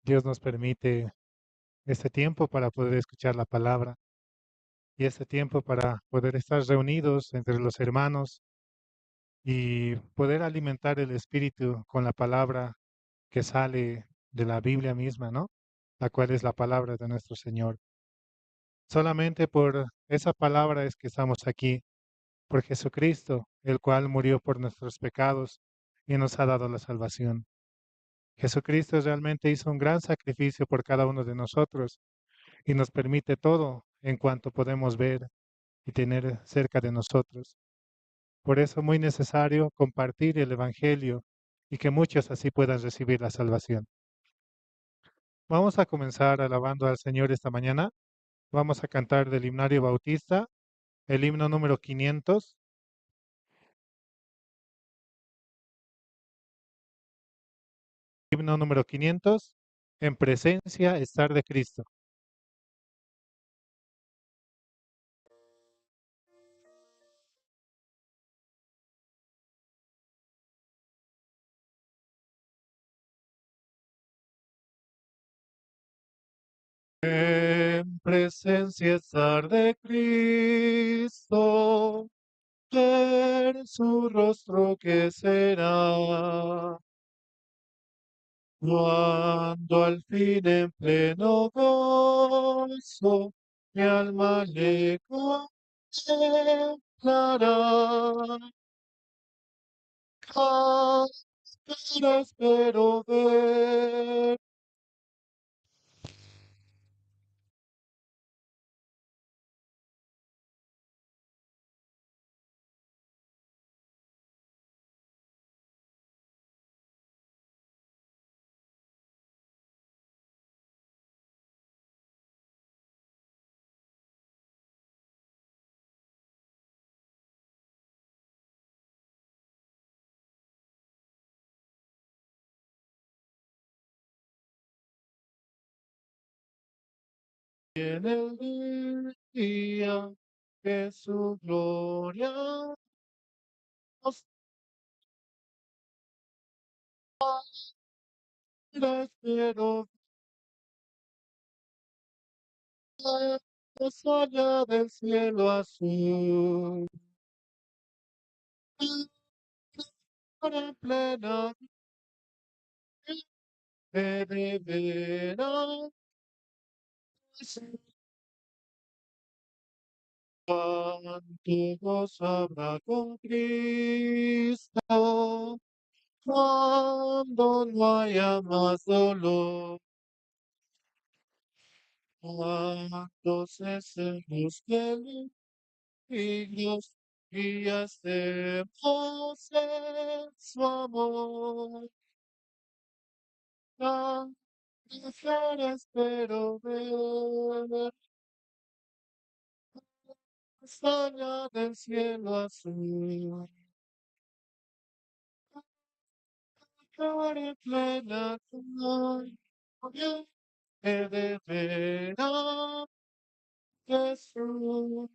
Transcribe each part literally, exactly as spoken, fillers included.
Dios nos permite este tiempo para poder escuchar la palabra y este tiempo para poder estar reunidos entre los hermanos y poder alimentar el espíritu con la palabra que sale de la Biblia misma, ¿no? La cual es la palabra de nuestro Señor. Solamente por esa palabra es que estamos aquí, por Jesucristo, el cual murió por nuestros pecados y nos ha dado la salvación. Jesucristo realmente hizo un gran sacrificio por cada uno de nosotros y nos permite todo en cuanto podemos ver y tener cerca de nosotros. Por eso muy necesario compartir el evangelio y que muchos así puedan recibir la salvación. Vamos a comenzar alabando al Señor esta mañana. Vamos a cantar del himnario Bautista, el himno número quinientos. Himno número quinientos, En presencia estar de Cristo. En presencia estar de Cristo, ver su rostro que será. Cuando al fin en pleno gozo mi alma le contemplará. Cara espero ver. En el día que su gloria nos espero más allá del cielo azul. Para plena de veras. Cuánto gozo habrá con Cristo, cuando no haya más dolor. Cuando cesen los peligros y ya estemos en su amor. Tan espero ver más allá del cielo azul. Cantaré plena gloria que de veras Jesús.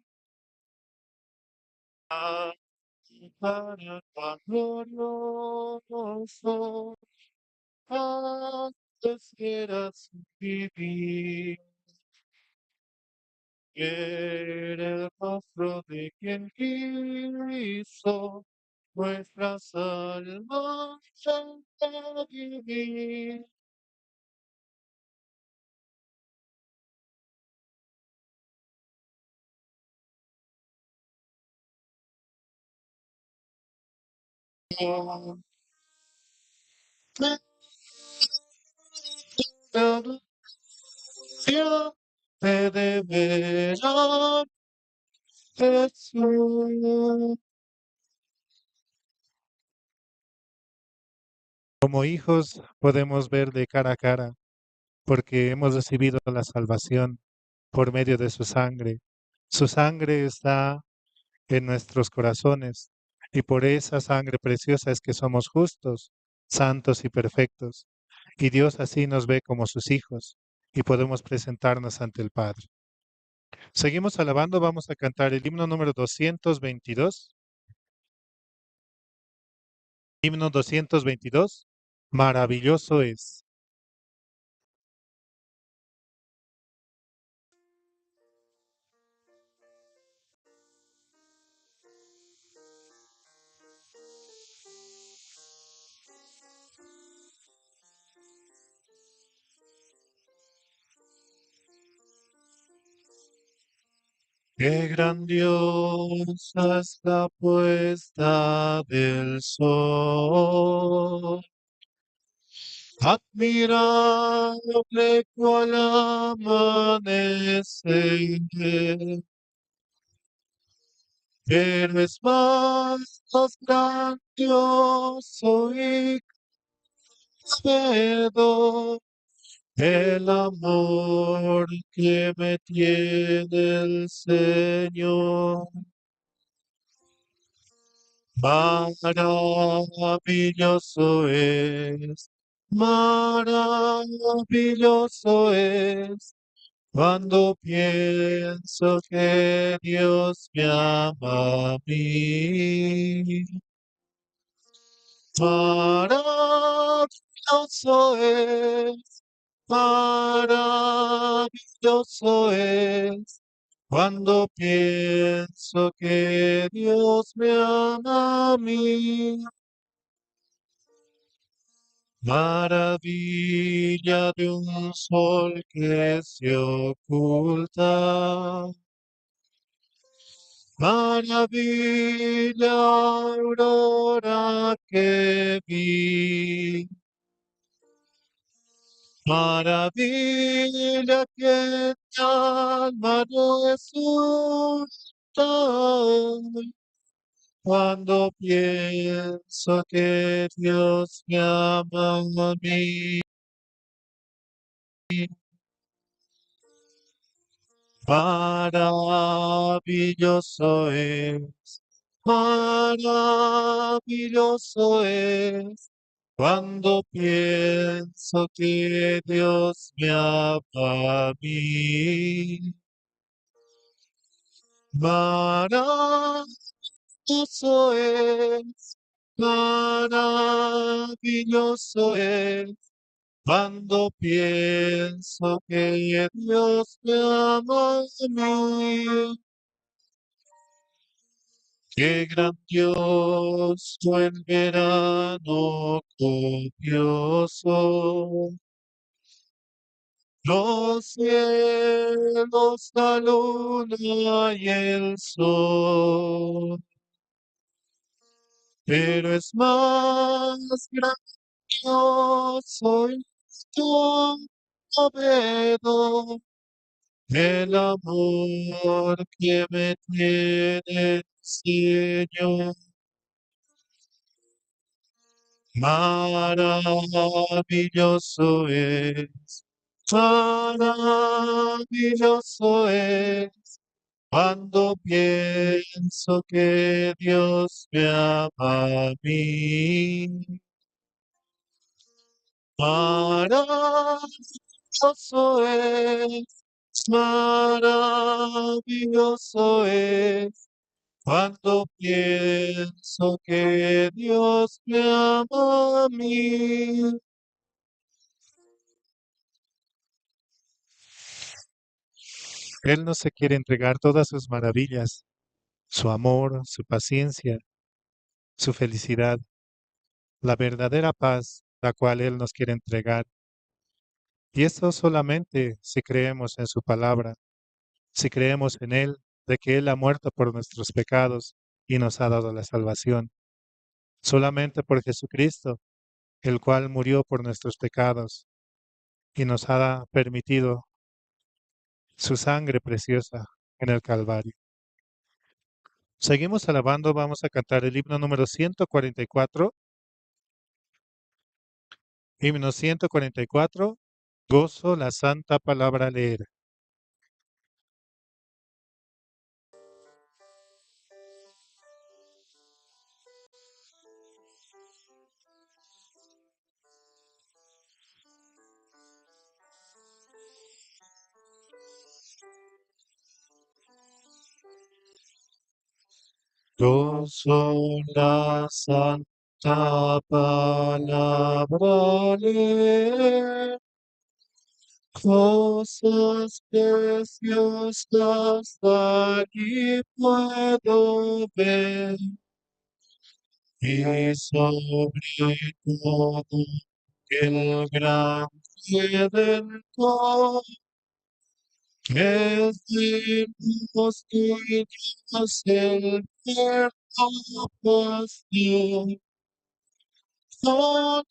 Para tan glorioso, antes quieras vivir. Ver el rostro de quien quiso nuestras almas redimir. Te deberá Jesús. Como hijos podemos ver de cara a cara, porque hemos recibido la salvación por medio de su sangre. Su sangre está en nuestros corazones y por esa sangre preciosa es que somos justos, santos y perfectos. Y Dios así nos ve como sus hijos y podemos presentarnos ante el Padre. Seguimos alabando, vamos a cantar el himno número doscientos veintidós. Himno doscientos veintidós, Maravilloso es. Qué grandiosa es la puesta del sol. Admirable cual amanecer. Pero es más grandioso y conmovedor el amor que me tiene el Señor. Maravilloso es, maravilloso es, cuando pienso que Dios me ama a mí. Maravilloso es, maravilloso es, cuando pienso que Dios me ama a mí. Maravilla de un sol que se oculta. Maravilla aurora que vi. Maravilla que mi alma resulta. Cuando pienso que Dios me ama a mí. Maravilloso es, maravilloso es, cuando pienso que Dios me ama a mí. Maravilloso es, maravilloso es, cuando pienso que Dios me ama a mí. Qué grandioso el verano copioso. Los cielos, la luna y el sol. Pero es más grandioso y conmovedor el amor que me tiene el Señor. Maravilloso es, maravilloso es, cuando pienso que Dios me ama a mí. Maravilloso es, maravilloso es, cuando pienso que Dios me ama a mí. Él nos quiere entregar todas sus maravillas, su amor, su paciencia, su felicidad, la verdadera paz, la cual Él nos quiere entregar. Y esto solamente si creemos en su palabra, si creemos en Él, de que Él ha muerto por nuestros pecados y nos ha dado la salvación. Solamente por Jesucristo, el cual murió por nuestros pecados y nos ha permitido su sangre preciosa en el Calvario. Seguimos alabando, vamos a cantar el himno número ciento cuarenta y cuatro. Himno ciento cuarenta y cuatro, gozo la santa palabra leer. Gozo la santa palabra leer, cosas preciosas aquí puedo ver, y sobre todo el gran Redentor Es de los tuyos el perdón, pues, Dios, son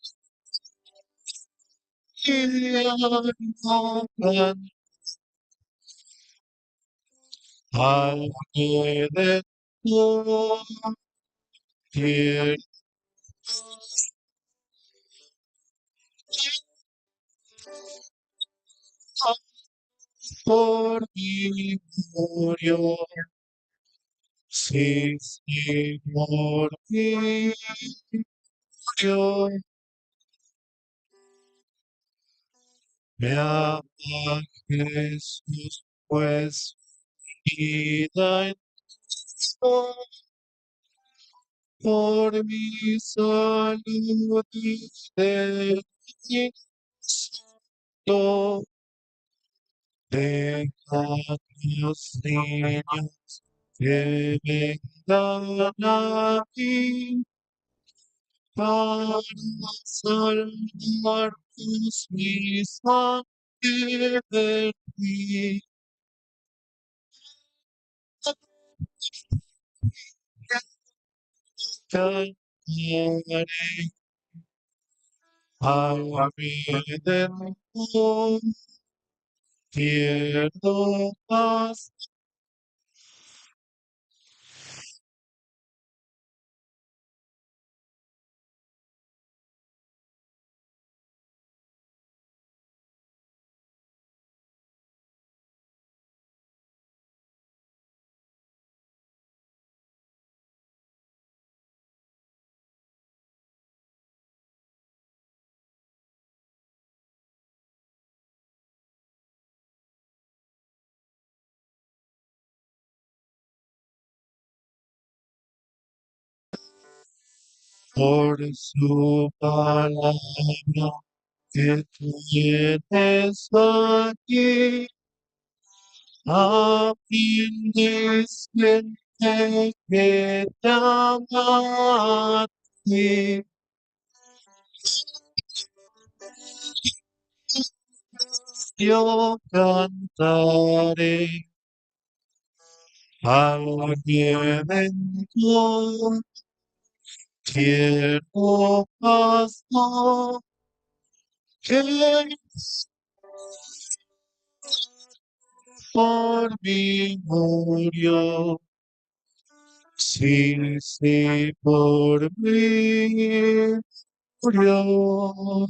y alma. Al que de tu tierra por mí murió. Sí, sí, por mí murió. Me ama Jesús, pues, vida entregó por mi salud y de mi santo. Deja que los niños que vengan a ti para salvar tus mismas que de ti. Cantaré al Redentor, tierno pastor. Por su palabra que tienes aquí, a fin de siempre que te ama a ti. Yo cantaré al Redentor, tierno pastor, que por mí murió. Sí, sí, por mí murió.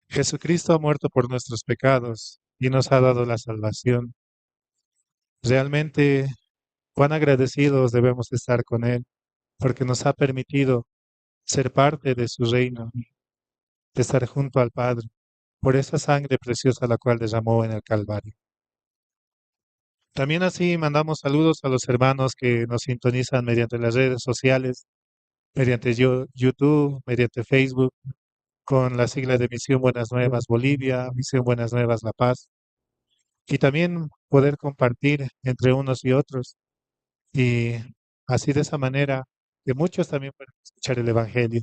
Jesucristo ha muerto por nuestros pecados y nos ha dado la salvación. Realmente, cuán agradecidos debemos estar con Él, porque nos ha permitido ser parte de su reino, de estar junto al Padre, por esa sangre preciosa la cual derramó en el Calvario. También así mandamos saludos a los hermanos que nos sintonizan mediante las redes sociales, mediante Yo-, YouTube, mediante Facebook, con la sigla de Misión Buenas Nuevas Bolivia, Misión Buenas Nuevas La Paz, y también poder compartir entre unos y otros, y así de esa manera que muchos también puedan escuchar el evangelio.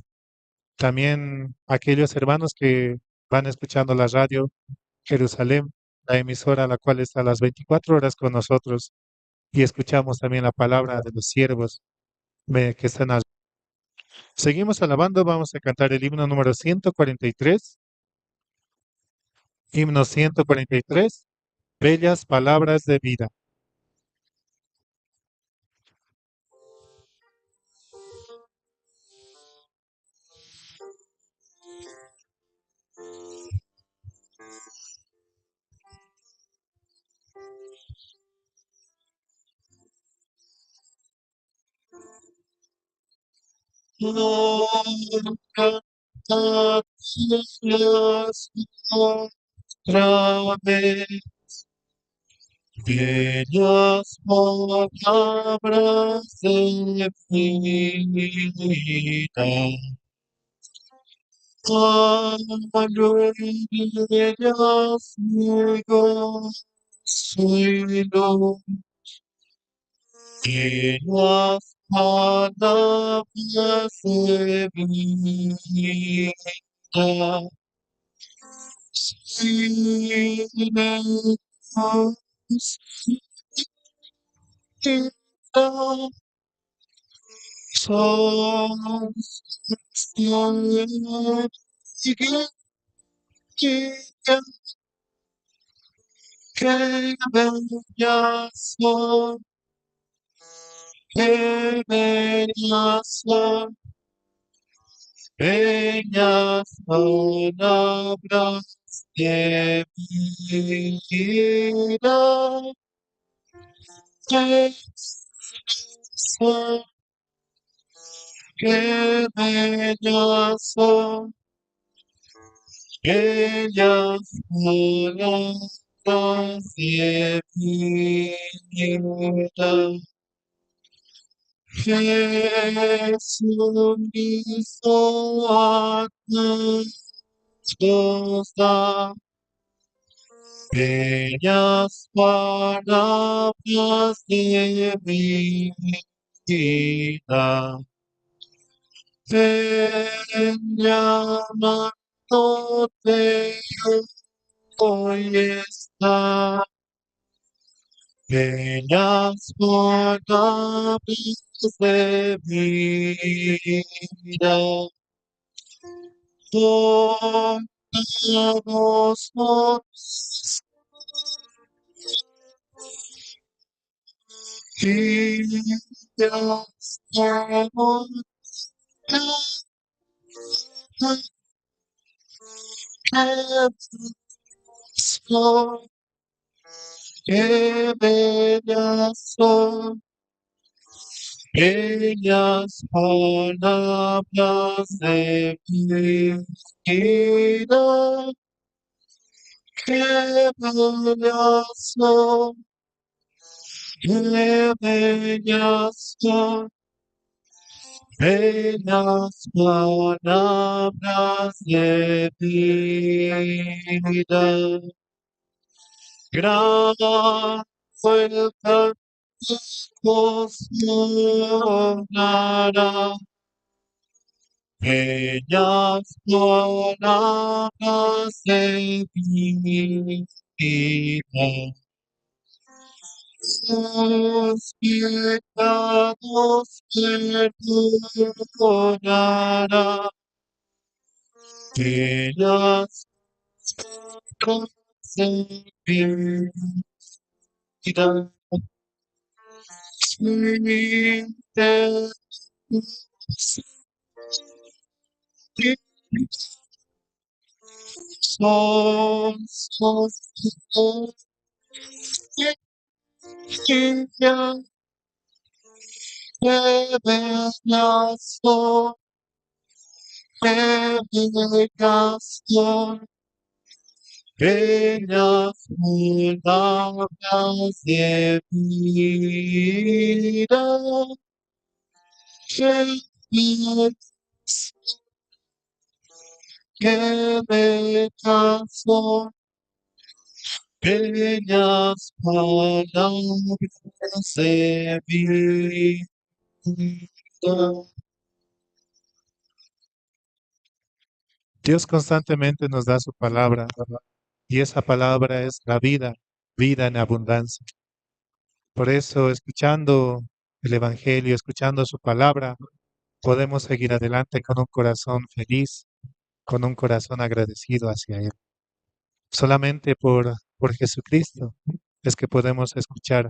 También aquellos hermanos que van escuchando la radio Jerusalén, la emisora la cual está a las veinticuatro horas con nosotros y escuchamos también la palabra de los siervos, me-, que están al-. Seguimos alabando, vamos a cantar el himno número ciento cuarenta y tres. Himno ciento cuarenta y tres, Bellas palabras de vida. Cantadlas otra vez, bellas palabras de vida. Aleluya, mi gozo y luz, y las palabras de vida. Peñas, palabras de vida. Jesús, que me llazo, bellas palabras de vida. Jesucristo, a tus costas, bellas palabras de vida. Ven, llamándote hoy está, bellas palabras de vida. Todos nosotros y ya estamos que bellas son, bellas palabras de vida. Que bellas son, que bellas son, bellas palabras de vida. Gran fue el canto sonará, bellas palabras de vida. Los pecados perdonará, que las cosas de vida. Siente son, son, son, que bellas son, que bellas son, bellas palabras de vida. Que bellas, que bellas son, bellas palabras de vida. Dios constantemente nos da su palabra, y esa palabra es la vida, vida en abundancia. Por eso, escuchando el Evangelio, escuchando su palabra, podemos seguir adelante con un corazón feliz, con un corazón agradecido hacia Él. Solamente por, por Jesucristo es que podemos escuchar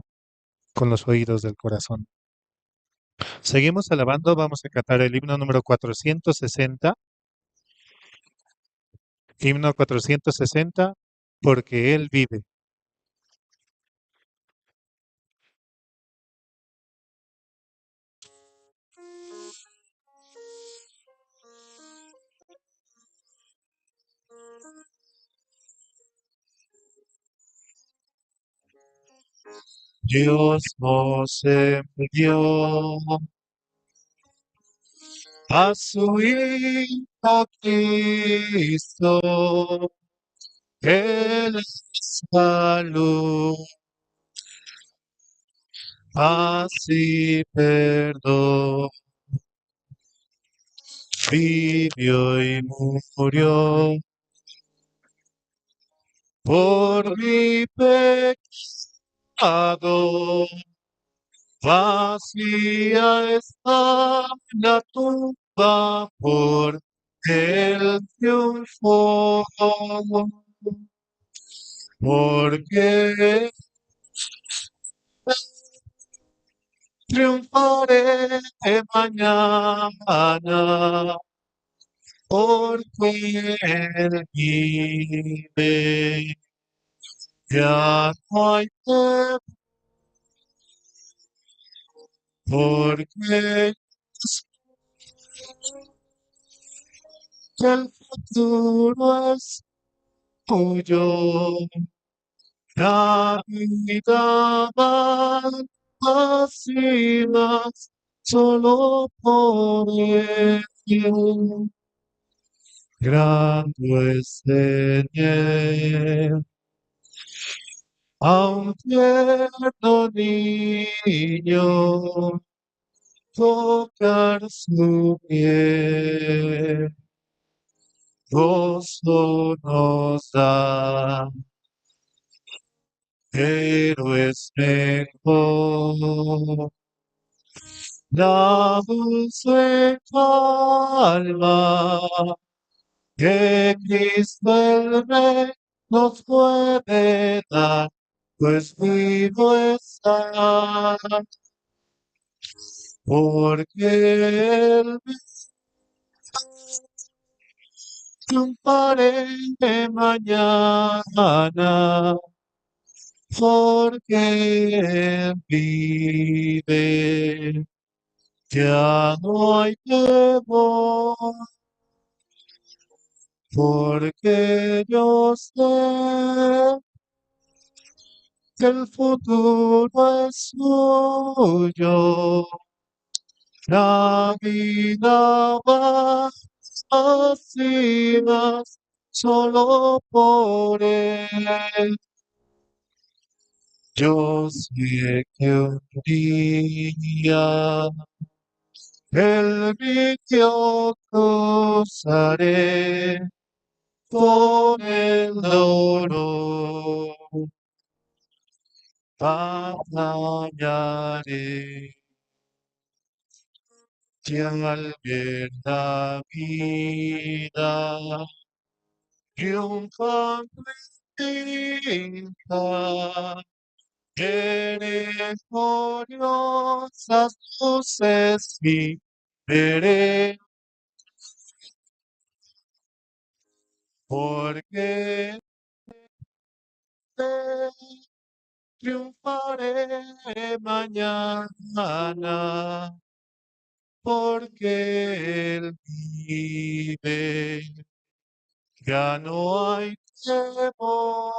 con los oídos del corazón. Seguimos alabando, vamos a cantar el himno número cuatrocientos sesenta. Himno cuatrocientos sesenta, porque Él vive. Dios nos envió a su Hijo Cristo, Él es la luz, paz y perdón. Vivió y murió Por mi pecado vacía está la tumba por el triunfo, porque triunfaré mañana, porque Él vive. Ya no hay temor, porque el futuro es tuyo. La vida va más y más solo por Él. Grande es en Él a un tierno niño tocar su piel. Gozo nos da, pero es mejor la dulce calma que Cristo el Rey nos puede dar, pues vivo está, porque Él triunfaré mañana, porque Él vive. Ya no hay temor, porque yo sé que el futuro es suyo. La vida va más y más solo por Él. Yo sé que un día el río cruzaré con el dolor, batallaré y al ver la vida triunfante, eres gloriosas luces y veré, porque triunfaré mañana, porque Él vive. Ya no hay temor,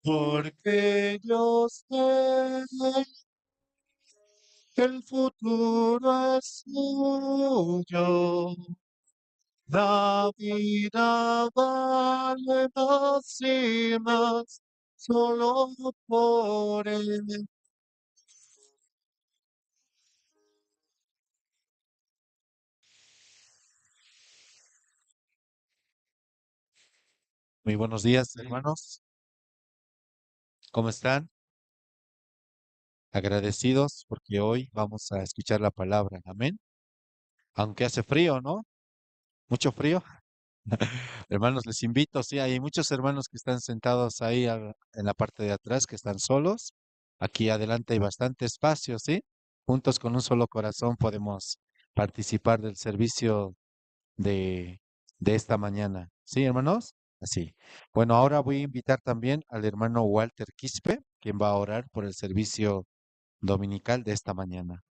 porque yo sé que el futuro es suyo. La vida vale más y más solo por Él. Muy buenos días, hermanos. ¿Cómo están? Agradecidos porque hoy vamos a escuchar la palabra. Amén. Aunque hace frío, ¿no? Mucho frío. Hermanos, les invito, sí, hay muchos hermanos que están sentados ahí al- en la parte de atrás, que están solos. Aquí adelante hay bastante espacio, ¿sí? Juntos con un solo corazón podemos participar del servicio de, de esta mañana. ¿Sí, hermanos? Así. Bueno, ahora voy a invitar también al hermano Walter Quispe, quien va a orar por el servicio dominical de esta mañana.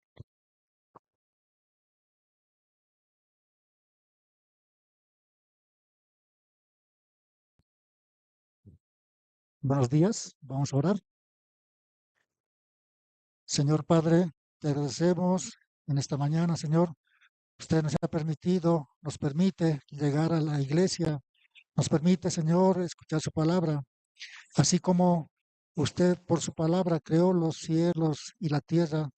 Buenos días, vamos a orar. Señor Padre, te agradecemos en esta mañana, Señor. Usted nos ha permitido, nos permite llegar a la iglesia, nos permite, Señor, escuchar su palabra. Así como usted por su palabra creó los cielos y la tierra,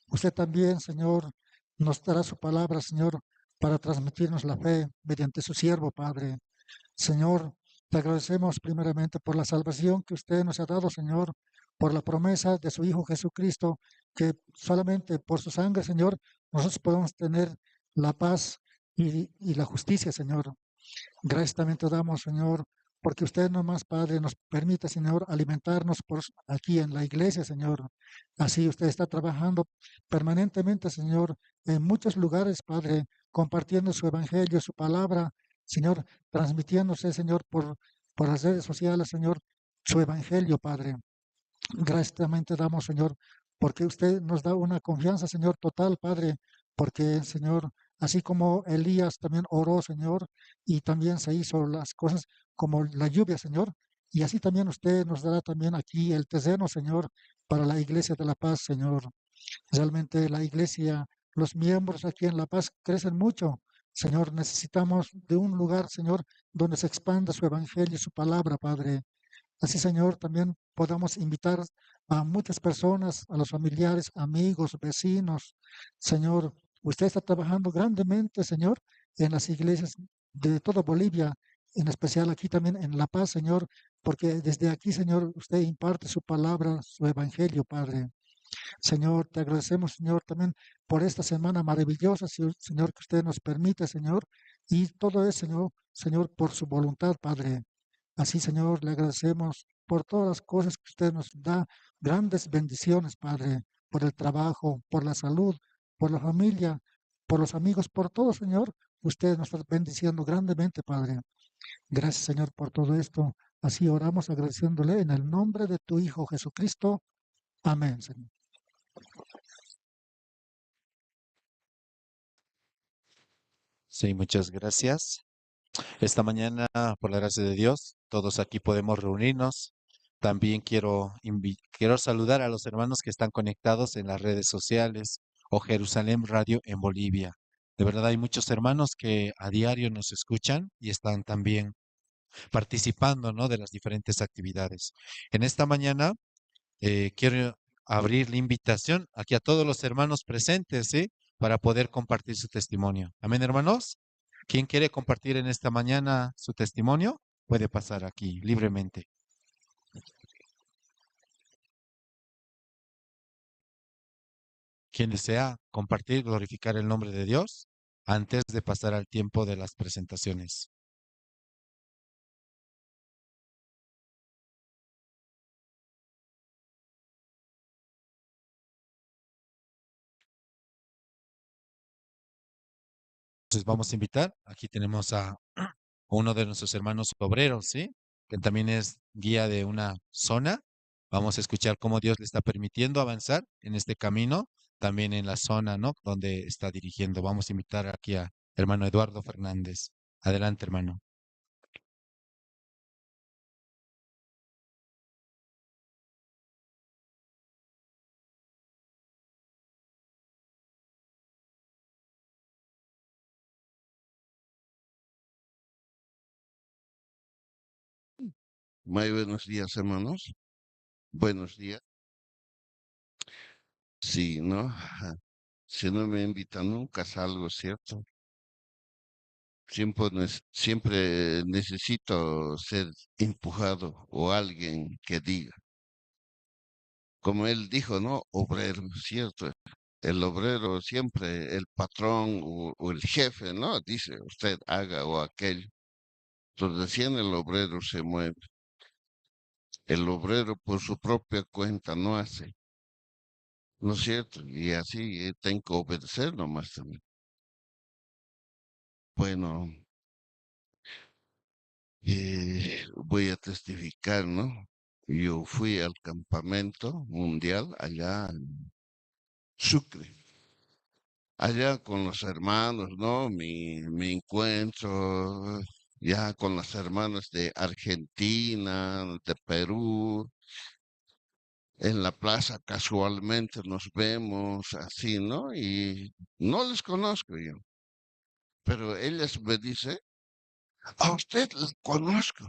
usted también, Señor, nos dará su palabra, Señor, para transmitirnos la fe mediante su siervo, Padre. Señor, Te agradecemos primeramente por la salvación que usted nos ha dado, Señor, por la promesa de su Hijo Jesucristo, que solamente por su sangre, Señor, nosotros podemos tener la paz y, y la justicia, Señor. Gracias también te damos, Señor, porque usted nomás, Padre, nos permite, Señor, alimentarnos por, aquí en la iglesia, Señor. Así usted está trabajando permanentemente, Señor, en muchos lugares, Padre, compartiendo su evangelio, su palabra, Señor, transmitiéndose, Señor, por, por las redes sociales, Señor, su evangelio, Padre. Gracias también te damos, Señor, porque usted nos da una confianza, Señor, total, Padre, porque, Señor, así como Elías también oró, Señor, y también se hizo las cosas como la lluvia, Señor, y así también usted nos dará también aquí el terreno, Señor, para la iglesia de La Paz, Señor. Realmente la iglesia, los miembros aquí en La Paz crecen mucho. Señor, necesitamos de un lugar, Señor, donde se expanda su evangelio y su palabra, Padre. Así, Señor, también podamos invitar a muchas personas, a los familiares, amigos, vecinos. Señor, usted está trabajando grandemente, Señor, en las iglesias de toda Bolivia, en especial aquí también en La Paz, Señor, porque desde aquí, Señor, usted imparte su palabra, su evangelio, Padre. Señor, te agradecemos, Señor, también por esta semana maravillosa, Señor, Señor, que usted nos permite, Señor, y todo es, Señor, Señor, por su voluntad, Padre. Así, Señor, le agradecemos por todas las cosas que usted nos da, grandes bendiciones, Padre, por el trabajo, por la salud, por la familia, por los amigos, por todo, Señor, usted nos está bendiciendo grandemente, Padre. Gracias, Señor, por todo esto. Así oramos agradeciéndole en el nombre de tu Hijo Jesucristo. Amén, Señor. Sí, muchas gracias. Esta mañana, por la gracia de Dios, todos aquí podemos reunirnos. También quiero invi-, quiero saludar a los hermanos que están conectados en las redes sociales o Jerusalén Radio en Bolivia. De verdad, hay muchos hermanos que a diario nos escuchan y están también participando, ¿no? De las diferentes actividades. En esta mañana, eh, quiero abrir la invitación aquí a todos los hermanos presentes, ¿sí? Para poder compartir su testimonio. Amén, hermanos. ¿Quién quiere compartir en esta mañana su testimonio? Puede pasar aquí libremente. ¿Quién desea compartir, glorificar el nombre de Dios antes de pasar al tiempo de las presentaciones? Entonces vamos a invitar, aquí tenemos a uno de nuestros hermanos obreros, ¿sí? Que también es guía de una zona. Vamos a escuchar cómo Dios le está permitiendo avanzar en este camino, también en la zona, ¿no? Donde está dirigiendo. Vamos a invitar aquí a hermano Eduardo Fernández. Adelante, hermano. Muy buenos días, hermanos. Buenos días. Sí, ¿no? Si no me invitan, nunca salgo, ¿cierto? Siempre, nes-, siempre necesito ser empujado o alguien que diga. Como él dijo, ¿no? Obrero, ¿cierto? El obrero siempre, el patrón o, o el jefe, ¿no? Dice, "Usted haga o aquello". Entonces, recién el obrero se mueve. El obrero por su propia cuenta no hace. ¿No es cierto? Y así, eh, tengo que obedecer nomás también. Bueno, eh, voy a testificar, ¿no? Yo fui al campamento mundial allá en Sucre. Allá con los hermanos, ¿no? Mi, mi encuentro ya con las hermanas de Argentina, de Perú, en la plaza casualmente nos vemos, así, ¿no? Y no les conozco yo. Pero ellas me dicen, "A usted le conozco.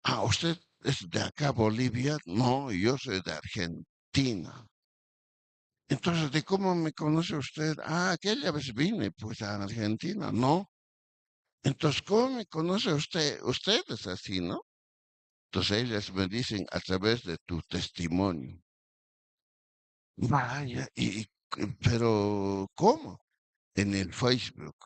A usted es de acá, Bolivia". "No, yo soy de Argentina". "Entonces, ¿de cómo me conoce usted?". "Ah, aquella vez vine, pues, a Argentina". "No, Entonces, ¿cómo me conoce usted, ustedes así, no? Entonces ellas me dicen: "A través de tu testimonio". Vaya, y, y, pero ¿cómo? En el Facebook.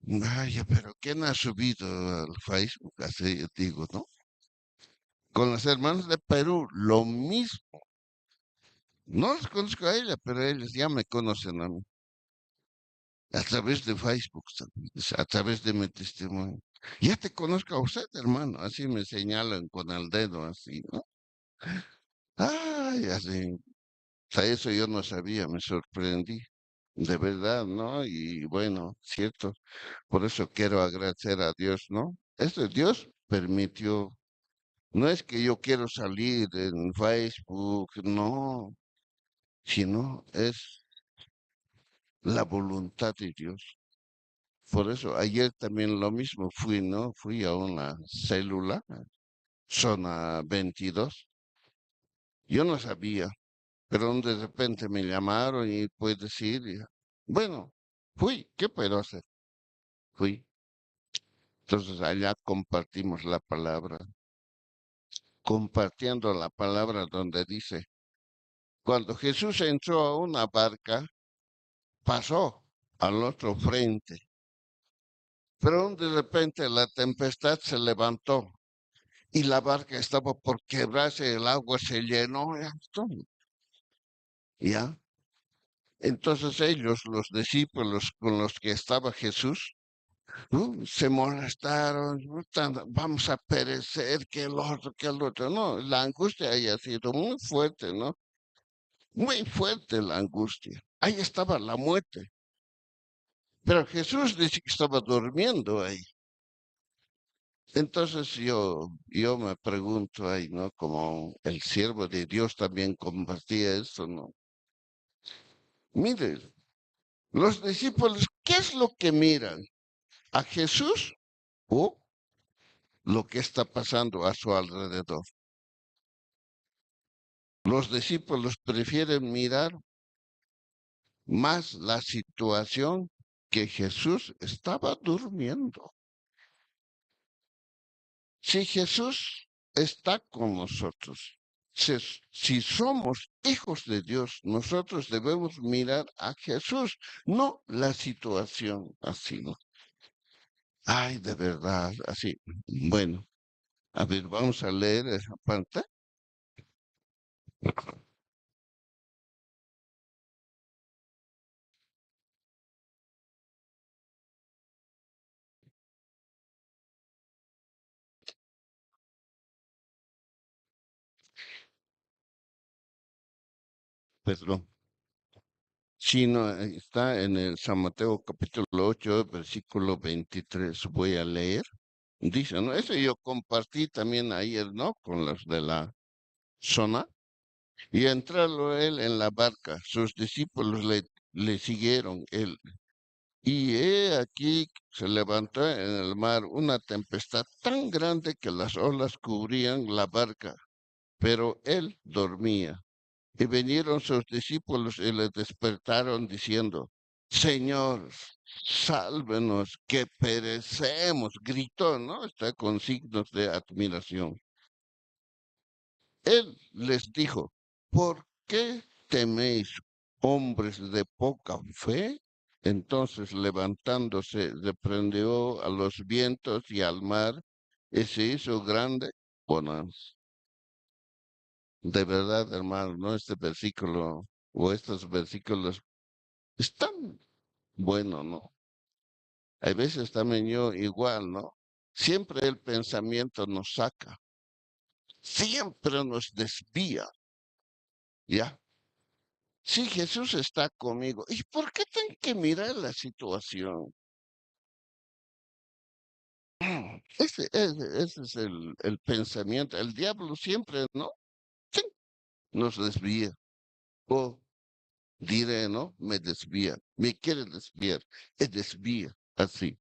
Vaya, pero ¿quién ha subido al Facebook? Así digo, ¿no? Con las hermanas de Perú, lo mismo. No las conozco a ellas, pero ellas ya me conocen a mí. A través de Facebook, a través de mi testimonio. "Ya te conozco a usted, hermano", así me señalan con el dedo, así, ¿no? Ay, así. O sea, eso yo no sabía, me sorprendí. De verdad, ¿no? Y bueno, cierto. Por eso quiero agradecer a Dios, ¿no? Eso Dios permitió. No es que yo quiero salir en Facebook, no, sino es la voluntad de Dios. Por eso ayer también lo mismo fui, ¿no? Fui a una célula, zona veintidós. Yo no sabía, pero de repente me llamaron y puedes ir. Y, bueno, fui, ¿qué puedo hacer? Fui. Entonces allá compartimos la palabra, compartiendo la palabra donde dice, cuando Jesús entró a una barca, pasó al otro frente, pero de repente la tempestad se levantó y la barca estaba por quebrarse, el agua se llenó, ya, todo. ¿Ya? Entonces ellos, los discípulos con los que estaba Jesús, ¿no? Se molestaron, "Puta, vamos a perecer, que el otro, que el otro". No, la angustia haya sido muy fuerte, ¿no? Muy fuerte la angustia. Ahí estaba la muerte. Pero Jesús dice que estaba durmiendo ahí. Entonces yo, yo me pregunto ahí, ¿no? Como el siervo de Dios también compartía eso, ¿no? Mire, los discípulos, ¿qué es lo que miran? ¿A Jesús o lo que está pasando a su alrededor? Los discípulos prefieren mirar más la situación que Jesús estaba durmiendo. Si Jesús está con nosotros, si, si somos hijos de Dios, nosotros debemos mirar a Jesús, no la situación así, ¿no? Ay, de verdad, así. Bueno, a ver, vamos a leer esa parte. Perdón. Sí, no, eh, está en el San Mateo capítulo ocho, versículo veintitrés. Voy a leer. Dice, ¿no? Eso yo compartí también ayer, ¿no? Con los de la zona. Y entrando él en la barca, sus discípulos le, le siguieron él. Y he aquí se levantó en el mar una tempestad tan grande que las olas cubrían la barca, pero él dormía. Y vinieron sus discípulos y le despertaron diciendo, "Señor, sálvenos, que perecemos", gritó, ¿no? Está con signos de admiración. Él les dijo, "¿Por qué teméis, hombres de poca fe?". Entonces, levantándose, reprendió a los vientos y al mar, y se hizo grande bonanza. De verdad, hermano, ¿no? Este versículo o estos versículos están bueno, ¿no? Hay veces también yo igual, ¿no? Siempre el pensamiento nos saca, siempre nos desvía, ¿ya? Sí, Jesús está conmigo. ¿Y por qué tengo que mirar la situación? Ese, ese, ese es el, el pensamiento. El diablo siempre, ¿no? Sí, nos desvía. O diré, ¿no? Me desvía, me quiere desviar, me desvía, así.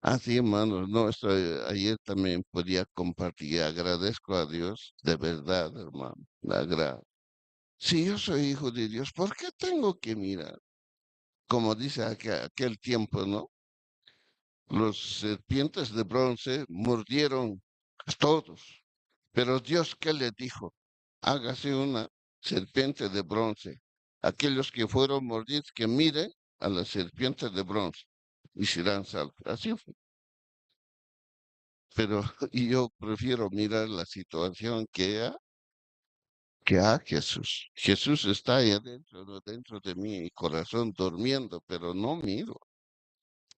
Así, hermanos, no, esto, eh, ayer también podía compartir. Agradezco a Dios, de verdad, hermano, la gra-, si yo soy hijo de Dios, ¿por qué tengo que mirar? Como dice aquel, aquel tiempo, ¿no? los serpientes de bronce mordieron a todos. Pero Dios, ¿qué le dijo? Hágase una serpiente de bronce. Aquellos que fueron mordidos, que miren a la serpiente de bronce y serán salvos. Así fue. Pero yo prefiero mirar la situación que a, que a Jesús. Jesús está ahí adentro, ¿no? Dentro de mi corazón durmiendo, pero no miro.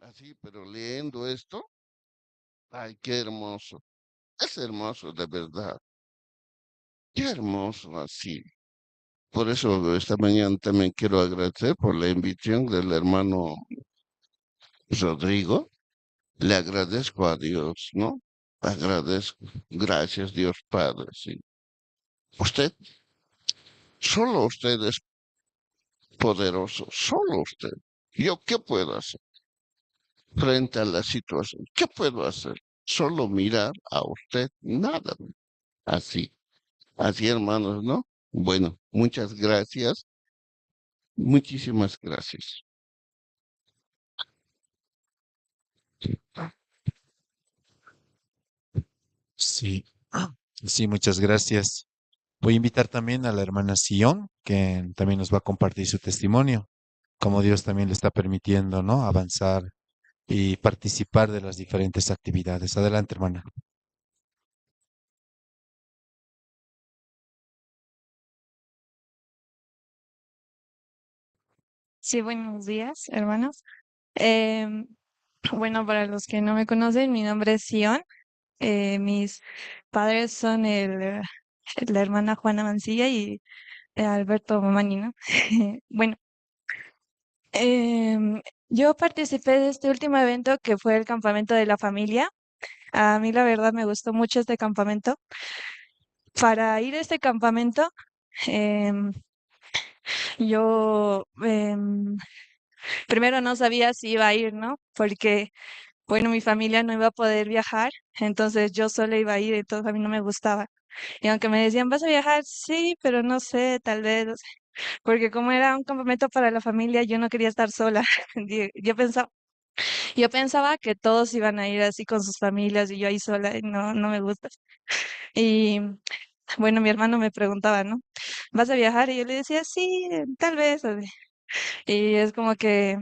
Así, pero leyendo esto, ay, qué hermoso. Es hermoso, de verdad. Qué hermoso, así. Por eso esta mañana también quiero agradecer por la invitación del hermano Rodrigo. Le agradezco a Dios, ¿no? Agradezco. Gracias, Dios Padre, sí. Usted, solo usted es poderoso, solo usted. ¿Yo qué puedo hacer frente a la situación? ¿Qué puedo hacer? Solo mirar a usted, nada más. Así, así, hermanos, ¿no? Bueno, muchas gracias, muchísimas gracias. Sí, sí, muchas gracias. Voy a invitar también a la hermana Sion, que también nos va a compartir su testimonio, cómo Dios también le está permitiendo, ¿no? Avanzar y participar de las diferentes actividades. Adelante, hermana. Sí, buenos días, hermanos. Em, bueno, para los que no me conocen, mi nombre es Sion. Eh, mis padres son el, eh, la hermana Juana Mancilla y eh, Alberto Mamani, ¿no? Bueno, em, yo participé de este último evento que fue el campamento de la familia. A mí, la verdad, me gustó mucho este campamento. Para ir a este campamento, em, yo em, primero no sabía si iba a ir, ¿no? Porque, bueno, mi familia no iba a poder viajar, entonces yo sola iba a ir, entonces a mí no me gustaba. Y aunque me decían, ¿vas a viajar? Sí, pero no sé, tal vez, no sé. Porque como era un campamento para la familia, yo no quería estar sola. Di- Yo pensaba, yo pensaba que todos iban a ir así con sus familias y yo ahí sola, y no, no me gusta. Y bueno, mi hermano me preguntaba, ¿no? ¿Vas a viajar? Y yo le decía, sí, tal vez, así. Y es como que,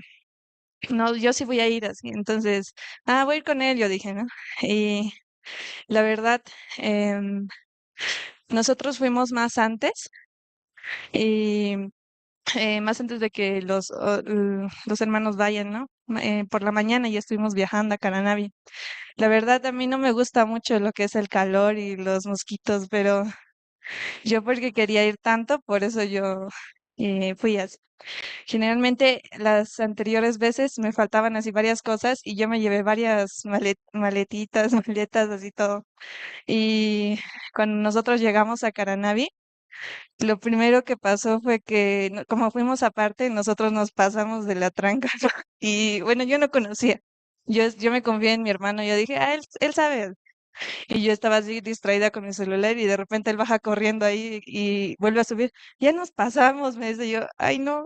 no, yo sí voy a ir así. Entonces, ah, voy a ir con él, yo dije, ¿no? Y la verdad, em, nosotros fuimos más antes y eh, más antes de que los, o- l- los hermanos vayan, ¿no? Ma- eh, por la mañana ya estuvimos viajando a Caranavi. La verdad, a mí no me gusta mucho lo que es el calor y los mosquitos, pero yo porque quería ir tanto, por eso yo eh, fui así. Generalmente las anteriores veces me faltaban así varias cosas y yo me llevé varias malet- maletitas, maletas, así todo. Y cuando nosotros llegamos a Caranavi, lo primero que pasó fue que, no- como fuimos aparte, nosotros nos pasamos de la tranca, ¿no? Y bueno, yo no conocía. Yo, yo me confié en mi hermano, yo dije, ah, él, él sabe. Y yo estaba así distraída con mi celular y de repente él baja corriendo ahí y vuelve a subir. Ya nos pasamos, me dice yo, ay, no.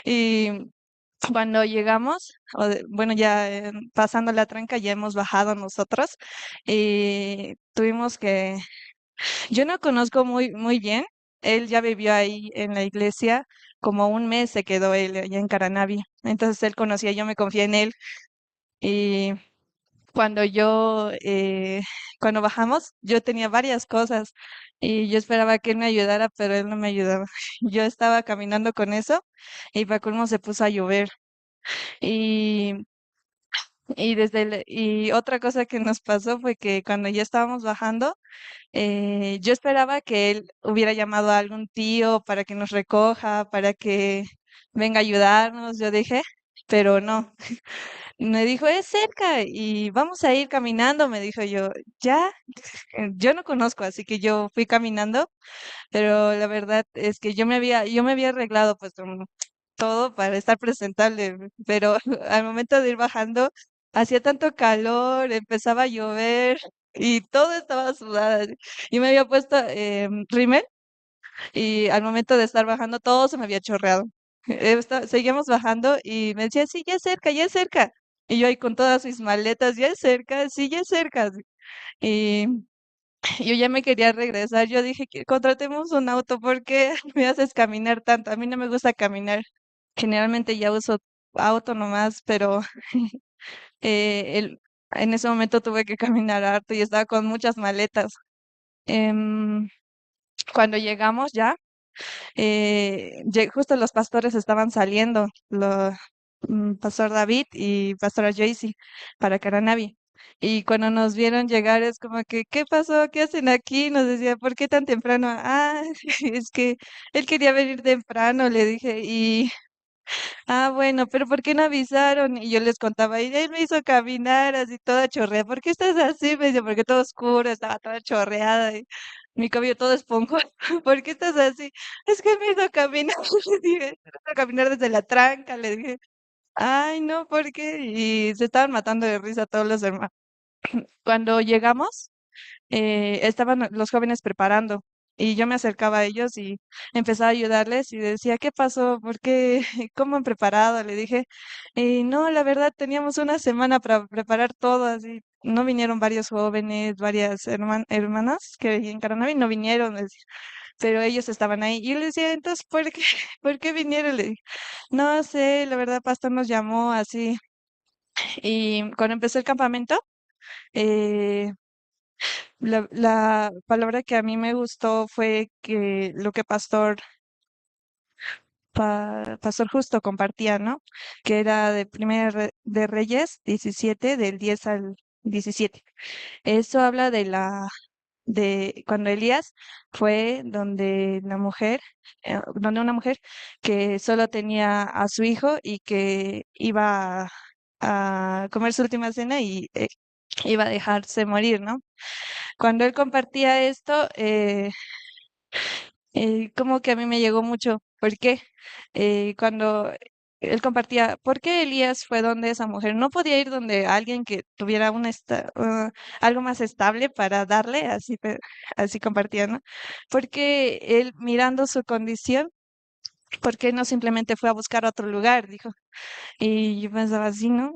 Y cuando llegamos, o de- bueno, ya eh, pasando la tranca, ya hemos bajado nosotros y tuvimos que, yo no conozco muy, muy bien, él ya vivió ahí en la iglesia, como un mes se quedó él allá en Caranavi, entonces él conocía, yo me confié en él y cuando yo, eh, cuando bajamos, yo tenía varias cosas y yo esperaba que él me ayudara, pero él no me ayudaba. Yo estaba caminando con eso y para colmo se puso a llover. Y, y desde el- y otra cosa que nos pasó fue que cuando ya estábamos bajando, eh, yo esperaba que él hubiera llamado a algún tío para que nos recoja, para que venga a ayudarnos, yo dije, pero no. Me dijo, es cerca y vamos a ir caminando, me dijo yo, ya, yo no conozco, así que yo fui caminando, pero la verdad es que yo me había, yo me había arreglado pues como todo para estar presentable, pero al momento de ir bajando, hacía tanto calor, empezaba a llover y todo estaba sudada. Yo me había puesto em, rímel y al momento de estar bajando todo se me había chorreado. Esta- seguíamos bajando y me decía, sí, ya es cerca, ya es cerca. Y yo ahí con todas mis maletas, ya es cerca, sí, ya es cerca. Y yo ya me quería regresar, yo dije que contratemos un auto, ¿por qué me haces caminar tanto? A mí no me gusta caminar, generalmente ya uso auto nomás, pero eh, el- en ese momento tuve que caminar harto y estaba con muchas maletas. Em, cuando llegamos ya, eh, lle- justo los pastores estaban saliendo, lo, mm, Pastor David y Pastora Joyce para Caranavi. Y cuando nos vieron llegar, es como que, ¿qué pasó? ¿Qué hacen aquí? Nos decía, ¿por qué tan temprano? Ah, es que él quería venir temprano, le dije, y, ah, bueno, pero ¿por qué no avisaron? Y yo les contaba, y él me hizo caminar así toda chorreada, ¿por qué estás así? Me dice, porque todo oscuro, estaba toda chorreada, y mi cabello todo esponjoso, ¿por qué estás así? Es que él me hizo caminar, le dije, me hizo caminar desde la tranca, le dije. Ay, no, ¿por qué? Y se estaban matando de risa todos los hermanos. Cuando llegamos, eh, estaban los jóvenes preparando y yo me acercaba a ellos y empezaba a ayudarles y decía, ¿qué pasó? ¿Por qué? ¿Cómo han preparado? Le dije, y no, la verdad, teníamos una semana para preparar todo, así. No vinieron varios jóvenes, varias herman- hermanas que vivían en Caranavi, no vinieron, decía, pero ellos estaban ahí. Y yo le decía, entonces, ¿por qué, ¿por qué vinieron? Le dije, no sé, la verdad, pastor nos llamó así. Y cuando empezó el campamento, eh, la, la palabra que a mí me gustó fue que lo que pastor, pa- pastor Justo compartía, ¿no? Que era de Primera Re- de Reyes diecisiete, del diez al diecisiete. Eso habla de la, de cuando Elías fue donde la mujer, eh, donde una mujer que solo tenía a su hijo y que iba a comer su última cena y eh, iba a dejarse morir, ¿no? Cuando él compartía esto, eh, eh, como que a mí me llegó mucho, porque eh, cuando él compartía, ¿por qué Elías fue donde esa mujer? No podía ir donde alguien que tuviera una esta- uh, algo más estable para darle, así, pe- así compartía, ¿no? Porque él mirando su condición, ¿por qué no simplemente fue a buscar otro lugar? Dijo. Y yo pensaba así, ¿no?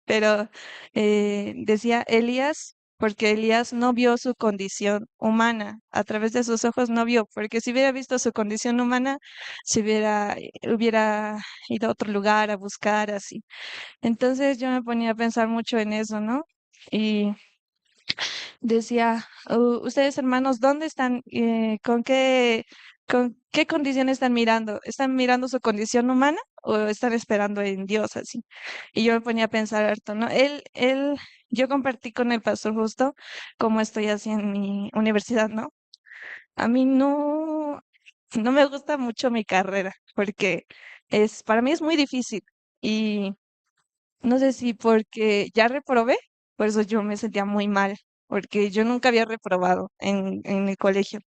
Pero eh, decía Elías, porque Elías no vio su condición humana, a través de sus ojos no vio, porque si hubiera visto su condición humana, se hubiera, hubiera ido a otro lugar a buscar así. Entonces yo me ponía a pensar mucho en eso, ¿no? Y decía, "U- ustedes hermanos, ¿dónde están? Eh, ¿con qué, con qué condición están mirando? ¿Están mirando su condición humana o están esperando en Dios así?" Y yo me ponía a pensar harto, ¿no? Él, él, yo compartí con el pastor Justo cómo estoy así en mi universidad, ¿no? A mí no, no me gusta mucho mi carrera, porque es, para mí es muy difícil. Y no sé si porque ya reprobé, por eso yo me sentía muy mal, porque yo nunca había reprobado en, en el colegio.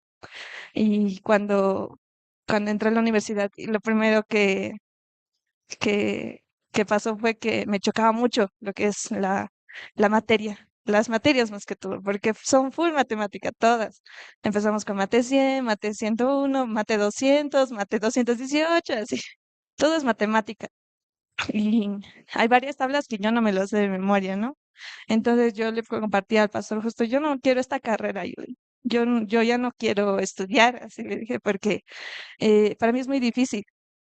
Y cuando, cuando entré a la universidad, y lo primero que, que, que pasó fue que me chocaba mucho lo que es la, la materia, las materias más que todo, porque son full matemática, todas. Empezamos con mate cien, mate ciento uno, mate doscientos, mate doscientos dieciocho, así. Todo es matemática. Y hay varias tablas que yo no me lo sé de memoria, ¿no? Entonces yo le compartí al pastor Justo, yo no quiero esta carrera, yo, yo, n- yo ya no quiero estudiar, así le dije, porque eh, para mí es muy difícil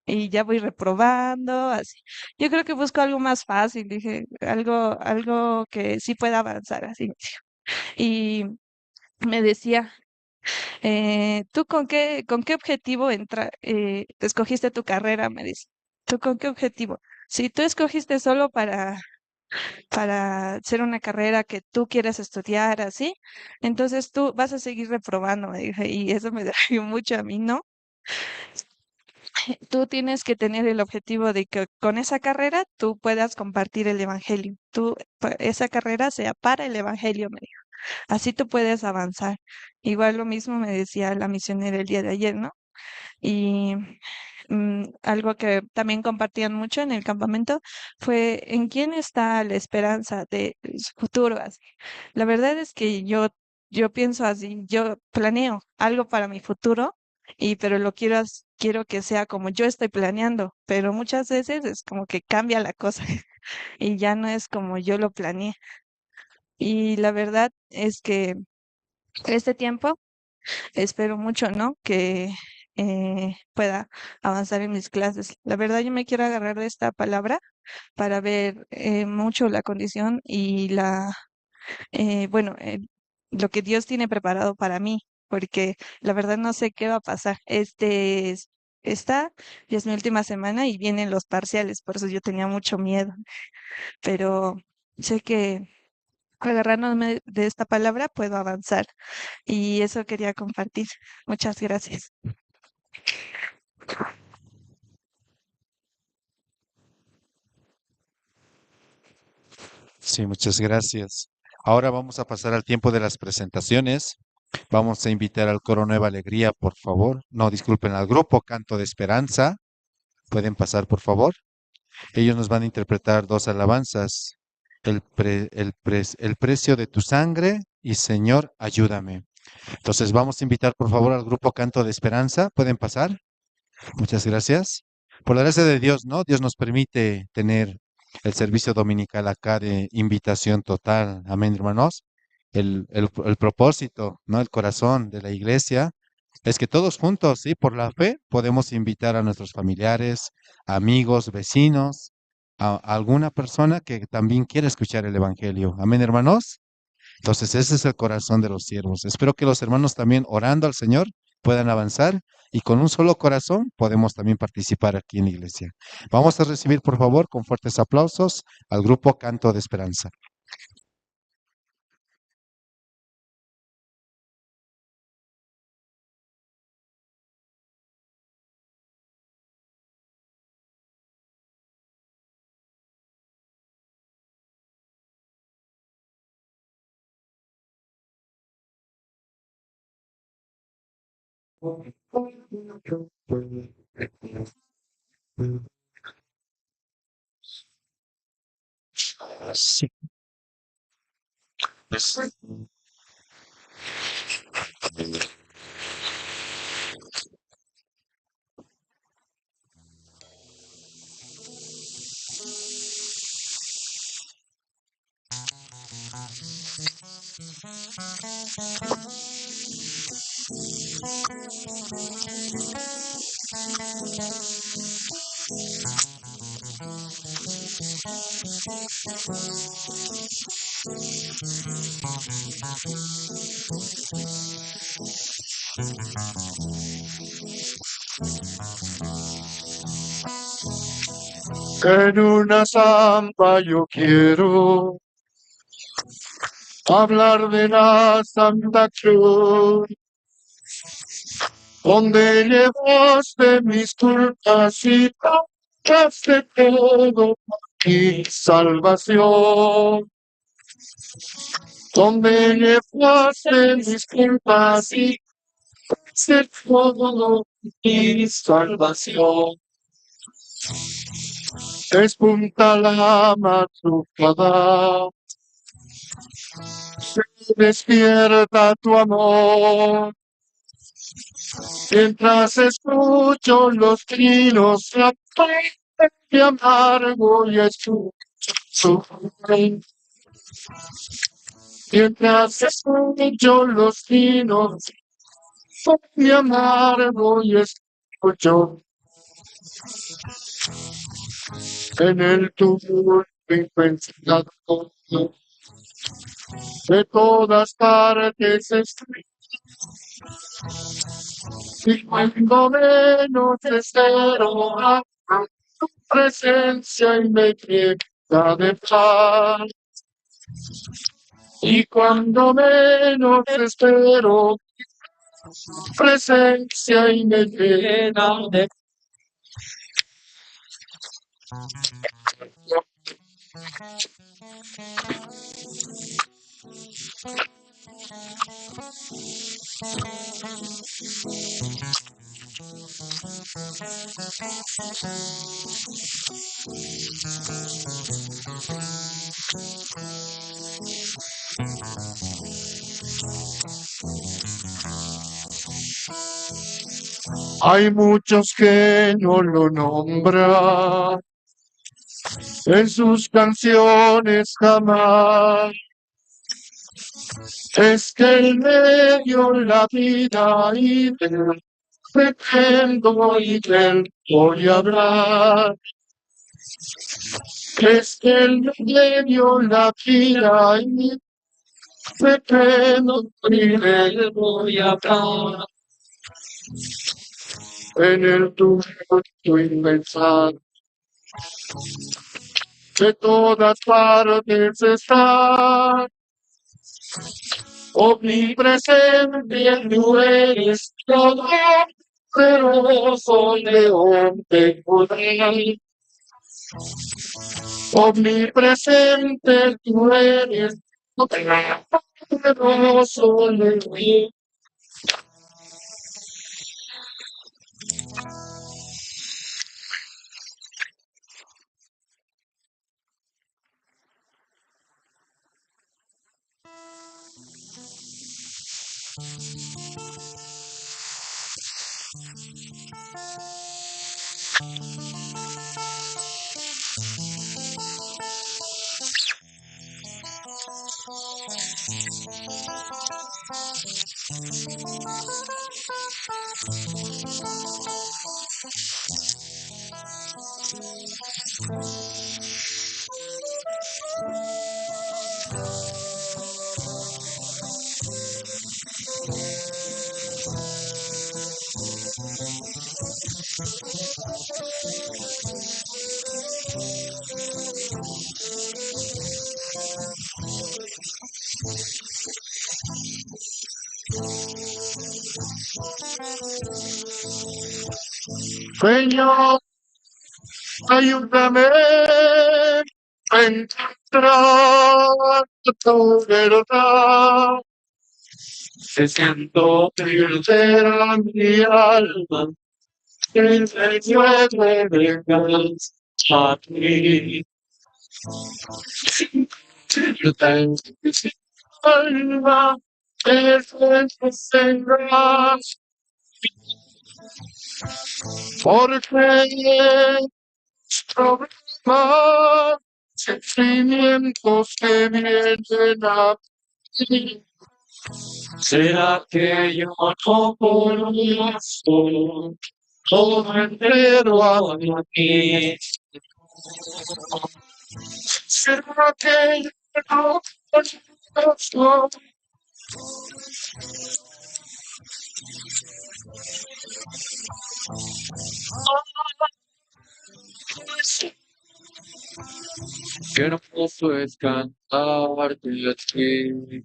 y ya voy reprobando, así. Yo creo que busco algo más fácil, dije, algo, algo que sí pueda avanzar, así me dijo. Y me decía, eh, ¿tú con qué, con qué objetivo entra, eh, escogiste tu carrera? Me dice. ¿Tú con qué objetivo? Si tú escogiste solo para, para hacer una carrera que tú quieres estudiar, así, entonces tú vas a seguir reprobando, me dijo, y eso me dolió mucho a mí, ¿no? Tú tienes que tener el objetivo de que con esa carrera tú puedas compartir el evangelio. Tú, pa- esa carrera sea para el evangelio, me dijo. Así tú puedes avanzar. Igual lo mismo me decía la misionera el día de ayer, ¿no? Y mm, algo que también compartían mucho en el campamento fue en quién está la esperanza de su futuro, así. La verdad es que yo, yo pienso así, yo planeo algo para mi futuro, y pero lo quiero as- quiero que sea como yo estoy planeando, pero muchas veces es como que cambia la cosa y ya no es como yo lo planeé. Y la verdad es que este tiempo espero mucho, ¿no? Que eh, pueda avanzar en mis clases. La verdad, yo me quiero agarrar de esta palabra para ver eh, mucho la condición y la, eh, bueno, eh, lo que Dios tiene preparado para mí, porque la verdad no sé qué va a pasar. Este, es- esta ya es mi última semana y vienen los parciales, por eso yo tenía mucho miedo. Pero sé que agarrándome de esta palabra puedo avanzar. Y eso quería compartir. Muchas gracias. Sí, muchas gracias. Ahora vamos a pasar al tiempo de las presentaciones. Vamos a invitar al coro Nueva Alegría, por favor. No, disculpen, al grupo Canto de Esperanza. Pueden pasar, por favor. Ellos nos van a interpretar dos alabanzas. El pre- el pres- el precio de tu sangre y Señor, ayúdame. Entonces vamos a invitar, por favor, al grupo Canto de Esperanza. ¿Pueden pasar? Muchas gracias. Por la gracia de Dios, ¿no? Dios nos permite tener el servicio dominical acá de invitación total. Amén, hermanos. El, el, el propósito, ¿no? El corazón de la iglesia es que todos juntos, ¿sí? Por la fe podemos invitar a nuestros familiares, amigos, vecinos, a, a alguna persona que también quiera escuchar el evangelio. Amén, hermanos. Entonces, ese es el corazón de los siervos. Espero que los hermanos también orando al Señor puedan avanzar y con un solo corazón podemos también participar aquí en la iglesia. Vamos a recibir, por favor, con fuertes aplausos al grupo Canto de Esperanza. En una zampa yo quiero hablar de la Santa Cruz, donde llevaste mis culpas y pagaste todo por mi salvación, donde llevaste mis culpas y pagaste todo por mi salvación. Despunta la madrugada, se despierta tu amor. Mientras escucho los trinos, la pena de amargo y escucho su. Mientras escucho los trinos, mi amargo y escucho en el tuyo pensado. De todas partes estoy. Y cuando menos espero, a tu presencia y me queda de paz. Y cuando menos espero, presencia y me queda de Hay muchos que no lo nombran en sus canciones jamás. Es que él me dio la vida y del recuerdo y del voy a hablar. Es que él me dio la vida y recuerdo y del voy a hablar. En el tuyo estoy pensando, de todas partes está. Omnipresente tú eres, todo poderoso león de Judá. Omnipresente tú eres, todo poderoso león. Señor, ayúdame a encontrar tu verdad. Se siento perder a mi alma, el recuerdo de a ti. Alma, te encuentro en gracia, porque los problemas, sentimientos que vienen a mí. ¿Será que yo no conozco todo entero a mí? ¿Será que yo no conozco? Qué hermoso es cantarte a ti.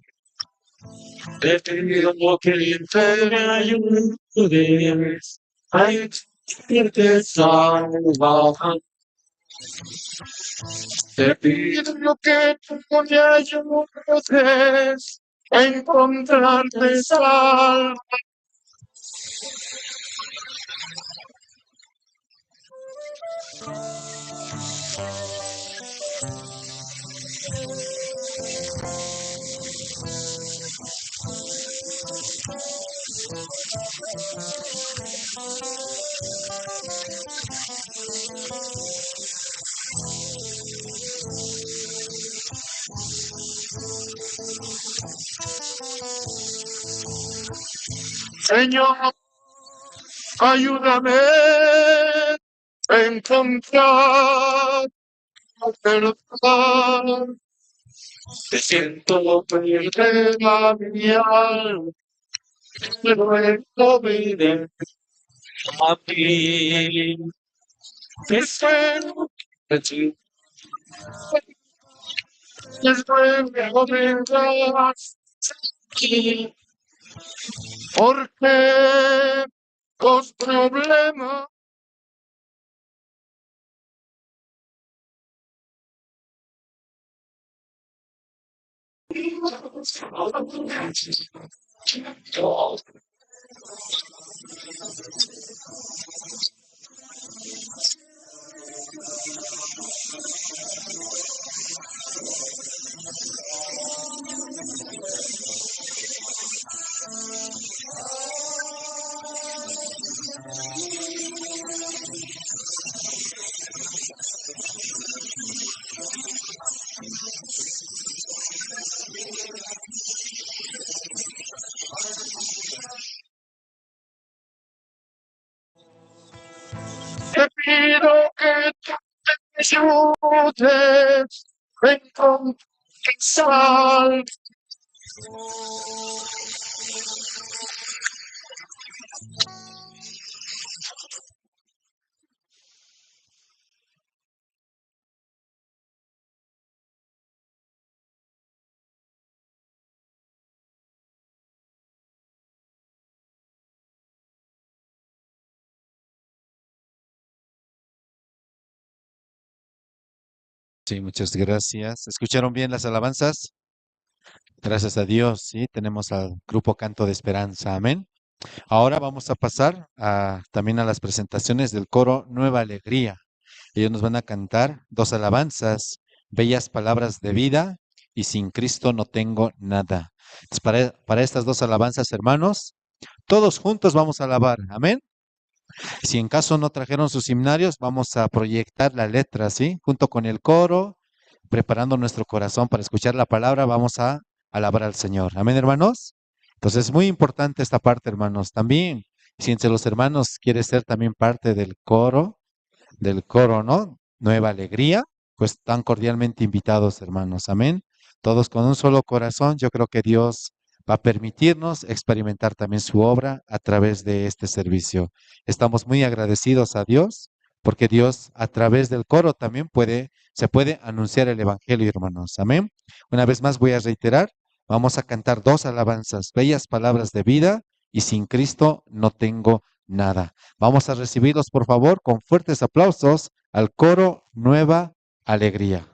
Te pido que te me ayudes, ay, que te salva. Te pido que tú me ayudes a encontrarte salva. Señor, ayúdame a encontrar la verdad. Te siento perder a mi alma, pero el joven a ti. Te espero que tú después me joven aquí. Porque los problemas te pido que tú me ayudes a encontrar salvación. Sí, muchas gracias. ¿Escucharon bien las alabanzas? Gracias a Dios, sí, tenemos al grupo Canto de Esperanza. Amén. Ahora vamos a pasar a, también a las presentaciones del coro Nueva Alegría. Ellos nos van a cantar dos alabanzas, Bellas Palabras de Vida y Sin Cristo no tengo nada. Entonces, para, para estas dos alabanzas, hermanos, todos juntos vamos a alabar. Amén. Si en caso no trajeron sus himnarios, vamos a proyectar la letra, ¿sí? Junto con el coro, preparando nuestro corazón para escuchar la palabra, vamos a alabar al Señor. Amén, hermanos. Entonces es muy importante esta parte, hermanos. También, si entre los hermanos quiere ser también parte del coro, del coro, ¿no? Nueva Alegría, pues están cordialmente invitados, hermanos. Amén. Todos con un solo corazón, yo creo que Dios va a permitirnos experimentar también su obra a través de este servicio. Estamos muy agradecidos a Dios porque Dios a través del coro también puede, se puede anunciar el evangelio, hermanos. Amén. Una vez más voy a reiterar, vamos a cantar dos alabanzas, Bellas Palabras de Vida y Sin Cristo no tengo nada. Vamos a recibirlos, por favor, con fuertes aplausos al coro Nueva Alegría.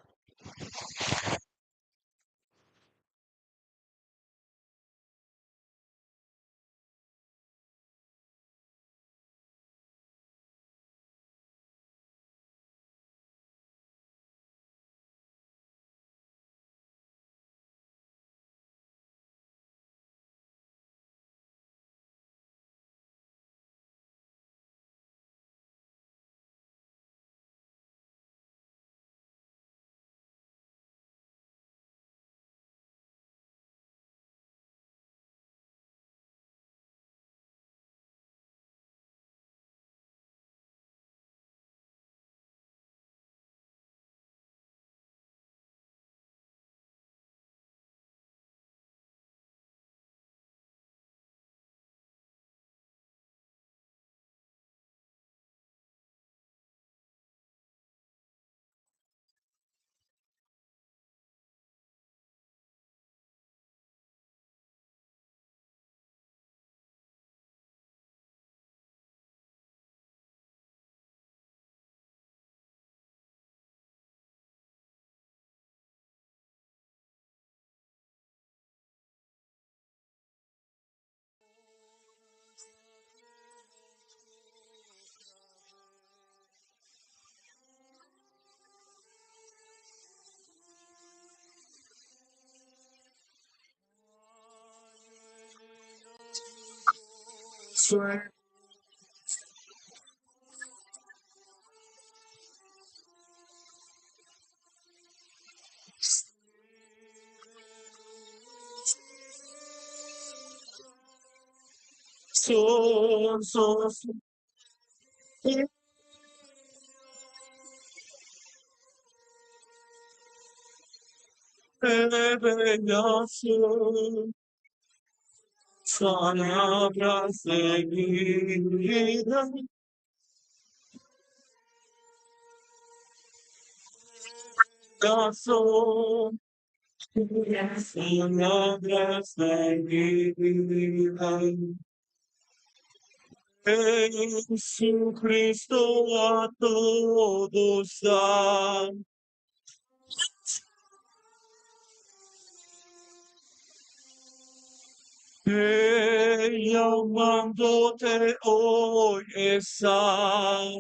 Palabras de vida. Corazón, palabras de vida. Jesucristo a todos da. Llamándote hoy está.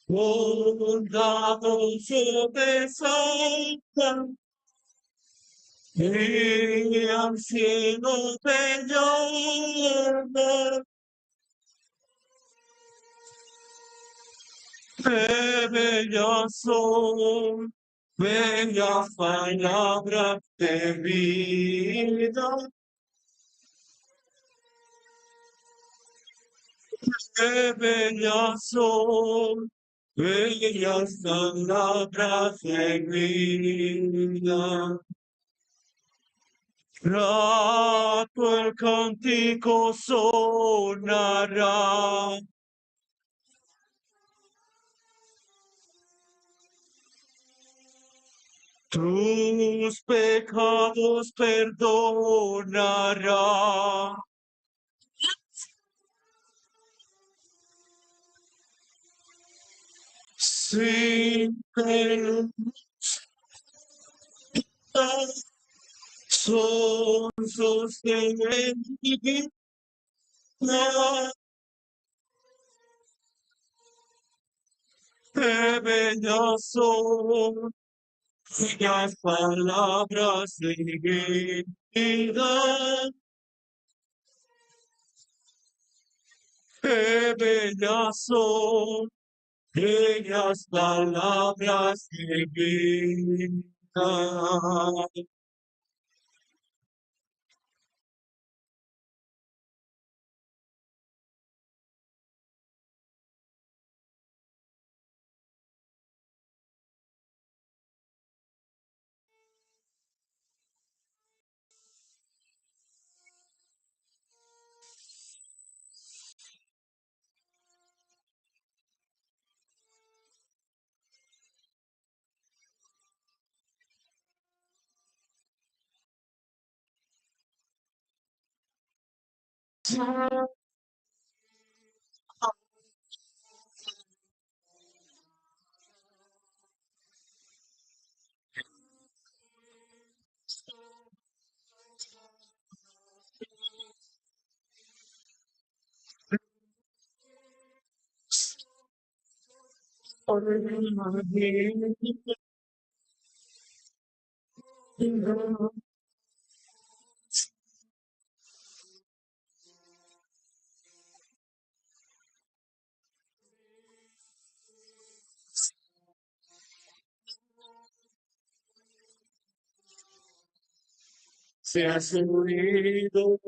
Bondadoso te salva, y al cielo te llama. Qué bellas son, bellas palabras de vida. Qué bellas son, bellas palabras de vida. Rato el cántico sonará. Tus pecados perdonará. Sin pena son sostenidas. Qué bellas son, bellas palabras de vida. Qué bellas son, bellas palabras de vida. Seas unidos.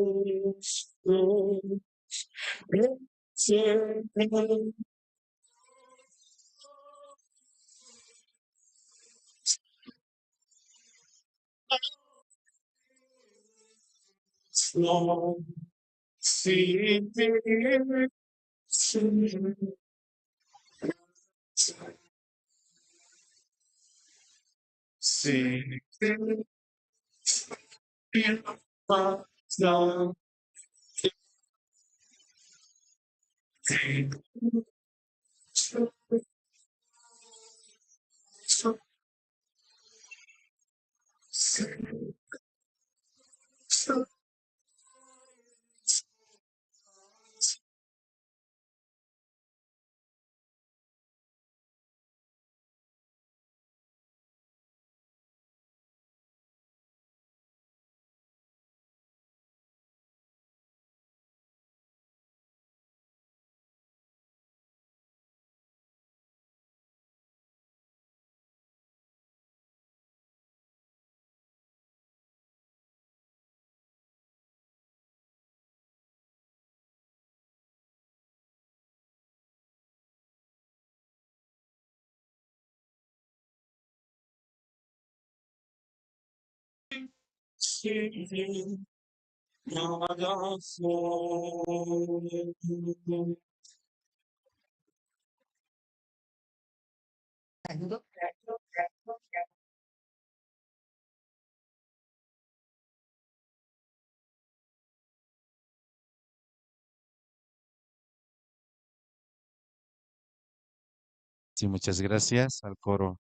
Sí, muchas gracias al coro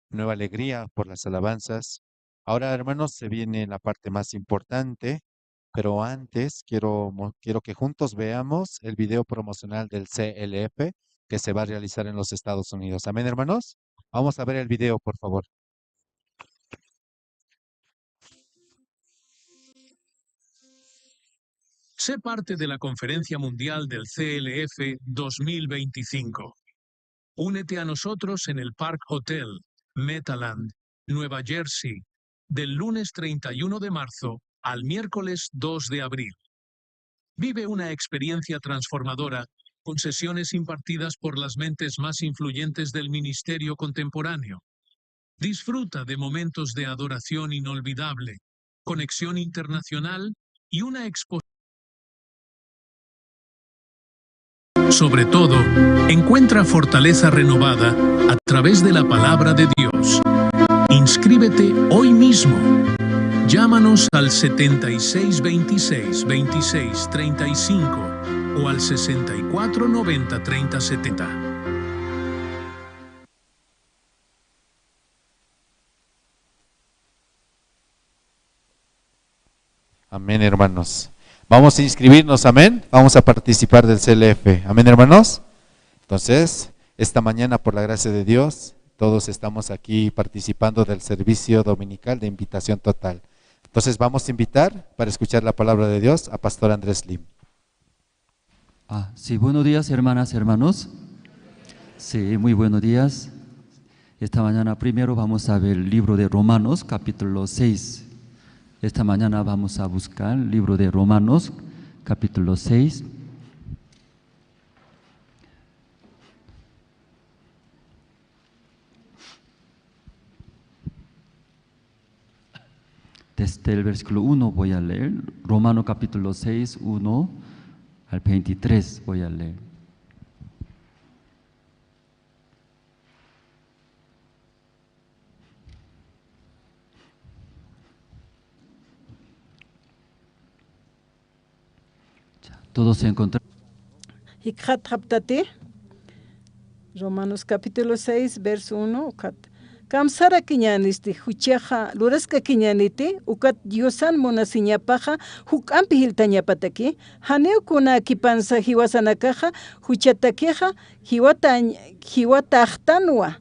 Nueva Alegría por las alabanzas. Ahora, hermanos, se viene la parte más importante, pero antes quiero, mo- quiero que juntos veamos el video promocional del C L F que se va a realizar en los Estados Unidos. Amén, hermanos. Vamos a ver el video, por favor. Sé parte de la Conferencia Mundial del C L F dos mil veinticinco. Únete a nosotros en el Park Hotel, Metaland, Nueva Jersey, del lunes treinta y uno de marzo al miércoles dos de abril. Vive una experiencia transformadora con sesiones impartidas por las mentes más influyentes del ministerio contemporáneo. Disfruta de momentos de adoración inolvidable, conexión internacional y una exposición. Sobre todo, encuentra fortaleza renovada a través de la palabra de Dios. Inscríbete hoy mismo. Llámanos al setenta y seis veintiséis veintiséis treinta y cinco o al sesenta y cuatro noventa treinta setenta. Amén, hermanos. Vamos a inscribirnos, amén. Vamos a participar del C L F. Amén, hermanos. Entonces, esta mañana, por la gracia de Dios, todos estamos aquí participando del servicio dominical de invitación total. Entonces, vamos a invitar para escuchar la palabra de Dios a Pastor Andrés Lim. Ah, sí, buenos días, hermanas, hermanos. Sí, muy buenos días. Esta mañana primero vamos a ver el libro de Romanos, capítulo seis. Esta mañana vamos a buscar el libro de Romanos, capítulo seis. Desde el versículo uno voy a leer. Romano capítulo seis, uno al veintitrés voy a leer. Todos se encuentran. Jikxatxaptati. Romanos capítulo seis, verso uno, ukat. Kamsarakiñänisti, juchaxa luraskakiñäniti, ukat Diosan munasiñapaxa juk'ampi jiltañapataki, janiw kunakipansa jiwasanakaxa juchatakixa jiwatañ-, jiwataxtanwa.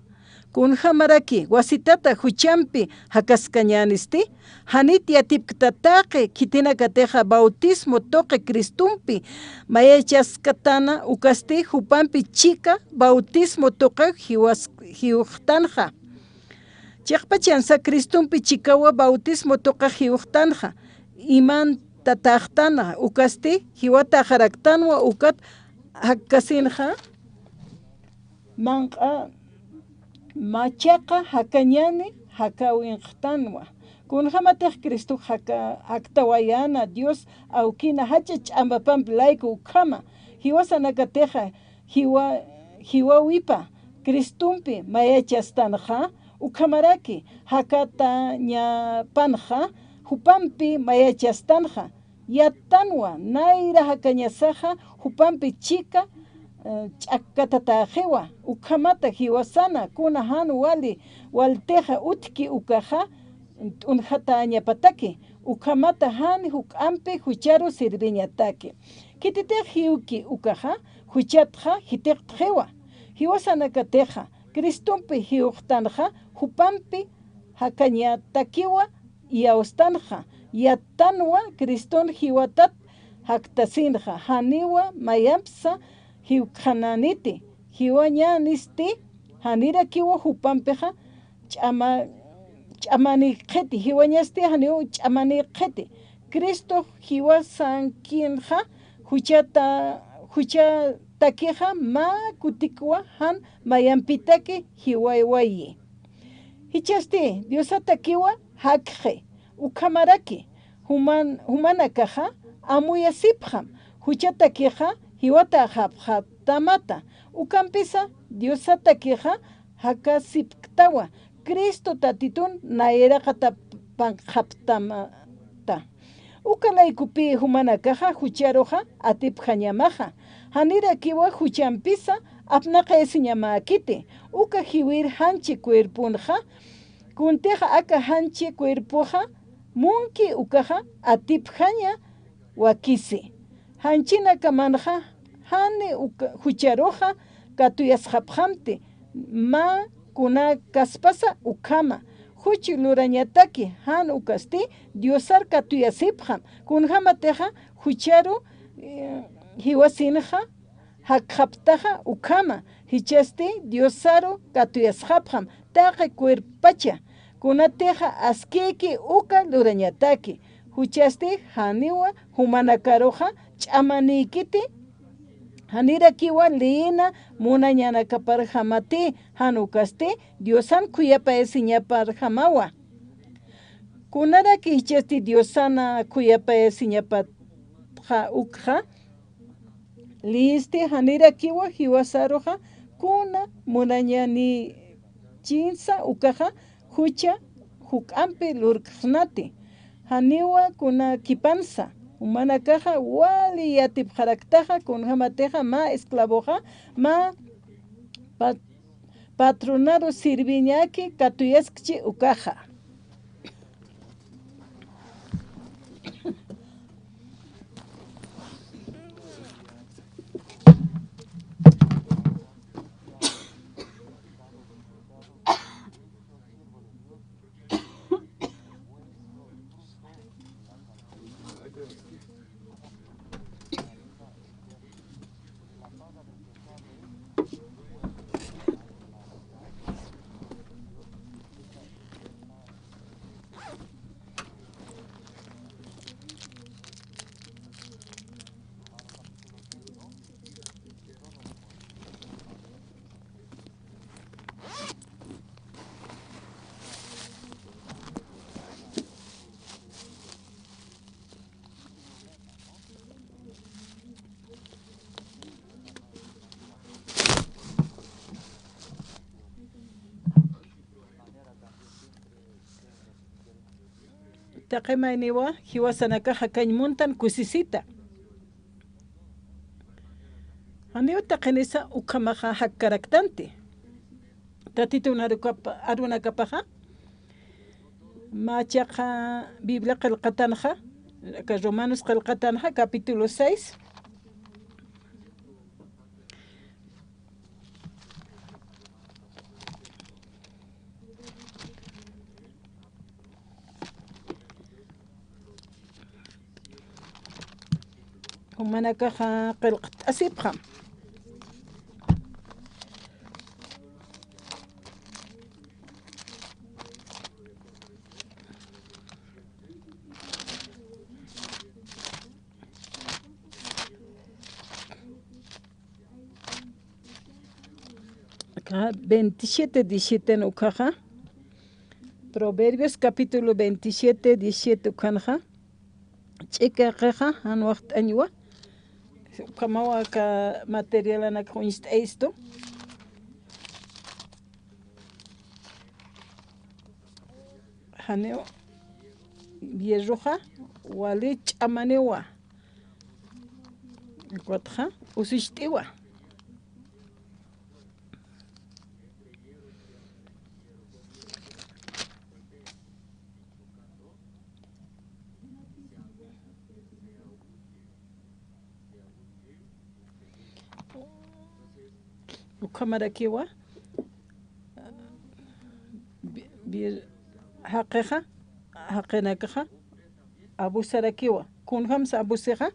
Kunjämaraki wasitata juchampi jakaskañänisti, janit yatipkta taqi khitinakatixa bautismo tuqi Cristompi mayachaskatana, ukasti jupampi chika bautismo tuqiw jiwas-, jiwxtanxa. Chiqpachansa Cristompi chikawa bautismo tuqiw jiwxtanxa, iman tataxtanxa, ukasti jiwataxaraktanwa, ukat jakkasinxa, manq'a machaqa jakañäni jakawinxtanwa. Kunjämatix Cristox jaka-, jaktawayäna Dios awkina jach'a ch'amapampi layku ukhama, jiwasanakatixa jiwa-, jiwawipa Cristompi mayachastanxa, ukhamaraki jakatañapanxa jupampi mayachastanxa, yattanwa, nayra jakañasaxa jupampi chika, eh, ch'akkatatäxiwa, ukhamata jiwasana kuna jan wali waltixa utjki ukaxa t'unjatäñapataki, ukhamata jan juk'ampi jucharu sirviñataki. Khititix jiwki ukaxa, juchatxa jitiqtxiwa. Jiwasanakatixa Cristompi jiwxtanxa, jupampi jakañatakiwa iyawstanxa, yattanwa Criston jiwatat jaktasinxa, janiwa mayampsa jiwkxanäniti, jiwañänisti janirakiwa jupampixa ch'ama-, ch'amanïkxiti, jiwañasti janiw ch'amanïkxiti. Cristox jiwasankinxa juchata-, juchatakixa mä kutikwa jan mayampitaki jiwaywayi. Jichhasti Diosatakiwa jakxi, ukhamaraki juman-, jumanakaxa amuyasipxam, juchatakixa jiwataxapxaptamata, ukampisa Diosatakixa jakasipktawa, Cristo Tatitun nayraqatapanxaptamata. Uka laykupi jumanakaxa jucharuxa atipjañamaxa, janirakiwa juchampisa apnaqayasiñamäkiti, uka jiwir janchi cuerponxa, kuntixa aka janchi cuerpoxa munki ukaxa atipjaña wakisi. Janchinakamanxa jani uka-, jucharuxa katuyasxapxamti, mä kunakaspasa ukhama. Juch lurañataki jan ukasti Diosar katuyasipxam, kunjämatixa jucharu, eh, jiwasinxa jakxaptaxa ukhama, jichhasti Diosaru katuyasxapxam, taqi cuerpopacha, kunatixa askïki uka lurañataki, juchhasti janiwa jumanakaruxa ch'amanïkiti, Janirakiwa liyina munañanakaparjamati, jan ukasti Diosan khuyapayasiñaparjamawa. Kunaraki jichhasti Diosana khuyapayasiñapatxa ukxa, liyisti janirakiwa jiwasaruxa kuna munañanichinsa ukaxa jucha juk'ampi lurkxnati. Janiwa kuna kipansa, jumanakaxa wali yatipxaraktaxa, kunjamatixa mä esclavoxa, mä pa-, patronaru sirviñaki katuyaskchi ukaxa. Taqi mayniwa jiwasanakaxa kañ muntan kusisita. Janiw taqinisa ukhamaxa jakkaraktanti. Tatitun arukapa-, arunakapaxa. Mä chiqa Biblia qillqatanxa, aka Romanos qillqatanxa, capítulo seis. Jumanakaxa qillqt'asipxam. Aka veintisiete diecisiete ukhaxa, Proverbios capítulo veintisiete diecisiete ukhanxa, ch'ikaqixa, jan waxt'añwa, ukhamawa aka materialanakax uñst'ayistu. Janiw, hierroxa wali ch'amaniwa. Ukatxa usucht'iwa. Ukhamarakiwa, bi-, bi-, jaqixa, jaqinakaxa, abusarakiwa. Kunjamsa abusixa.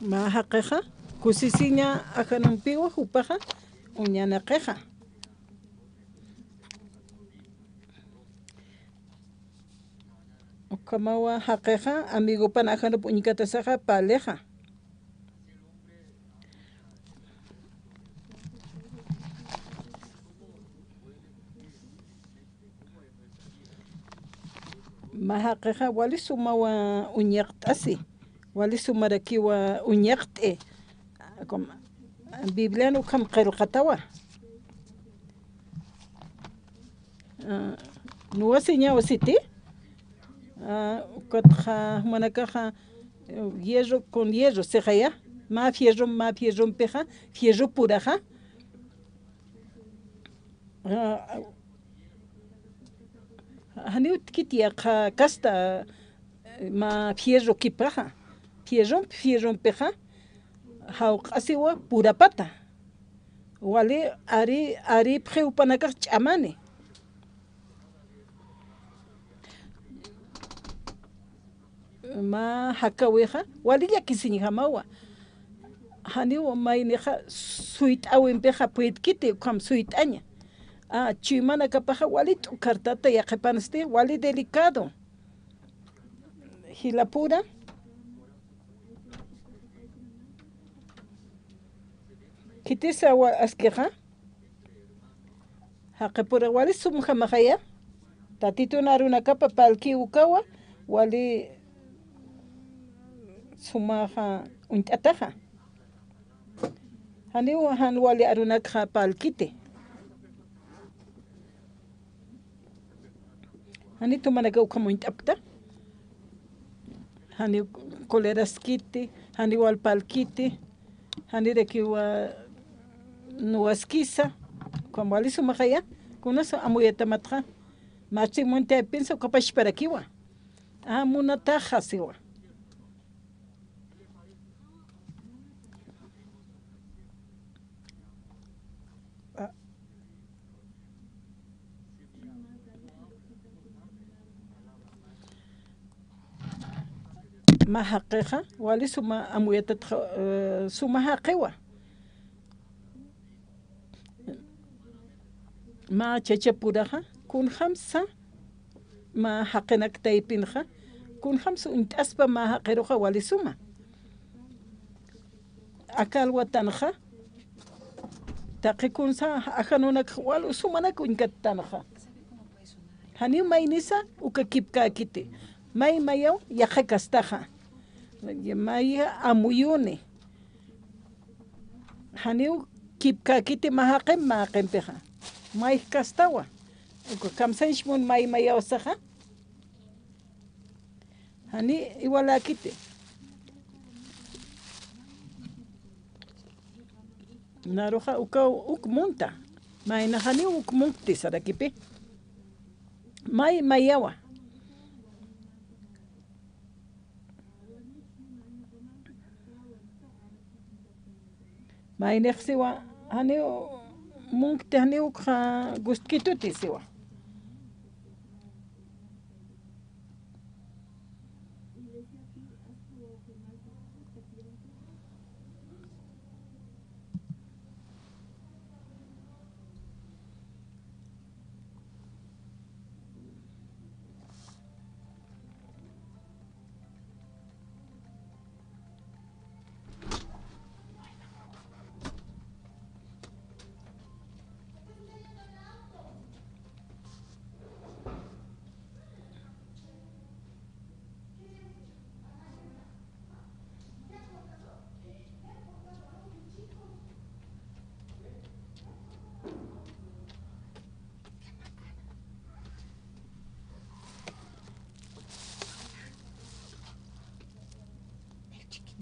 Mä jaqixa, kusisiña ajanumpiwa jupaxa, uñanaqixa. Ukhamawa jaqixa, amigopan ajanup uñkatasaxa, palixa. Mä jaqixa wali sumawa uñaqt'asi, wali sumarakiwa uñaqt'i. Biblian ukham qillqatawa. Ah, nuwasiñaw siti. Ah, ukatxa, jumanakaxa, eh, hierro con hierro, sixaya, mä fierro, mä fierrompixa, fierro puraxa. Ah, janiw utkiti yaqha kasta, eh, mä fierro kipaxa. Fierrompi, fierrompixa, jawq'asiwa purapata. Wali ari, aripxi jupanakax ch'amani. Mä jakawixa, wali llakisiñjamawa. janiw maynixa suyt'äwimpixa puytkiti, ukham suyt'aña. A, chuymanakapaxa wali t'ukhartata yaqhipansti, wali delicado. Jilapura. Khitisa wa askixa. Jaqipura wali sumjamaxaya. Tatitun arunakapa pälki ukawa, wali sumaxa uñt'ataxa. Janiw jan wali arunakxa pälkiti. Jani tumanaka ukham uñt'apkta. Jani coleraskiti, jani wal pälkiti, janirakiwa nuwaskisa, ukham wali sumaxaya, kunas amuyatamatxa, masti munti aypinsa ukapachparakiwa. A, munataxa siwa. Mä jaqixa, wali suma amuyatatxa, eh, suma jaqiwa. Mä chachapuraxa, kunjamsa, mä jaqinak taypinxa, kunjamsa uñt'aspa mä jaqiruxa wali suma. Aka alwatanxa, taqi kunsa ajanunak wal sumanak uñkattanxa. Janiw maynisa uka kipkäkiti. May mayaw yaqha kastaxa. May amuyuni. Janiw kipkäkiti mä jaqim mä jaqimpixa. May kastawa. Uka kamsañch mun may mayawsaxa. Jani iwaläkiti. Naruxa ukaw uk munta. Mayna janiw uk munkti sarakipi. May mayawa. Maynix siwa, janiw munkti, janiw ukxa gustkituti siwa.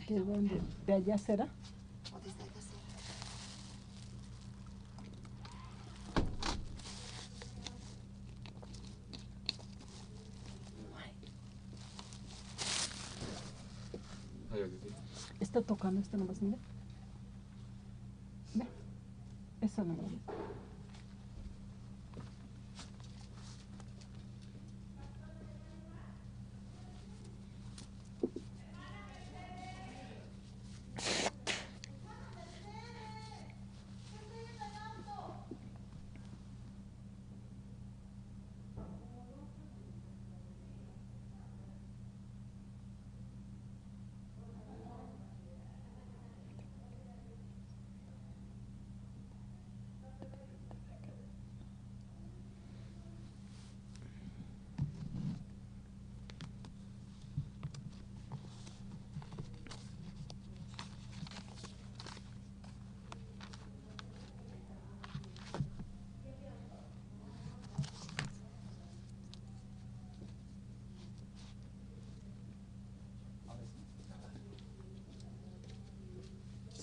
¿De dónde? ¿De allá será? Está tocando este nomás, mira. Ve. Eso nomás.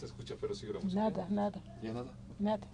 Se escucha, pero sí grabamos. Nada, nada. ¿Ya nada? Nada.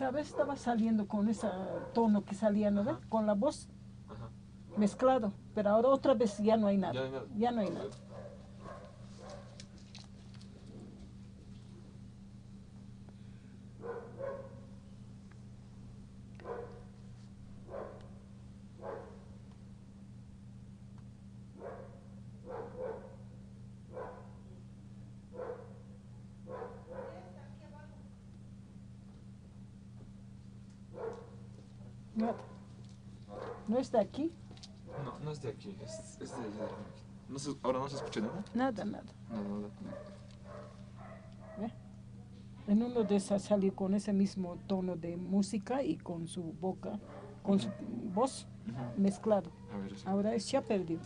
Esta vez estaba saliendo con ese tono que salía, ¿no ve? Ajá. Con la voz. Ajá. Mezclado, pero ahora otra vez ya no hay nada. Ya no hay nada. Ya no hay nada. No, no es de aquí. No, no es de aquí. Es, es de, de- no se- ahora no se escucha nada. Nada, nada. Nada, nada. ¿Ve? En uno de esas salió con ese mismo tono de música y con su boca, con su voz mezclado. A ver, sí. Ahora se ha perdido.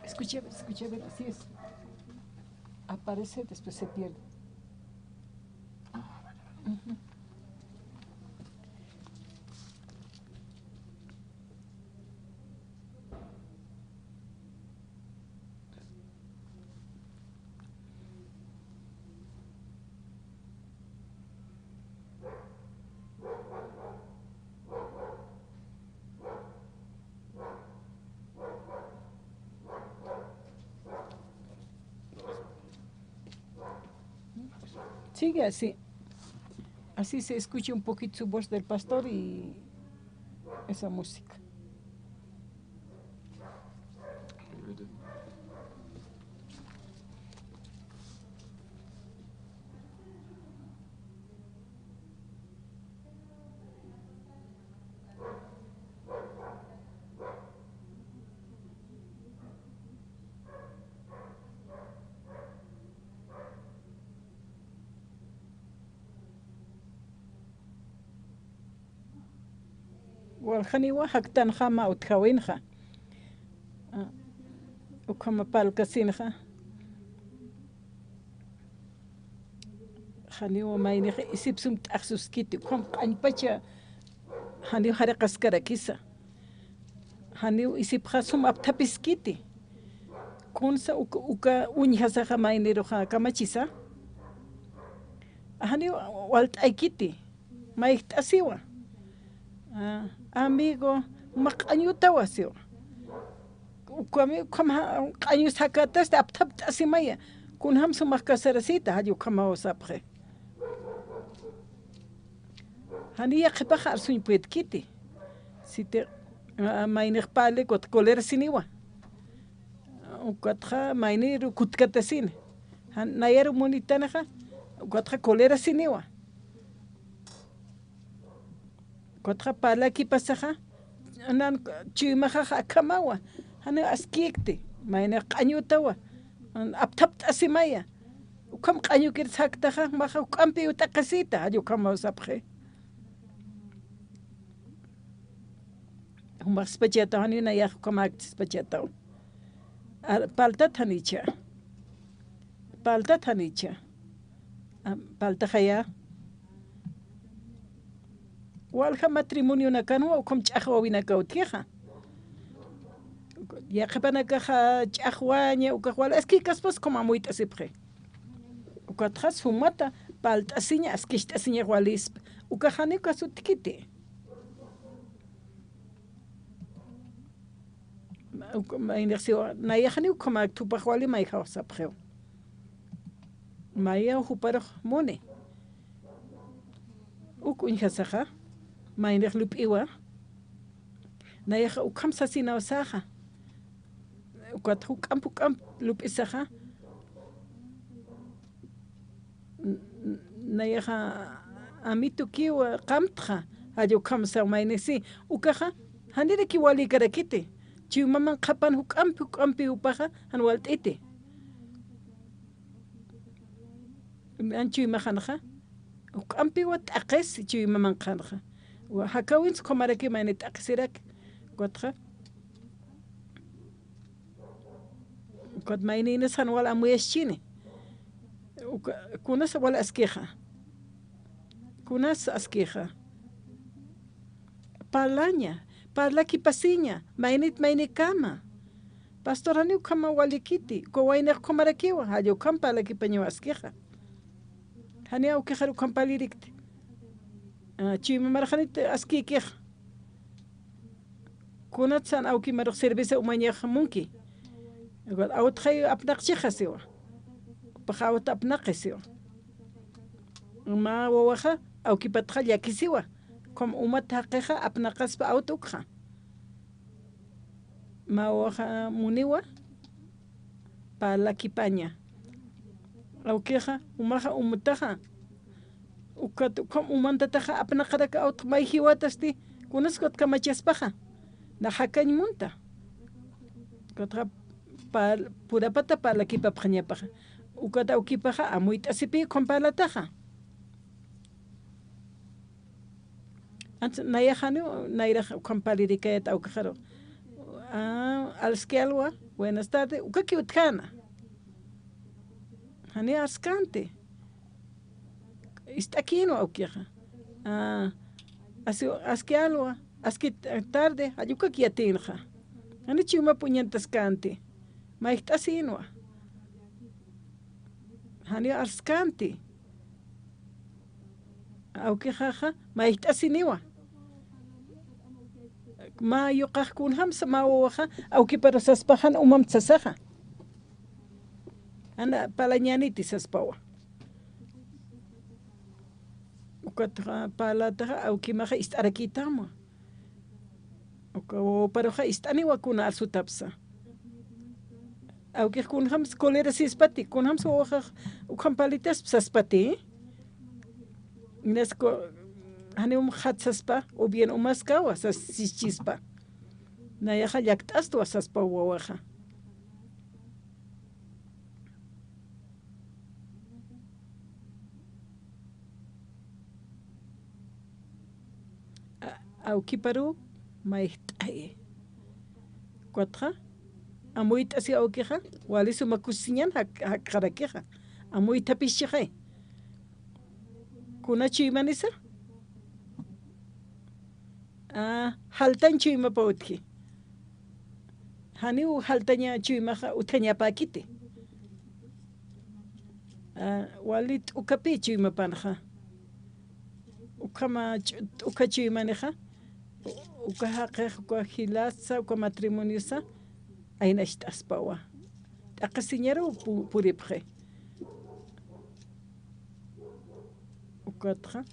Escuche, escuche, a ver, así es. Aparece, después se pierde. Ujú. Sigue así. Así se escucha un poquito su voz del pastor y esa música. Waljaniwa jaktanxa mä utjäwinxa. Ah, ukhama parlkasinxa. Janiw maynix isip sum t'axsuskiti, ukham q'añpacha janiw jariqaskarakisa. Janiw isipxa sum apthapiskiti. Kunsa uka, uka uñjasaxa mayniruxa kamachisa. Janiw walt'aykiti. Mayjt'asiwa. Ah, amigo, jumax q'añutawa siwa. Ukhami, ukham ja-, q'añus jakatasti apthapt'asimaya. Kunjam sumax casarasita, jall ukhamaw sapxi. Jani yaqhipax arsuñ puedkiti. Siti, ah, maynix pali, ukat colerasiniwa. Ukatxa mayniru kutkatasini. Jan nayaru munitanixa, ukatxa colerasiniwa. Ukatxa parlakipasaxa, nan chuymaxax akhamawa, jani askïkti, mayni q'añutawa, apthapt'asimaya, ukham q'añukir jaktaxa, jumaxa juk'ampi ut'aqasita, jall ukhamaw sapxi. Jumax spachataw, jani nayax ukhamäkti spachataw. Ar-, parltat janicha. Parltat janicha. Ah, parltaxaya. Walja matrimonionakanwa ukham ch'axwawinakaw utjixa. Yaqhipanakaxa ch'axwaña, ukax wal, es que kaspas ukham amuyt'asipxi. Ukatxa sumata parlt'asiña, askicht'asiñax walispa. Ukax janiw kasutkiti. Ma-, uk-, maynix siwa, nayax janiw ukhamäkti, jupax wali mayjaw sapxiw. Mayaw juparux muni. Uk uñjasaxa, maynix lup'iwa. Nayax ukham sasinaw saxa. Ukat juk'amp, juk'amp lup'isaxa. N-, n-, nayaxa amitukiw qamtxa, jall ukham saw maynix si, ukaxa, janirakiw walïkarakiti, Chuymaman qhapan juk'ampi, juk'ampi jupaxa, jan walt'iti. Jan chuymaxanxa, juk'ampiwa t'aqis chuymaman qhanxa. Wa jakawinsa ukhamarakiw mayni t'aqisiraki. Ukatxa, ukat mayninas jan wal amuyaschini. Uka, kunas wal askixa. Kunas askixa. Parlaña, parlakipasiña, maynit maynikama. Pastor, jani ukhama walikiti, uka waynix ukhamarakiwa, jalla ukham parlakipañaw askixa. Jani awkixar ukham parlirikti. Ah, chuymamar janit askïkixa. Kunatsan awkimarux cerveza umañax munki. Awtxay apnaqchixa siwa. Jupax awt apnaqi siwa. Mä wawaxa awkipatxa llakisiwa. Ukham umat jaqixa apnaqaspa awt ukxa. Mä wawaxa muniwa, parlakipaña. Awkixa, umaxa umtaxa. Ukat ukham umantataxa apnaqaraki awt may jiwatasti, kunas ukat kamachaspaxa. Nax jakañ munta. Ukatxa par-, purapata parlakipapxañapaxa. Ukat awkipaxa amuyt'asipi ukham parlataxa. Antes nayax janiw, nayrax ukham parlirikayät awkixaru. Ah, aski alwa, buenas tardes, ukakiw utjäna. Jani arskanti. Ist'akïnwa awkixa. Ah, asi, aski alwa, aski tarde, jall ukak yatïnxa. Jani chuymap uñantaskanti. Mayjt'asïnwa. Jani arskanti. Awkixaxa, mayjt'asiniwa. Mä yuqax kunjamsa, mä wawaxa, awkiparu saspaxa, jan umamta sasaxa. Jan parlañäniti saspawa. Ukat parlataxa, awkimaxa ist'arakïtamwa. Uka wawaparuxa ist'aniwa kuna arsutapsa. Awkix kunjams cólera sispati, kunjams wawaxax ukham parlitaspa saspati. Inas ku-, janiw um jat saspa, o bien umaskawa sas sischispa. Nayaxa llakt'astwa saspa wawaxa. A-, awkiparu mayjt'ayi. Ukatxa, amuyt'asi awkixa, wali suma kusisiñan jak-, jakxarakixa. Amuyt'apischixay. Kuna chuymanisa? A, jaltañ chuymapaw utji. Janiw jaltaña chuymaxa utjañapäkiti. A, wali t'ukapï chuymapanxa. Ukhama ch-, t'uka chuymanixa. Uka jaqix, uka jilatsa, uka matrimoniosa. Aynacht'aspawa. T'aqhisiñaru pu-, puripxi. Ukatxa,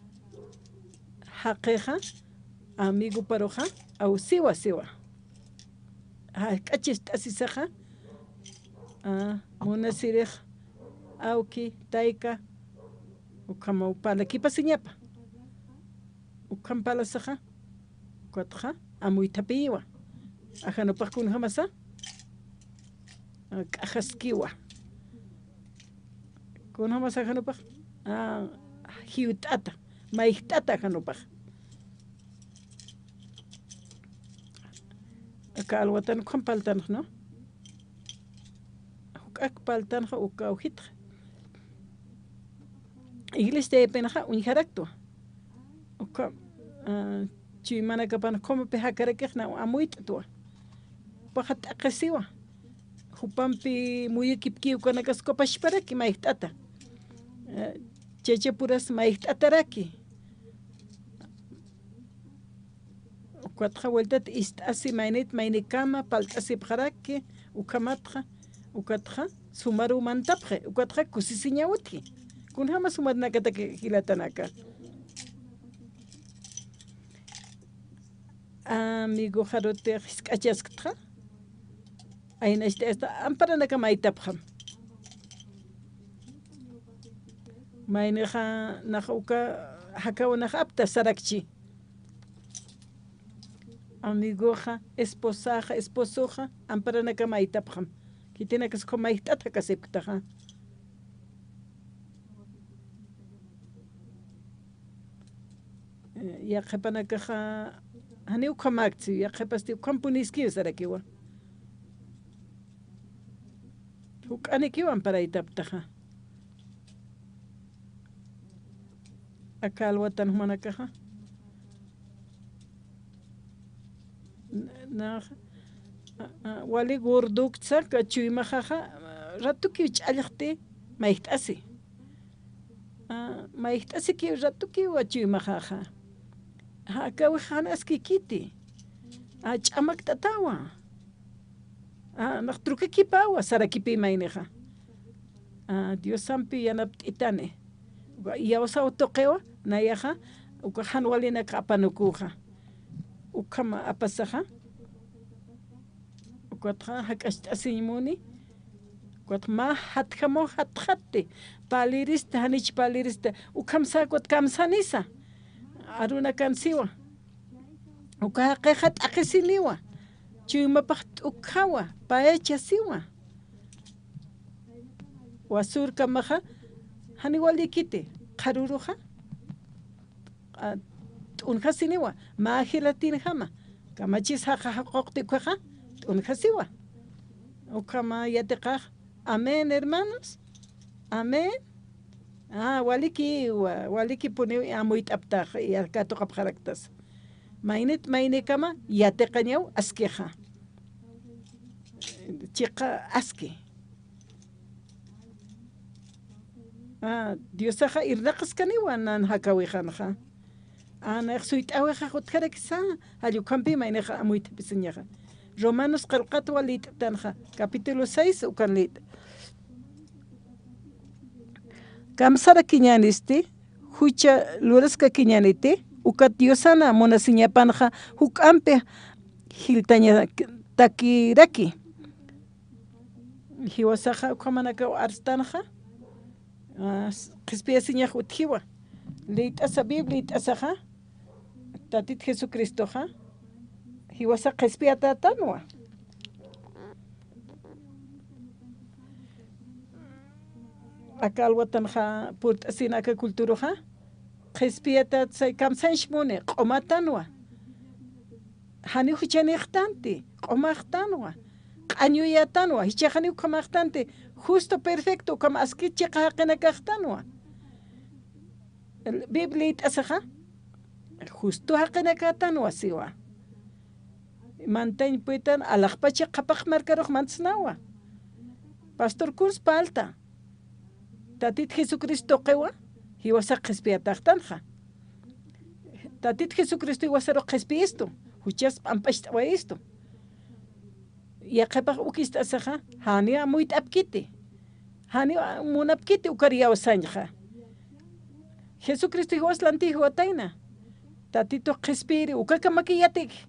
jaqixa, amigoparuxa, aw siwa, siwa. Jak'achicht'asisaxa, a, munasirix, awki, tayka, ukhamaw parlakipasiñapa. Ukham parlasaxa, ukatxa, amuyt'apiwa. Ajanupax kunjamasa, a, k'axaskiwa. Kunjamasa ajanupax, a, jiwt'ata, mayjt'ata ajanupax. Aka alwatan ukham parltanxa, ¿no? Juk'ak parltanxa uka awjitxa. Iglesia taypinxa uñjaraktwa. Uka, a, chuymanakapan ukhamapi jakarakixna amuyt'twa. Jupaxa t'aqhisiwa. Jupampi muyukipki ukanakas ukapasparaki mayjt'ata. A, chaychapuras mayjt'ataraki. Ukatxa vueltat ist'asi maynit maynikama, parlt'asipxaraki, ukhamatxa, ukatxa, sumaruw mantapxi, ukatxa kusisiñaw utji. Kunjama sumarinakataki jilatanaka. Amigoxarutix jisk'achasktxa. Aynacht'asta amparanaka maytapxam. Maynixa nax uka jakawnax apta sarakchi. Amigoxa, esposaxa, esposoxa, amparanakama aytapxam. Khitinakas ukham mayjt'at jakasipktaxa. Eh, yaqhipanakaxa, janiw ukhamäktsiw, yaqhipasti ukhampuniskiw sarakiwa. Juk'anikiw amparaytaptaxa. Aka alwatan jumanakaxa. Na, na, a, a, wali gordukta, ka chuymaxaxa, ratukiw ch'allxti, mayjt'asi. A, mayjt'asikiw ratukiw a chuymaxaxa. Jakawix jan askikiti. A, ch'amakt'atawa. A, nax trukakipawa, sarakipï maynixa. A, Diosampi yanapt'itani. Uka iyawsaw tuqiwa, nayaxa, uka jan walinak apanukuxa. Ukham apasaxa. Ukatxa jak'acht'asiñ muni. Ukat mä jatjamaw jatxatti. Pälirista, janich pälirista. Ukham sä ukat kamsanisa. Arunakan siwa. Uka jaqixa t'aqhisiniwa. Chuymapax t'ukhawa, payachasiwa. Wasurkamaxa, janiw walikiti, qharüruxa, a, t'unjasiniwa, mä gelatinjama, kamachis jaqa jaquqti ukhaxa, t'unjasiwa. Ukhama yatiqax, amén, hermanos. Amén. A, walikiwa, walikipuniw amuyt'aptax, ya katuqapxaraktasa. Maynit maynikama yatiqañaw askixa. Chiqa aski. A, Diosaxa irnaqaskaniwa nan jakawixanxa. A, nax suyt'äwixa utjarakisa, jall ukhampi maynixa amuyt'apisiñaxa. Romanos qillqatwa lït'tanxa, capítulo seis, ukan lït'a. Kamsarakiñänisti, jucha luraskakiñäniti, ukat Diosana munasiñapanxa juk'ampi jiltañatakiraki. Jiwasaxa ukhamanakaw arstanxa, a, s-, qhispiyasiñax utjiwa. Lït'asa Biblia lït'asaxa, Tatit Jesucristoxa, jiwasa qhispiyatätanwa. Aka alwatanxa purt'asina aka culturuxa, qhispiyatätsay kamsañch muni, q'umatanwa. Janiw juchanïxtanti, q'umaxtanwa, q'añuyätanwa, jichhax janiw ukhamaxtanti, justo perfecto, ukham askit chiqa jaqinakaxtanwa. Biblia lït'asaxa, justo jaqinakätanwa siwa. Mantañ puytan alaxpacha qhapaq markarux mantsnawa. Pastor Kunz Palta. Tatit Jesucristo tuqiwa, jiwasa qhispiyatäxtanxa. Tatit Jesucristo jiwasarux qhispiyistu, juchas p'amp'acht'awayistu. Yaqhipax uk ist'asaxa, janiw amuyt'apkiti. Janiw munapkiti ukar iyawsañxa. Jesucristo jiwas lanti jiwatayna. Tatitux qhispiyiri, ukakamaki yatiki.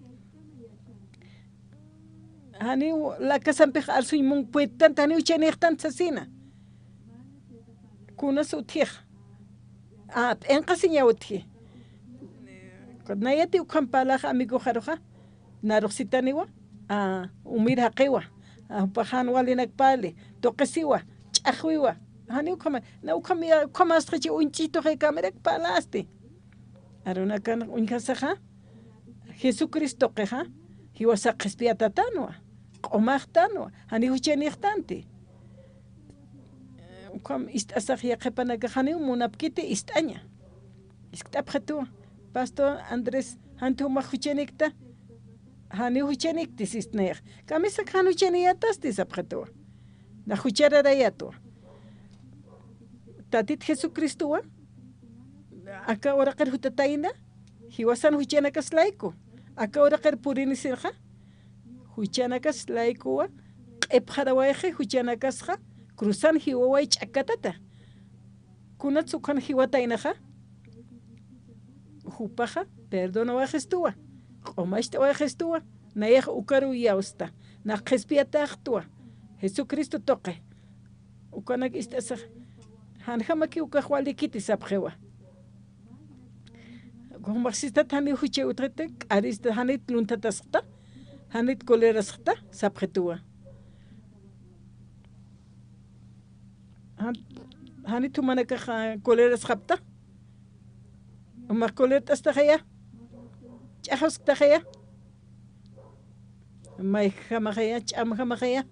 Janiw lakasampix arsuñ mun puytanta, janiw juchanïxtanta sasina. Kunas utjix. A, p'inqasiñaw utji. Nayati ukham parlaxa amigoxaruxa, narux sitaniwa, a, umir jaqiwa, a, jupax jan walinak parli, tuqisiwa, ch'axwiwa, janiw ukhama, na ukham, ya, ukham astxachi uñch'ituxi kamirak parlasti. Arunakan uñjasaxa, Jesucristo tuqixa, jiwasa qhispiyatätanwa, q'umaxtanwa, janiw juchanïxtanti. Ukham ist'asax yaqhipanakax janiw munapkiti ist'aña. Jiskt'apxituwa, Pastor Andrés, janti jumax juchanikta, janiw juchanikti sistnayx. Kamisak jan juchaniyätasti sapxituwa. Nax juchararayätwa. Tatit Jesucristowa, aka uraqir jutatayna, jiwasan juchanakas layku. Aka uraqir purinisinxa, juchanakas laykuwa, q'ipxarawayxi juchanakasxa, cruzan jiwaway ch'akkatata. Kunats ukan jiwataynaxa, jupaxa perdonawayxistuwa, q'umacht'awayxistuwa, nayax ukaruw iyawsta, nax qhispiyatäxtwa, Jesucristo tuqi. Ukanak ist'asax, janjamakiw ukax walikiti sapxiwa. Jumax sistat janiw jucha utjita, k'arista, janit lunthatasxta, janit colerasxta, sapxituwa. Jan-, janit jumanakax, ah, colerasxapxta. Jumax colert'astaxaya, ch'axwsktaxaya, mayjamaxaya, ch'amjamaxaya,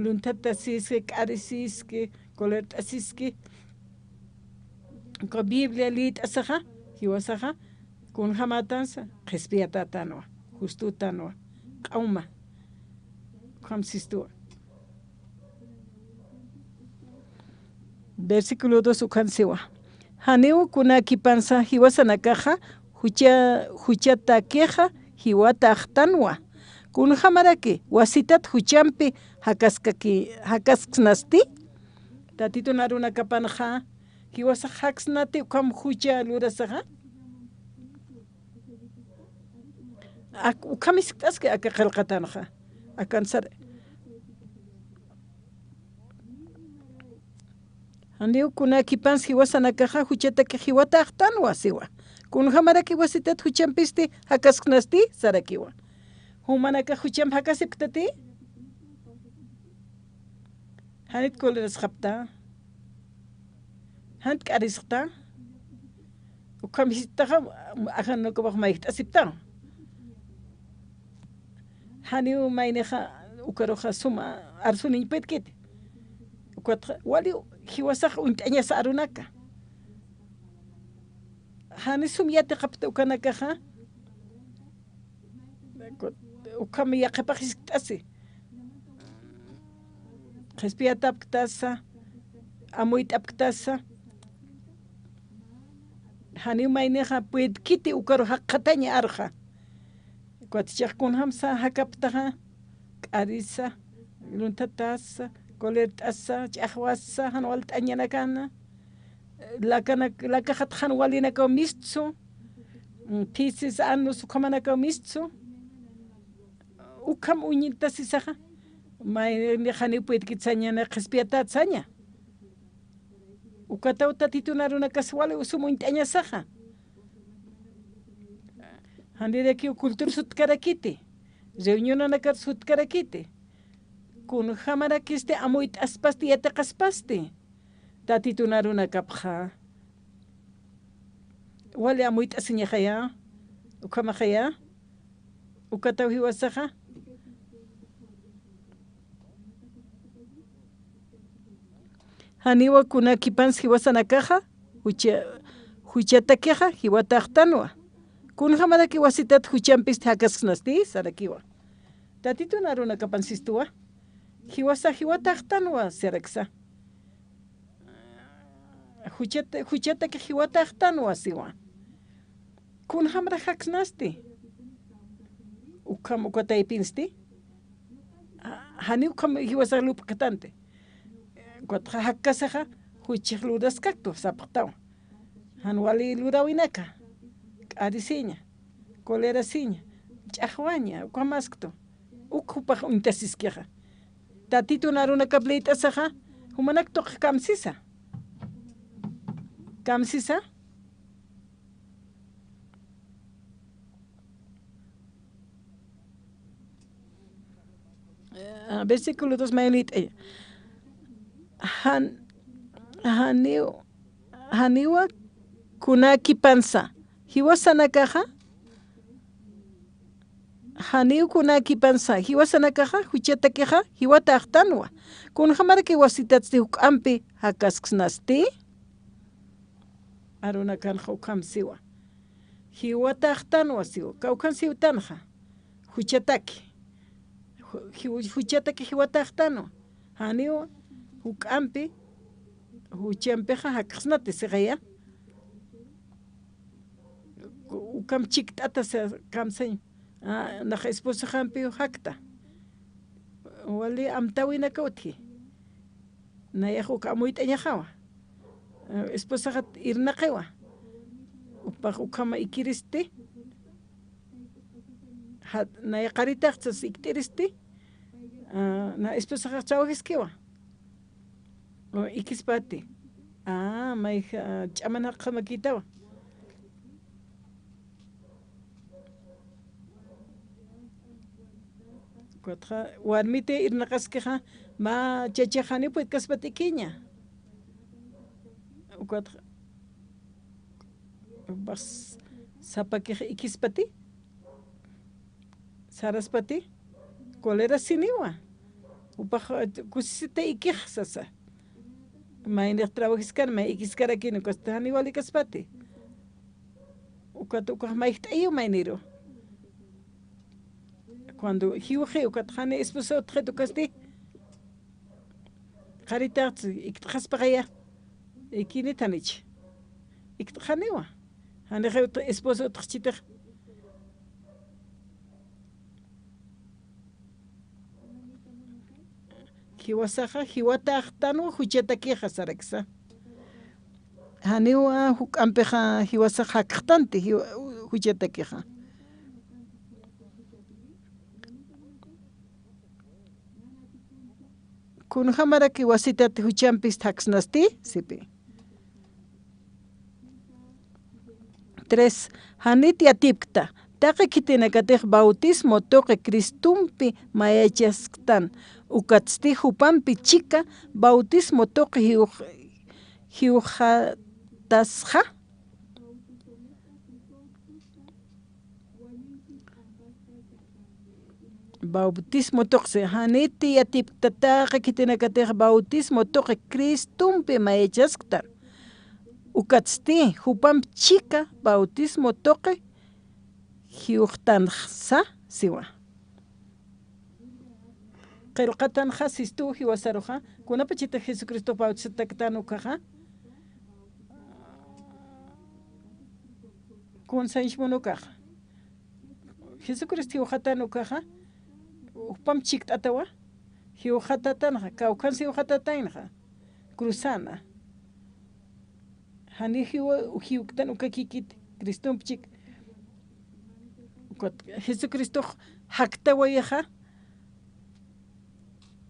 lunthatasiski, k'arisiski, colert'asiski. Uka Biblia liyt'asaxa, jiwasaxa, kunjamätansa, qhispiyatätanwa, justutanwa, q'awma. Ukham sistuwa. Versículo dos ukan siwa. Janiw kunakipansa jiwasanakaxa, jucha-, juchatakixa jiwataxtanwa. Kunjamaraki wasitat juchampi jakaskaki-, jakasksnasti? Tatitun arunakapanxa, jiwasax jaksnati ukham jucha lurasaxa. Ak-, ukham jiskt'aski aka qillqatanxa. Akan sar-, janiw kunakipans jiwasanakaxa juchatakix jiwataxtanwa siwa. Kunjamaraki wasitat juchampisti jakasknasti sarakiwa. Jumanakax juchamp jakasipktati? Janit colerasxapxta. Jant k'arisxta. Ukham jiskt'axa, ajan ukapax mayjt'asipxta. Janiw maynixa ukaruxa suma arsuniñ puedkiti. Ukatxa, wali jiwasax uñt'añasa arunaka. Jani sum yatiqapxta ukanakaxa. Ukham yaqhipax jiskt'asi. Qhispiyatapktasa, amuyt'apktasa. Janiw maynixa puedkiti ukaru jaqataña arxa. Ukat jichhax kunjamsa jakapxtaxa, k'arisa, lunthatasa, colert'asa, ch'axwasa, jan walt'añanakana. Lakanak-, lakaxat jan walinakaw mistsu, mm, phisis, anus, ukhamanakaw mistsu. Ukham uñtasisaxa, mayni janiw puedkit saña, na qhispiyatat saña. Ukataw Tatitun arunakas wali sum uñt'añasaxa. Janirakiw cultur sutkarakiti, reunionanakat sutkarakiti. Kunjamarakisti amuyt'aspasti, yatiqaspasti. Tatitun arunakapxa. Wali amuyt'asiñaxaya, ukhamaxaya, ukataw jiwasaxa. Janiwa kunakipans jiwasanakaxa, jucha-, juchatakixa, jiwataxtanwa. Kunjamaraki wasitat juchampist jakasksnasti, sarakiwa. Tatitun arunakapan sistuwa, jiwasa jiwataxtanwa, saraksa. Juchat-, juchataki jiwataxtanwa siwa. Kunjamra jaksnasti. Ukham uka taypinsti. Ja-, jani ukham jiwasax lupktanti. Ukatxa jakkasaxa, juchix luraskaktu, sapxtawa. Jan wali luräwinaka. K'arisiña, colerasiña, ch'axwaña, ukhamasktu. Uk jupax uñtasiskixa. Tatitun arunakap liyt'asaxa, jumanak tuqi kamsisa. Kamsisa. Ah, versículo dos may liyt'aya. Jan-, janiw-, janiwa kunakipansa. Jiwasanakaxa, janiw kunakipansa, jiwasanakaxa, juchatakixa, jiwataxtanwa. Kunjamaraki wasitatsti juk'ampi jakasksnasti. Arunakanxa ukham siwa. Jiwataxtanwa siwa. Kawkhan siwtanxa. Juchataki. Ju-, ju-, juchataki jiwataxtanwa. Janiw juk'ampi, juchampixa jakxsnati sixiya. Ukham chikt'ata sa-, kamsañ. Ah, nax esposaxampiw jakta. Wali amtäwinaka utji. Nayax uk amuyt'añaxawa. Ah, esposaxat irnaqiwa. Jupax ukhama ikiristi. Jat, naya qaritaxchas ikt'iristi. Ah, na esposaxax trabajiskiwa. O, ikispati. Ah, mayja, ch'aman jaqjamakïtawa. Ukatxa, warmiti irnaqaskixa, mä chachax janiw puytkaspati ikiña. Ukatxa, bas, sapakix ikispati, saraspati, cólera siniwa. Jupax, eh, kusisita ikix sasa. Maynix trabajiskan, may ikiskarakini, ukasti janiw walikaspati. Ukat ukax mayjt'ayiw mayniru. Cuando jiwxi ukat jani esposo utxit ukasti, qaritax ikt'xaspaxaya, ikinit janich. Ikt'xaniwa. Janix ut-, esposo utxchitix. Jiwasaxa, jiwataxtanwa juchatakixa saraksa. Janiwa juk'ampixa jiwasax jakxtanti jiwa-, juchatakixa. Kunjamarak jiwasitat juchampis jaksnasti, sipi. Tres, janit yatipkta, taqi khitinakatix bautismo tuqi Cristumpi mayachasktan, ukatsti jupampi chika bautismo tuqi jiw-, jiwxatasxa. Bautismo tuqsi, janiti yatipkta taqi khitinakatix bautismo tuqi Cristumpi mayachasktan. Ukatsti, jupamp chika bautismo tuqi jiwxtanxa siwa. Qillqatanxa sistu jiwasaruxa, kunapachita Jesucristo bautizataktan ukaxa, kun sañsmun ukaxa. Jesucristo jiwxatan ukaxa, jupam chikt'atawa, jiwxatatanxa, kawkhan jiwxatataynxa, cruzana. Jani jiwa, jiwktan ukakikit, Cristump chik. Ukat Jesucristox jaktawayixa,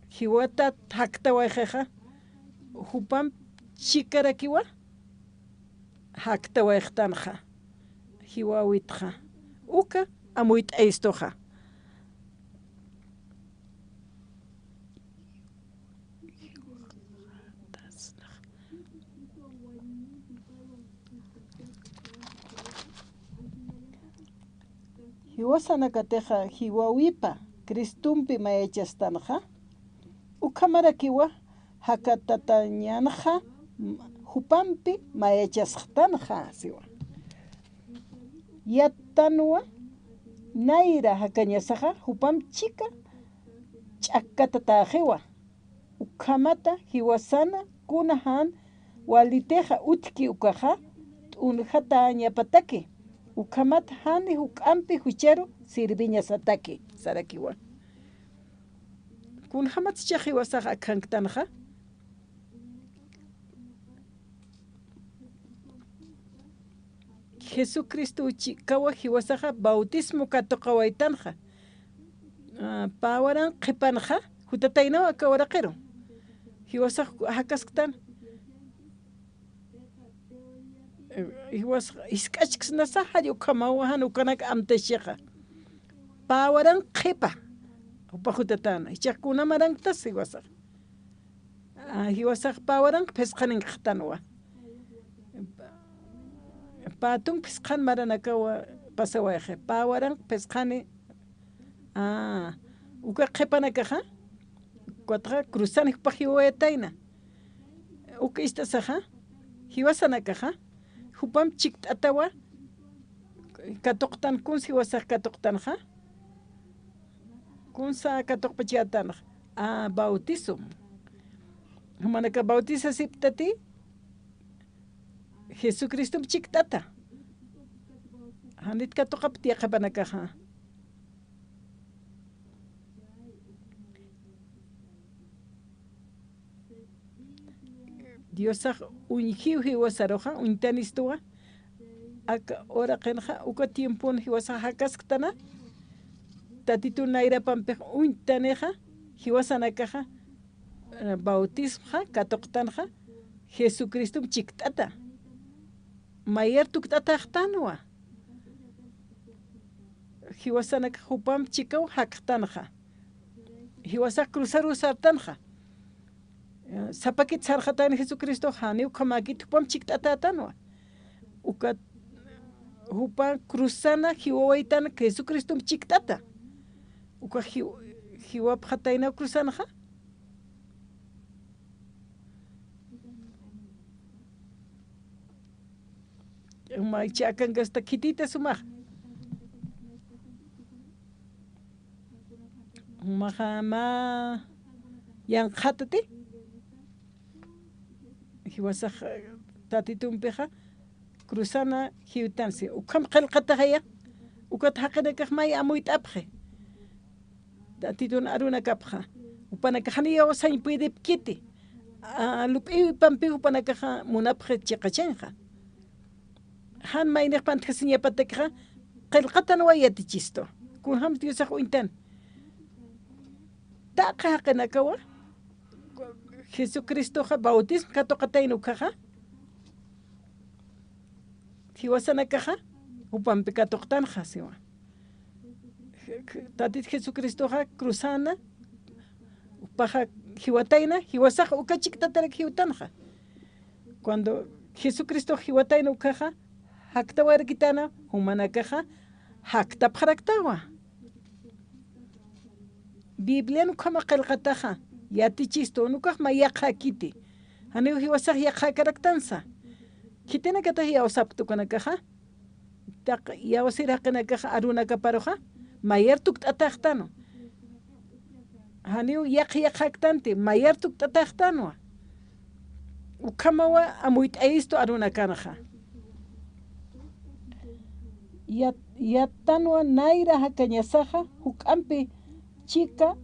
jiwatat jaktawayxixa, jupam chikarakiwa, jaktawayxtanxa, jiwawitxa, uka amuyt'ayistuxa. Jiwasanakatixa jiwawipa Cristumpi mayachastanxa, ukhamarakiwa jakatatañanxa jupampi mayachasxtanxa siwa. Yattanwa nayra jakañasaxa jupam chika ch'akkatatäxiwa. Ukhamata jiwasana kuna jan walitixa utjki ukaxa t'unjatañapataki. Ukhamata jani juk'ampi jucharu sirviñasataki, sarakiwa. Kunjamatsa jiwasax akhanktanxa. Jesucristo chikawa jiwasaxa bautismo katuqawaytanxa. Ah, pä waranq qhipanxa, jutataynaw aka waraqiru. Jiwasax jakasktan. Eh, jiwasax jisk'achksnasa, jall ukhamawa jan ukanak amtachixa. Pä waranq qhipa, jupa jutatäna. Jichhax kuna maranktas jiwasax. Ah, jiwasax pä waranq phisqaninkxtanwa. Pä tunk phisqan maranakawa pasawayxi. Pä waranq phisqani. Ah, uka qhipanakaxa, ukatxa cruzan jupax jiwawayatayna. Uka ist'asaxa, jiwasanakaxa, jupam chikt'atawa, katuqtan kunsa jiwasax katuqtanxa. Kunsa katuqpachätanxa, a, bautismo. Jumanaka bautisasipktati, Jesucristomp chikt'ata. Janit katuqapti yaqhipanakaxa. Diosax uñjiw jiwasaruxa, uñtanistuwa, aka uraqinxa, uka tiempon jiwasax jakasktana, Tatitun nayrapampix uñtanixa, jiwasanakaxa, eh, bautismoxa katuqtanxa, Jesucristomp chikt'ata. Mayar tukt'ataxtanwa. Jiwasanakax jupamp chikaw jakxtanxa. Jiwasax cruzaruw sartanxa. Sapakit sarxatayna Jesucristoxa, janiw ukhamäkit, jupam chikt'atätanwa. Ukat jupa cruzana jiwawaytan Jesucristom chikt'ata. Uka jiw-, jiwapxataynaw cruzanxa. Maychä akankasta khitïta sumax. Jumaxa mä yanqhätati. Jiwasax, eh, Tatitumpixa cruzana jiwtansi. Ukham qillqataxaya. Ukat jaqinakax may amuyt'apxi. Tatitun arunakapxa. Jupanakax janiw iyawsañ puedipkiti. A, lup'iw ipampiw jupanakaxa munapxi chiqachañxa. Jan maynix pantjasiñapatakixa, qillqatanwa yatichistu. Kunjam Diosax uñtan. Taqi jaqinakawa, Jesucristoxa bautismo katuqatayna ukkhaxa, jiwasanakaxa, jupampi katuqtanxa, siwa. Tatit Jesucristoxa cruzana, jupaxa jiwatayna, jiwasax uka chikt'atarak jiwtanxa. Cuando Jesucristox jiwatayna ukkhaxa, jaktawarakitana, jumanakaxa jaktapxaraktawa. Biblian ukhama qillqataxa, yatichistu, ukax mä yaqhäkiti. Janiw jiwasax yaqhäkaraktansa. Khitinakatix iyawsapkta ukanakaxa. Taq iyawsir jaqinakax arunakaparuxa, mayar tukt'ataxtanwa. Janiw yaqha yaqhäktanti, mayar tukt'ataxtanwa. Ukhamawa amuyt'ayistu arunakanxa. Yat-, yattanwa nayra jakañasaxa, juk'ampi chika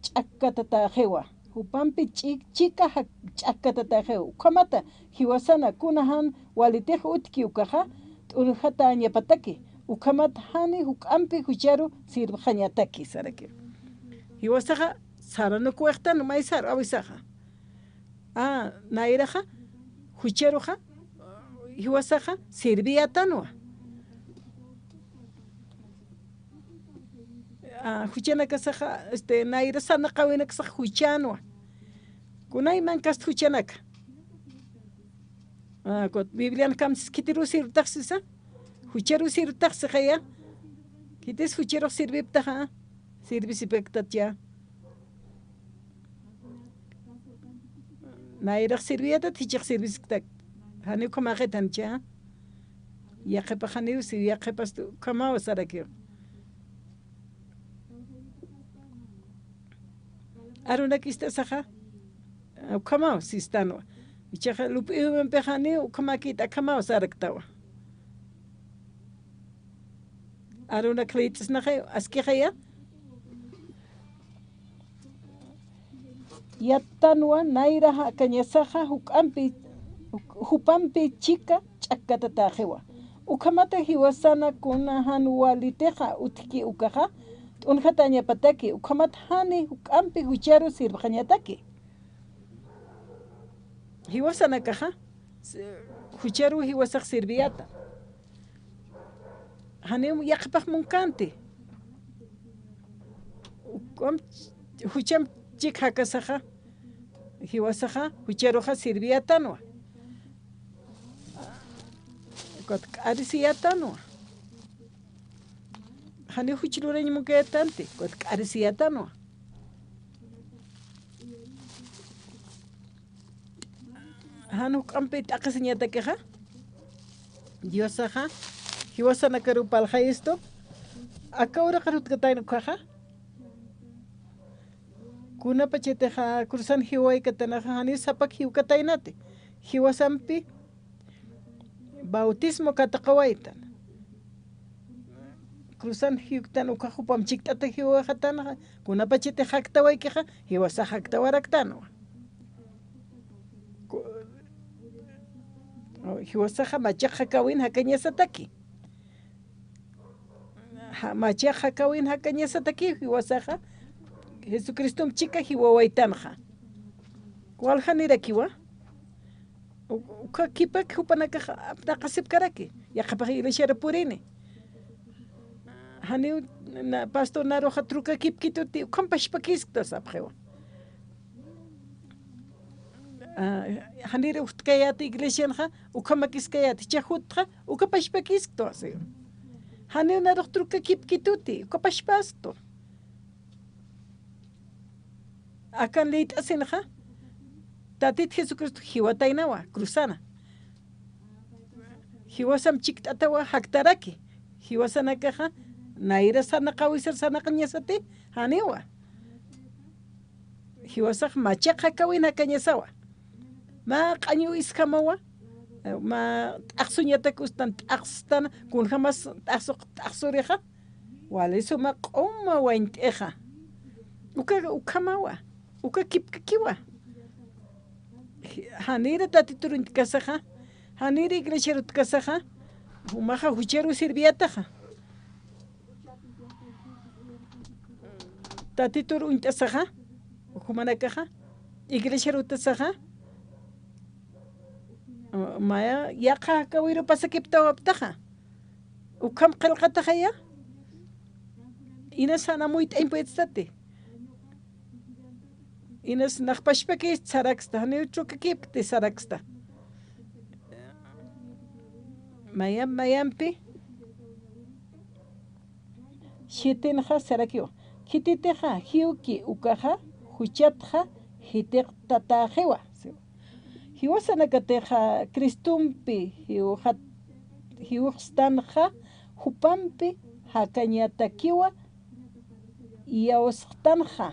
ch'akkatatäxiwa. Jupampi chi-, chika ja-, ch'akkatatäxiwa. Ukhamata jiwasana kuna jan walitix utjki ukaxa, t'unjatäñapataki. Ukhamat jani juk'ampi jucharu sirvxañataki, saraki. Jiwasaxa saranukwaxtan, may sar awisaxa. A, nayraxa, jucharuxa, jiwasaxa, sirviyätanwa. A, juchanakasaxa, este, nayra sarnaqäwinakasaxa juchänwa. Kunayman kasta juchanaka. A, kut Biblian kamsis khitiruw sirvtax sisa, jucharuw sirvtax sixaya. Khitis jucharux sirviptaxa, sirvisipktatcha. Nayrax sirviyätat, jichhax sirvisktak. Janiw ukhamäxitancha. Yaqhipax janiw si, yaqhipas ukhamaw sarakiw. Arunak ist'asaxa, ukhamaw sistanwa. Jichhaxa lup'iwimpixa janiw ukhamäkit akhamaw saraktawa. Arunak liyt'snaxay, askixaya. Yattanwa nayra jakañasaxa juk'ampi, jupampi chika ch'akkatatäxiwa. Ukhamata jiwasana kuna jan walitixa utjki ukaxa, t'unjatäñapataki, ukhamat jani juk'ampi jucharu sirvxañataki. Jiwasanakaxa, s-, jucharu jiwasax sirviyäta. Janiw yaqhipax munkänti. Ukham jucham chik jakasaxa, jiwasaxa, jucharuxa sirviyätanwa. Ukat k'arisiyätanwa. Janiw juch lurañ munkayätanti, ukat k'arisiyätanwa. Jan juk'ampi t'aqhisiñatakixa, Diosaxa, jiwasanakaruw parlxayistu, aka uraqar jutkatayna ukkhaxa, kunapachatixa cruzan jiwaykatanaxa, janiw sapak jiwkataynati, jiwasampi, bautismo katuqawaytan. Cruzan jiwktan ukax jupam chikt'ata jiwxatanxa, kunapachati jaktawaykixa, jiwasax jaktawaraktanwa. Ku-, jiwasaxa machax jakäwin jakañasataki. Ja-, machax jakäwin jakañasataki, jiwasaxa Jesucristom chika jiwawaytanxa. Waljanirakiwa. U-, ukha kipak jupanakax apnaqasipkaraki, yaqhipax iglesiar purini. Janiw na, pastor naruxa trukakipkituti, ukham pachpakiskta sapxiwa. Ah, janir utkayäti iglesianxa, ukhamakiskayäti, jichha jutxa, uka pachpakiskta, siwa. Janiw narux trukakipkituti, uka pachpastu. Akan liyt'asinxa, Tatit Jesucristo jiwataynawa, cruzana. Jiwasam chikt'atawa jaktaraki. Jiwasanakaxa, nayra sarnaqawisar sarnaqañasati, janiwa. Jiwasax machaqa kawinakañasawa. Mä q'añu isjamawa, mä t'axsuñatak ustan t'axstan, kunjamas t'axsuq t'axsurixa, wali suma q'uma wañt'ixa. Uka, ukhamawa, uka kipkakiwa. Janira Tatitur uñt'kasaxa, janira iglesiar utkasaxa, jumaxa jucharu sirviataxa. Tatitur uñt'asaxa, jumanakaxa, iglesiar utasaxa, maya, yaqha jakawiru pasakiptawaptaxa. Ukham qillqataxaya. Inas jan amuyt'añ puyt'stati. Inas nax pachpakist saraksta, janiw trukakipkti saraksta. Mayamp, mayampi. Sitinxa sarakiwa. Khititixa, jiwki ukaxa, juchatxa, jitiqtatäxiwa. Jiwasanakatixa Cristompi jiwxat-, jiwxstanxa, jupampi jakañatakiwa iyawsxtanxa.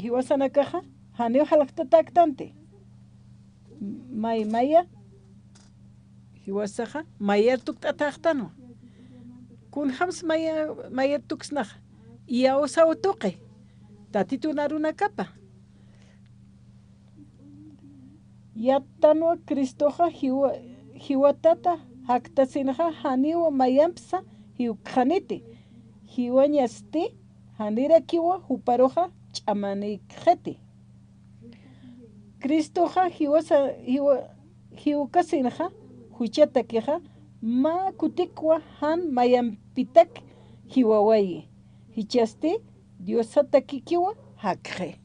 Jiwasanakaxa, janiw jalktatäktanti. May, maya, jiwasaxa, mayar tukt'atäxtanwa. Kunjams maya, mayar tuksnaxa. Iyawsaw tuqi. Tatitu narunakapa. Yattanwa Cristoxa jiwa-, jiwatata jaktasinxa janiwa mayampsa jiwkxaniti. Jiwañasti janirakiwa juparuxa ch'amanikxiti. Cristoxa jiwasa-, jiwa-, jiwkasinxa, juchatakixa, mä kutikwa jan mayampitak jiwawayi. Jichhasti Diosatakikiwa jakxi.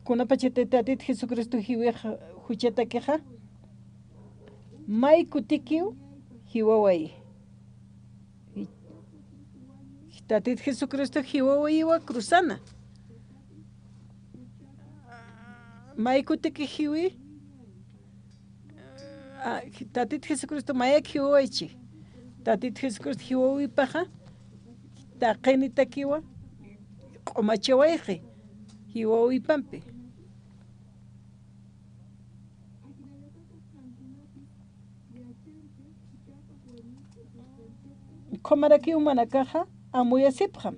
Kunapachati Tatit Jesucristo jiwix juchatakixa, may kutikiw jiwawayi. Tatit Jesucristo jiwawayiwa cruzana. May kutiki jiwi, a, Tatit Jesucristo mayak jiwawaychi. Tatit Jesucristo jiwawipaxa, taqinitakiwa, q'umachawayxi, jiwawipampi. Ukhamarakiw jumanakaxa amuyasipxam,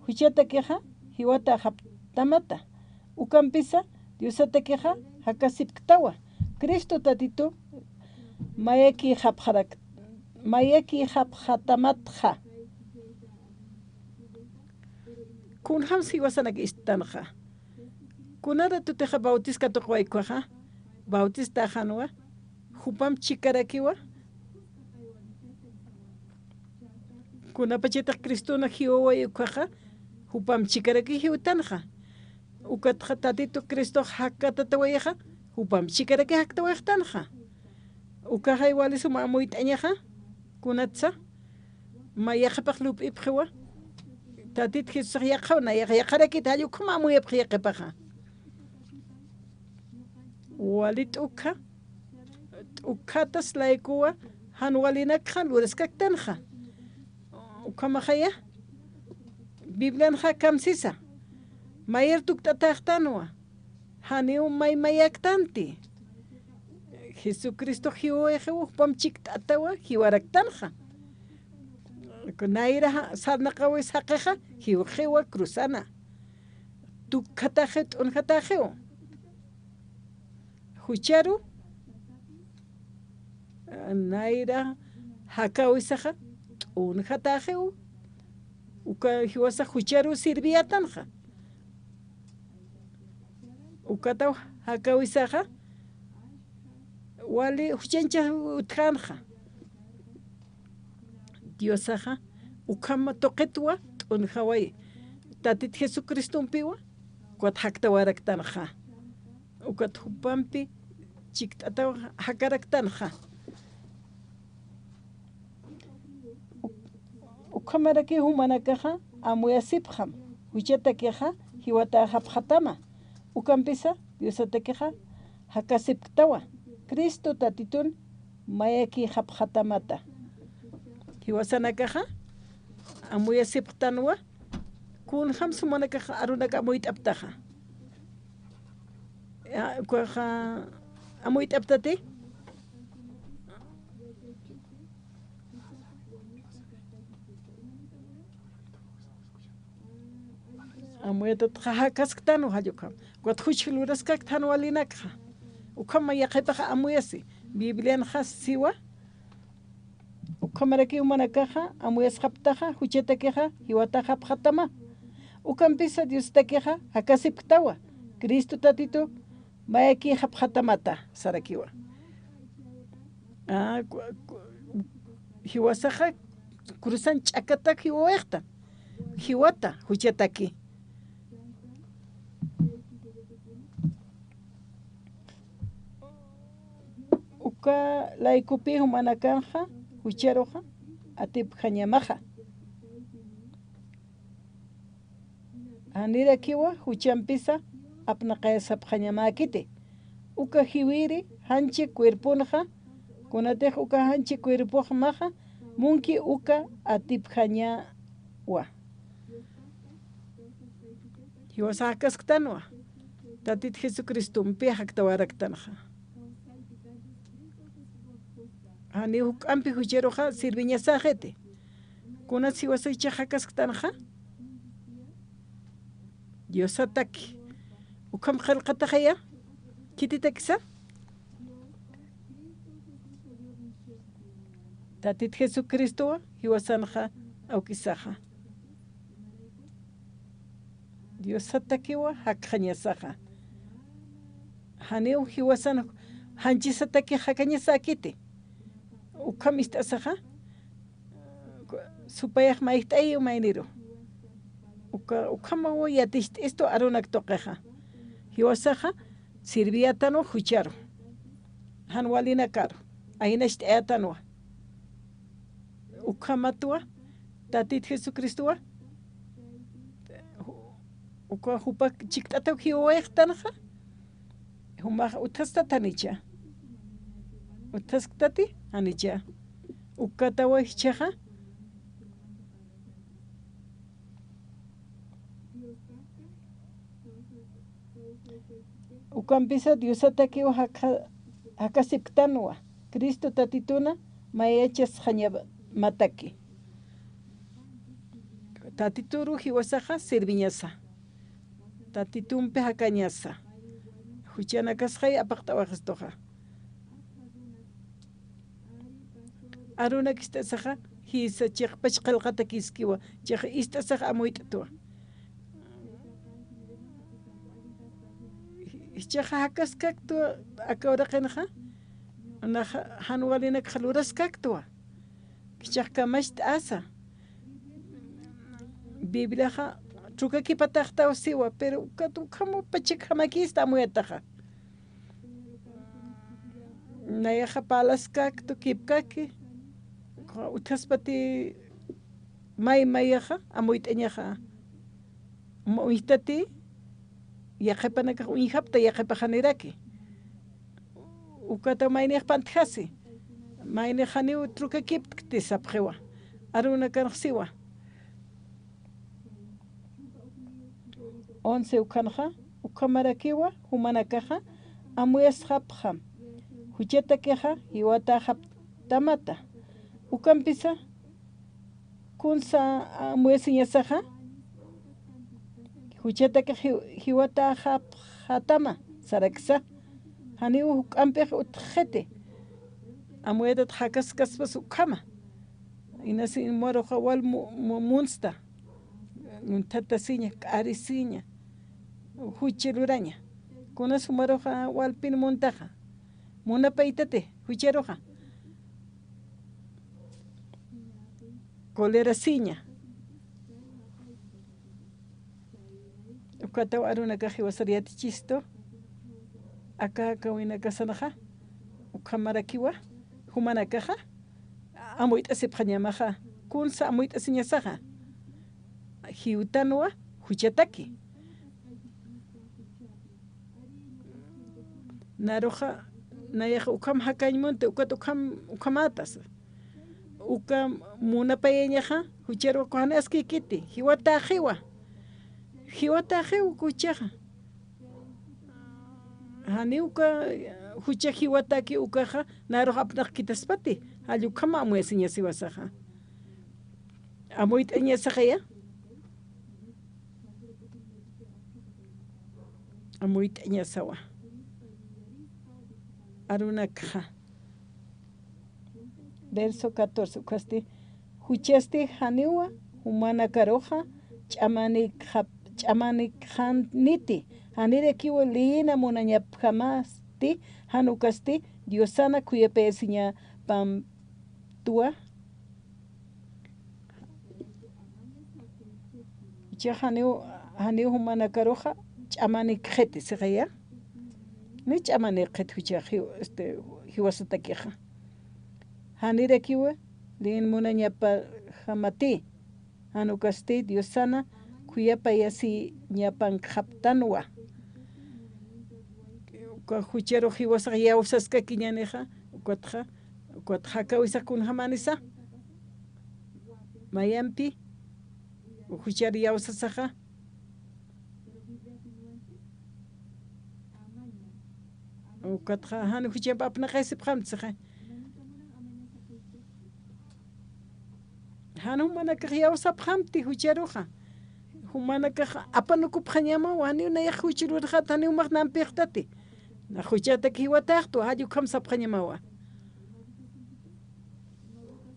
juchatakixa jiwataxaptamata, ukampisa Diosatakixa jakasipktawa, Cristo Tatitu mayakïxapxarak-, mayakïxapxatamatxa. Kunjams jiwasanak isttanxa. Kuna ratutixa bautiz katuqway ukaxa, bautistäxanwa, jupam chikarakiwa. Kunapachatix Cristona jiwaway ukaxa, jupam chikaraki jiwtanxa. Ukatxa Tatitu Cristox jakatatawayixa, jupam chikaraki jaktawayxtanxa. Ukaxay wali suma amuyt'añaxa, kunatsa, mä yaqhipax lup'ipxiwa, Tatit Jesusax yaqhaw, nayax yaqharakit, jall ukham amuyapxi yaqhipaxa. Wali t'ukha, t'ukhatas laykuwa, jan walinakxa luraskaktanxa. Ukhamaxaya, Biblianxa kamsisa, mayar tukt'atäxtanwa, janiw may mayaktanti. Jesucristo jiwawayxiw, jupam chikt'atawa, jiwaraktanxa. Nayra ja-, sarnaqawis jaqixa, jiwxiwa cruzana. Tukkhatäxiw, t'unjatäxiw. Jucharu, nayra jakäwisaxa, t'unjatäxiw. Uka jiwasax jucharu sirviyätanxa. Ukataw jakawisaxa, wali juchancha utjänxa. Diosaxa, ukham tuqitwa t'unjawayi. Tatit Jesucristompiwa, ukat jaktawaraktanxa. Ukat jupampi chikt'ataw jakaraktanxa. Uk-, ukhamaraki jumanakaxa amuyasipxam, juchatakixa jiwatäxapxatama. Ukampisa Diosatakixa jakasipktawa, Cristo Tatitun mayakïxapxatamata. Jiwasanakaxa amuyasipxtanwa, kunjams jumanakaxa arunak amuyt'aptaxa. Ya, ukaxa amuyt'aptati. Amuyatatxa jakasktanwa jall ukham. Ukat juch luraskaktän walinakxa. Ukham yaqhipaxa amuyasi. Biblianxa siwa. Ukhamarakiw jumanakaxa amuyasxaptaxa, juchatakixa jiwatäxapxatama. Ukampisa Diostakixa jakasipktawa, Cristo Tatitu mayakïxapxatamata sarakiwa. Ah, ku-, ku-, jiwasaxa cruzan ch'akatak jiwawayxta. Jiwata, juchataki. Uka laykupi jumanakanxa, jucharuxa, atipjañamaxa. Janirakiwa juchampisa apnaqayasapxañamäkiti. Uka jiwiri janchi cuerponxa, kunatix uka janchi cuerpoxmaxa, munki uka atipjañawa. Jiwasa jakasktanwa, Tatit Jesucristompi jaktawaraktanxa. Janiw juk'ampi jucharuxa sirviñasäxiti. Kunats jiwasa jichhax jakasktanxa, Diosataki. Ukham qillqataxaya, khititakisa. Tatit Jesucristowa jiwasanxa awkisaxa. Diosatakiwa jakxañasaxa. Janiw jiwasan janchisataki jakañasäkiti. Ukham ist'asaxa, supayax mayjt'ayiw mayniru. Uka, ukhamaw yaticht'istu arunak tuqixa. Jiwasaxa sirviyätanwa jucharu. Jan walinakaru. Aynacht'ayätanwa. Ukhamatwa, Tatit Jesucristowa, uka jupa chikt'ataw jiwawayxtanxa, jumax utjastat janicha. Utjasktati janicha. Ukatawa jichhaxa. Ukampisa Diosatakiw jaka-, jakasipktanwa, Cristo Tatituna mayachasxañamataki. Tatituru jiwasaxa sirviñasa. Tatitumpi jakañasa. Juchanakasxay apaqt'awaxistuxa. Arunak ist'asaxa, jisa chiqpach qillqatakiskiwa, chiq ist'asaxa amuyt'twa. Jichhaxa jakaskaktwa aka uraqinxa, naxa jan walinakxa luraskaktwa. Jichhax kamacht'asa. Bibliaxa trukakipataxtaw siwa, pero ukat ukham pachakhamakisti amuyataxa. Nayaxa parlaskaktu kipkaki, utjaspati may mayaxa amuyt'añaxa. Uñjtati, yaqhipanakax uñjapxta, yaqhipax janiraki. Ukata maynix pantjasi, maynix janiw trukakipkti sapxiwa, arunakanx siwa. Once ukhanxa, ukhamarakiwa jumanakaxa amuyasxapxam, juchatakixa jiwatäxapxtamata. Ukampisa, kunsa amuyasiñasaxa, juchatakix ji-, jiwatäxapxatama saraksa, janiw juk'ampix utjxiti. Amuyatat jakaskaspas ukhama. Inasi muruxa wal mu-, mu-, munsta. Uñthatasiña, k'arisiña. Juchi luraña. Kunas jumaruxa walpin muntaxa. Munapaytati, jucharuxa. Colerasiña. Ukataw arunakax jiwasar yatichistu. Aka, aka winakasanxa. Ukhamarakiwa. Jumanakaxa. Amuyt'asipxañamaxa. Kunsa amuyt'asiñasaxa. Jiwtanwa, juchataki. Naruxa, nayaxa ukham jakañ munti, ukat ukham, ukhamätasa. Uka munapayañaxa, jucharuxa kunax askïkiti, jiwatäxiwa. Jiwatäxiw uka juchaxa. Janiw uka jucha jiwataki ukaxa, narux apnaqkitaspati, jall ukham amuyasiñasiwasaxa. Amuyt'añasaxaya. Amuyt'añasawa. Arunakxa. Verso catorce, ukasti, juchasti janiwa jumanakaruxa ch'amanikxap-, ch'amanikxaniti, janirakiwa liyina munañapjamasti, jan ukasti Diosana khuyapayasiñapamtwa. Jucha janiw, janiw jumanakaruxa ch'amanikxiti, sixaya. Ni ch'amanikxit jucha jiw-, este, jiwasatakixa. Janirakiwa, lin munañapajamati. Jan ukasti Diosana khuyapayasiñapankxaptanwa. Uka jucharux jiwasax yawsaskakiñanixa, ukatxa, ukatxa jakäwisax kunjamanisa. Mayampi, juchar yawsasaxa. Ukatxa, jan juchamp apnaqasipxamti, sixay. Jan jumanakax yawsapxamti jucharuxa. Jumanakax apanukupxañamawa, janiw nayax juch lurxat, janiw jumax nampïxtati. Nax juchatak jiwatäxtwa, jall ukham sapxañamawa.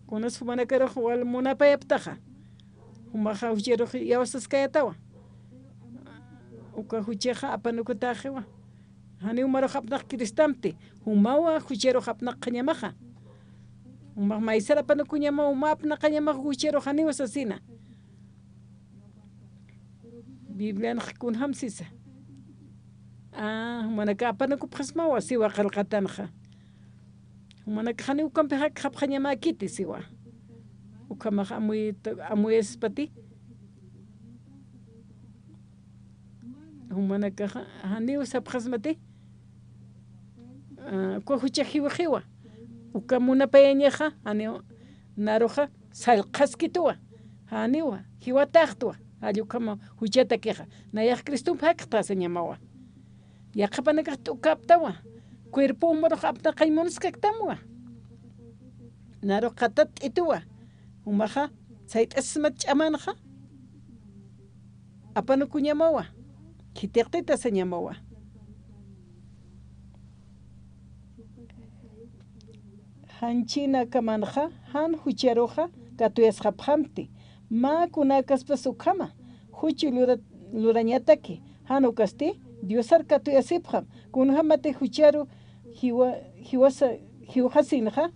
Kunas jumanakarux wal munapayaptaxa. Jumaxa jucharux yawsaskayätawa. Uka juchaxa apanukutäxiwa. Janiw jumarux apnaqkiristamti, jumawa jucharux apnaqxañamaxa. Jumax maysar apanukuñamaw, juma apnaqañamax jucharux janiw sasina. Biblianx kunjam sisa. A, jumanaka apanukupxasmawa, siwa qillqatanxa. Jumanakax janiw ukampix jakxapxañamäkiti, siwa. Ukhamax amuyt-, amuyaspati. Jumanakaxa, janiw sapxasmati, a, uka jucha jiwxiwa. Uka munapayañaxa, janiw naruxa sallqhaskituwa. Janiwa, jiwatäxtwa, jall ukhama juchatakixa. Nayax Cristomp jakxta sañamawa. Yaqhipanakax t'ukäptawa. Cuerpo jumarux apnaqañ munskaktamwa. Naruxa tatt'ituwa. Jumaxa, sayt'asismat ch'amanxa. Apanukuñamawa, khitiqtita sañamawa. Janchina kamanxa, jan jucharuxa katuyasxapxamti, mä kunäkaspas ukhama, juch lura-, lurañataki, jan ukasti, Diosar katuyasipxam, kunjämati jucharu jiwa-, jiwasa-, jiwxasinxa,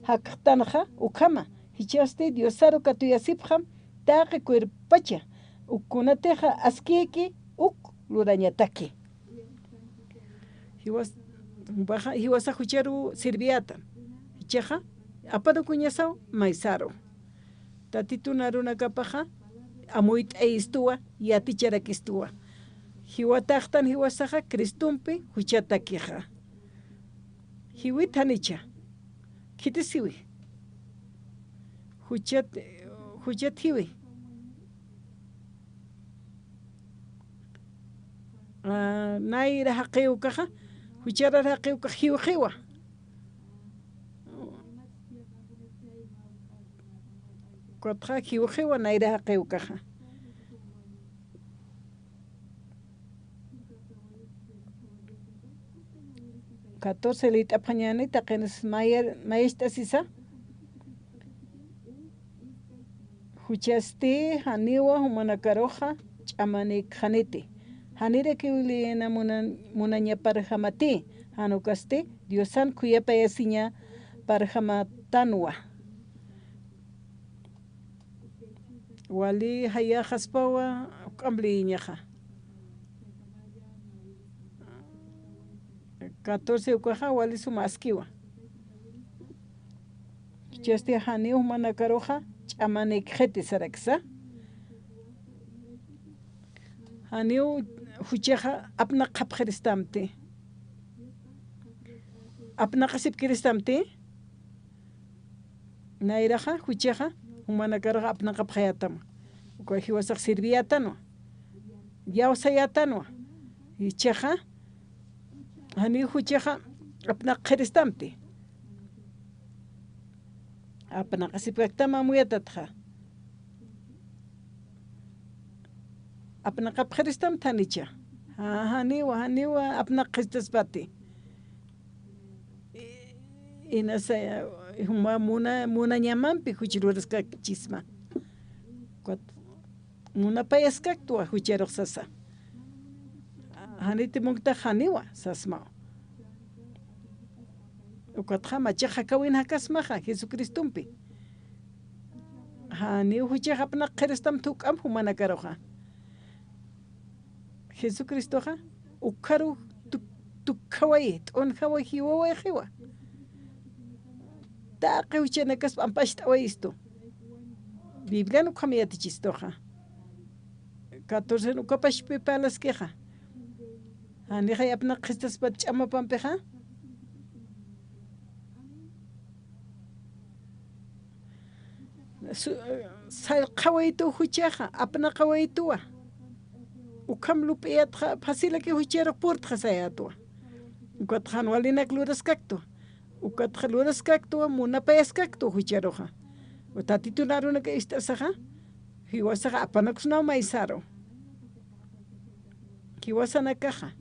jakxtanxa, ukhama, jichhasti Diosaru katuyasipxam, taqi cuerpopacha, uk kunatixa askïki uk lurañataki. Jiwas-, baja, jiwasa jucharu sirviätan. Jichhaxa, apanukuñasaw maysaru. Tatitun arunakapaxa, amuyt'ayistuwa, yaticharakistuwa. Jiwatäxtan jiwasaxa, Cristompi juchatakixa. Jiwit janicha. Khitis jiwi. Juchat, juchat jiwi. A, nayra jaqiw ukaxa, jucharar jaqiw ukax jiwxiwa. Ukatxa jiwxiwa nayra jaqiw ukaxa. Catorce liyt'apxañäni, taqinis maya-, mayacht'asisa. Juchasti janiwa jumanakaruxa ch'amanikxaniti. Janirakiw liyina muna-, munañaparjamati, jan ukasti Diosan khuyapayasiñaparjamatanwa. Wali jayaxaspawa, juk'amp liyiñaxa. Catorce ukaxa wali suma askiwa. Jichhasti janiw jumanakaruxa ch'amanikxiti saraksa. Janiw juchaxa apnaqapxiristamti. Apnaqasipkiristamti. Nayraxa, juchaxa, jumanakaruxa apnaqapxayätanwa. Uka jiwasax sirviyätanwa. Iyawsayätanwa. Jichhaxa, janiw juchaxa apnaqxiristamti. Apnaqasipkaktam amuyatatxa. Apnaqapxiristam thanicha. Ja, janiwa, janiwa apnaqxistaspati. Inasa, juma muna, munañamampi juch luraskakchisma. Ukat munapayaskaktwa jucharux sasa. Janiti munkta janiwa sasmaw. Ukatxa machax jakawin jakasmaxa Jesucristompi. Janiw juchax apnaqxiristam thuk'amp jumanakaruxa. Jesucristoxa ukharu tuk-, tukjawayi, t'unjawayi, jiwawayxiwa. Taqi juchanakasp ampacht'awayistu. Biblian ukham yatichistuxa. Catorcen ukapachpi parlaskixa. Janixay apnaqxistaspat ch'amapampixa. Su-, sarqawaytu juchaxa, apnaqawaytuwa. Ukham lup'iyatxa, facilaki jucharux purtxa sayätwa. Ukatxa jan walinak luraskaktwa. Ukatxa luraskaktwa, munapayaskaktwa jucharuxa. Tatitun arunak ist'asaxa, jiwasaxa apanaksnaw maysaru. Jiwasanakaxa.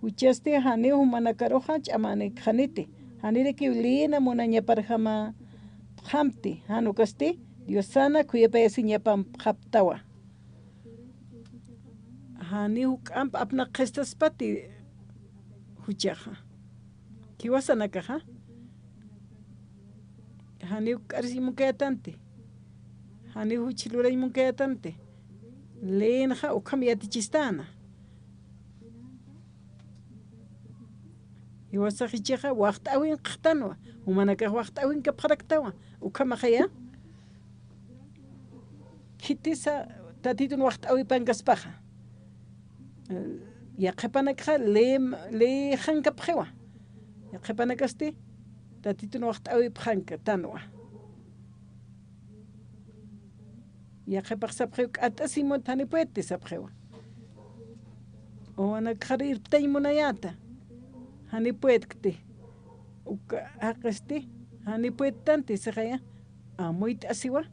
Juchasti janiw jumanakaruxa ch'amanikxaniti. Janirakiw liyina munañaparjamapxamti. Jan ukasti Diosana khuyapayasiñapampxaptawa. Janiw juk'amp apnaqxistaspati juchaxa. Jiwasanakaxa. Janiw k'arisiñ munkayätanti. Janiw juch lurañ munkayätanti. Leyinxa ukham yatichistäna. Jiwasax jichhaxa waxt'äwinqaxtanwa. Jumanakax waxt'äwinkapxaraktawa. Ukhamaxaya. Khitisa Tatitun waxt'äwipankaspaxa. Yaqhipanakxa ley, leyxankapxiwa. Yaqhipanakasti Tatitun waxt'äwipxankatanwa. Yaqhipax sapxiw k'at'asiñ munta janiw puedti sapxiwa. Wawanakxar irptañ munayäta. Janiw puedkti. Uka jaqisti janiw puedtanti sixaya. Amuyt'asiwa.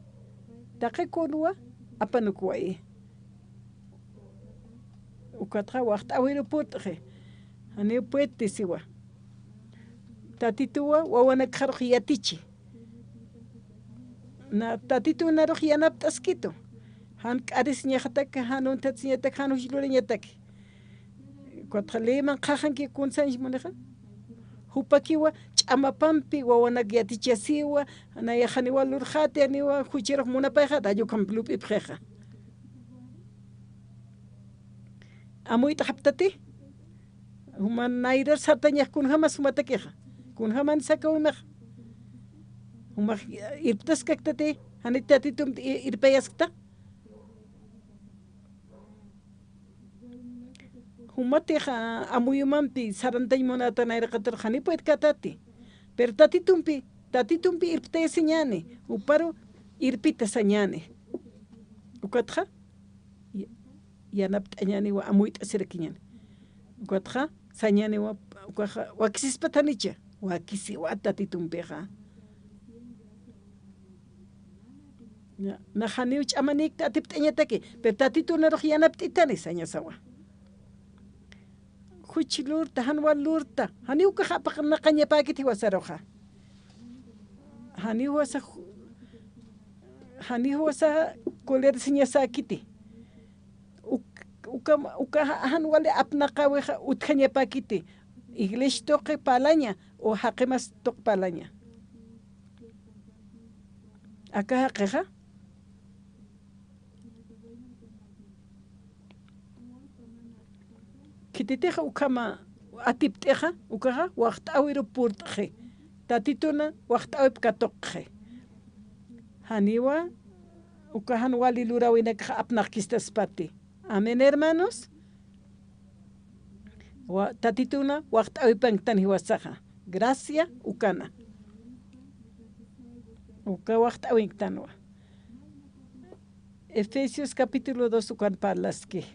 Taqi kunwa apanukwayi. Ukatxa waxt'äwiru purt'xi. Janiw puedti siwa. Tatituwa wawanakxarux yatichi. Na, Tatitunarux yanapt'askitu. Jan k'arisiñaxataki, jan uñthatsiñataki, jan juch lurañataki. Ukatxa leyman qhaxanki kunsañch munixa. Jupakiwa ch'amapampi wawanak yatichasiwa, nayax janiwa lurxäti, janiwa jucharux munapayxäti, jall ukhamp lup'ipxixa. Amuyt'xaptati. Juma nayrar sartañax kunjamas jumatakixa. Kunjaman sakawimax. Jumax irptaskaktati, jani Tatitump i-, irpayaskta. Jumatixa amuyumampi sarantañ munäta nayraqatarux janiw puedkätati. Pero Tatitumpi, Tatitumpi irptayasiñäni, juparu irpita sañäni. Ukatxa, ya-, yanapt'añäniwa, amuyt'asirakiñäni. Ukatxa, sañäniwa, ukaxa, wakisispat janicha, wakisiwa Tatitumpixa. Ya, nax janiw ch'amanïkta atipt'añataki, pero Tatitunarux yanapt'itani sañasawa. Juch lurta, jan wal lurta, janiw ukax apaqnaqañapäkit jiwasaruxa. Janiw jiwasa ju-, janiw jiwasa colerasiñasäkiti. Uk-, uka, uka jan wali apnaqäwixa utjañapäkiti. Iglesia tuqi parlaña, o jaqimas tuqi parlaña. Aka jaqixa. Khititixa ukhama atipt'ixa, ukaxa waxt'äwiruw purt'xi. Tatituna waxt'äwip katuqxi. Janiwa, uka jan wali luräwinakxa apnaqkistaspati. Amén, hermanos. Wa-, Tatituna waxt'äwipanktan jiwasaxa. Gracia ukana. Uka waxt'äwinktanwa. Efesios capítulo dos ukan parlaski.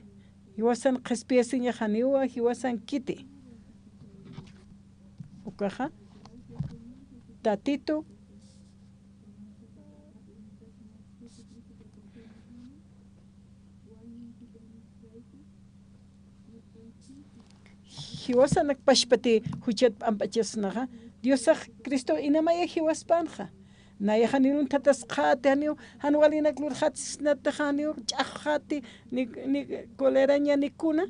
Jiwasan qhispiyasiñax janiwa, jiwasankiti. Ukaxa, Tatitu jiwasanak pachpati juchat p'amp'achasnaxa, Diosax Cristo inamaya jiwaspanxa. Nayax janiw lunthatasqäti, janiw jan walinak lurxäti sisnatixa, janiw ch'axxäti, ni, ni coleraña, ni kuna.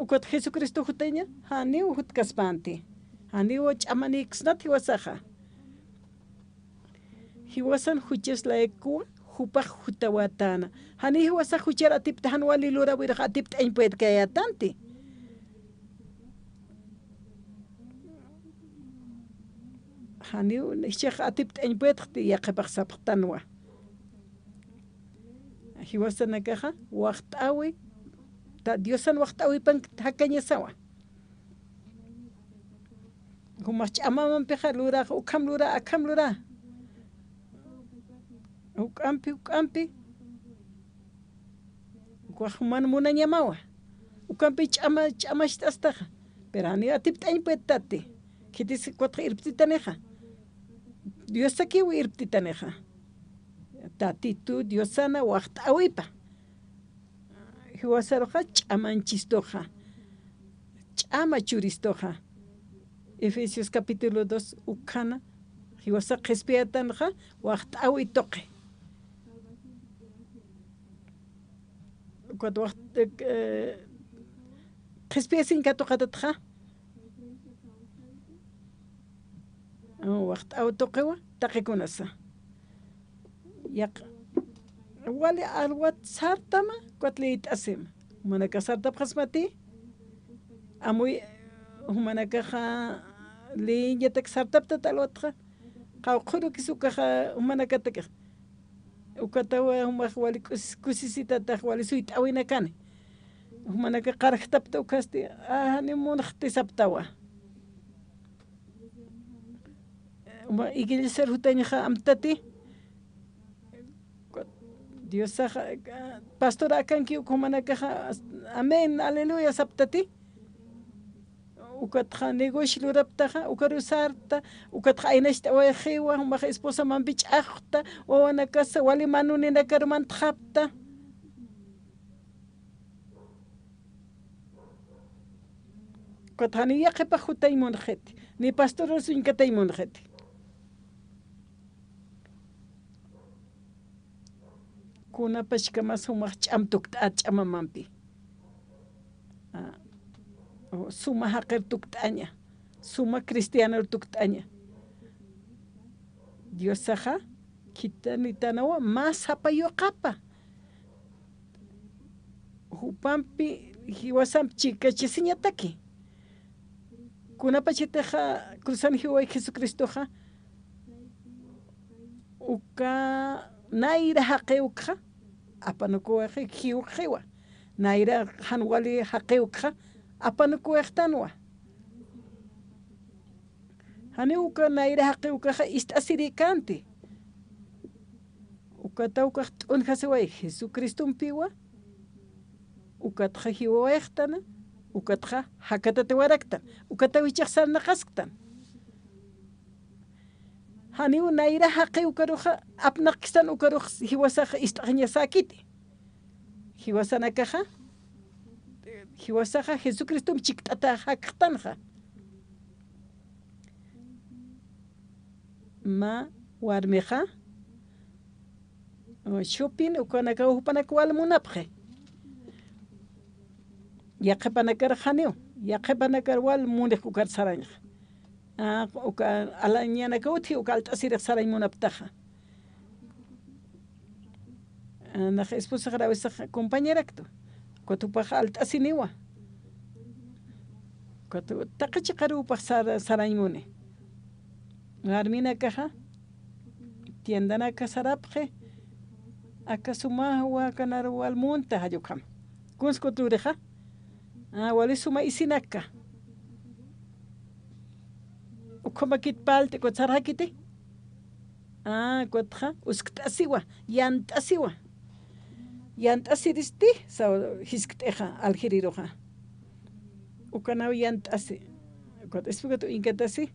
Ukat Jesucristo jutaña, janiw jutkaspänti. Janiw ch'amanïksnat jiwasaxa. Jiwasan juchas laykuwa, jupax jutawätäna. Janiw jiwasax juchar atipt'i, jan wali luräwirux atipt'añ puedkayätanti. Janiw, jichhax atipt'añ puedxti, yaqhipax sapxtanwa. Jiwasanakaxa, waxt'äwi, ta-, Diosan waxt'äwipank jakañasawa. Jumax ch'amamampixa lurax, ukham lura, akham lura. Juk'ampi, juk'ampi. Ukax juman munañamawa. Ukampi ch'ama, ch'amacht'astaxa. Pero janiw atipt'añ puedtati. Khitis ukatxa irptitanixa. Diosakiw irptitanixa. Tatitu Diosana waxt'äwipa. Jiwasaruxa ch'amanchistuxa. Ch'ama churistuxa. Efesios capítulo dos ukhana, jiwasax qhispiyätanxa, waxt'äwi tuqi. Ukat wax-, eh, qhispiyasiñ katuqatatxa. Oh, waxt'äw tuqiwa, taqikunasa. Yaq, wali alwat sartama, ukat liyt'asima. Jumanakax sartapxasmati, amuy, jumanakaxa liyiñatak sartaptat alwatxa, qawqhurukis ukaxa jumanakatakix. Ukatawa jumax wali kus-, kusisitatax wali suyt'äwinakani. Jumanakax qarjtapta ukhasti, ah, janiw munxti saptawa. Uma iglesiar jutañxa amtati. Diosaxa, pastor akanki uk jumanakaxa, amén, aleluya saptati. Ukatxa negocio luraptaxa, ukaru sarta, ukatxa aynacht'awayxiwa, jumax esposamampi ch'axta, wawanakasa, wali manuninakaru mantxapta. Ukat janiw yaqhipax jutañ munxiti, ni pastorarus uñkatañ munxiti. Kunapachkamas jumax ch'am tukt'at ch'amamampi. Ah, suma jaqir tukt'aña, suma cristianor tukt'aña. Diosaxa, khithanitanawa, mä sapa yuqapa. Jupampi jiwasamp chikachasiñataki. Kunapachatixa cruzan jiway Jesucristoxa, uka nayra jaqi ukxa, apanukuwayxi, jiwxxiwa. Nayra jan wali jaqi ukxa, apanukuwayxtanwa. Janiw uka nayra jaqi ukaxa ist'asirïkänti. Ukata ukax t'unjasiway Jesucristompiwa, ukatxa jiwawayxtana, ukatxa jakatatiwaraktan, ukataw jichhax sarnaqasktan. Janiw nayra jaqi ukaruxa apnaqkistan, ukarux jiwasax ist'añasäkiti. Jiwasanakaxa, jiwasaxa Jesucristomp chikt'ata jakxtanxa. Mä warmixa, Shopping ukanakaw jupanaka wal munapxi. Yaqhipanakar janiw, yaqhipanakar wal munix ukar sarañxa. Ah, uka alañanakaw utji uka alt'asirix sarañ munaptaxa. Ah, nax esposaxar awisax compañeraktu. Ukat jupax alt'asiniwa. Ukat taqi chiqaruw jupax sar-, sarañ muni. Warminakaxa tiendanaka sarapxi, aka sumawa akanar wal munta jall ukham. Kuns kuturixa, ah, wali suma isinaka. Ukhamakit palt'i, ukat sarxakiti. Ah, ukatxa uskt'asiwa, yant'asiwa. Yant'asiristi, saw jiskt'ixa, aljiriruxa. Ukanaw yant'asi. Ukat espigatu inkatasi.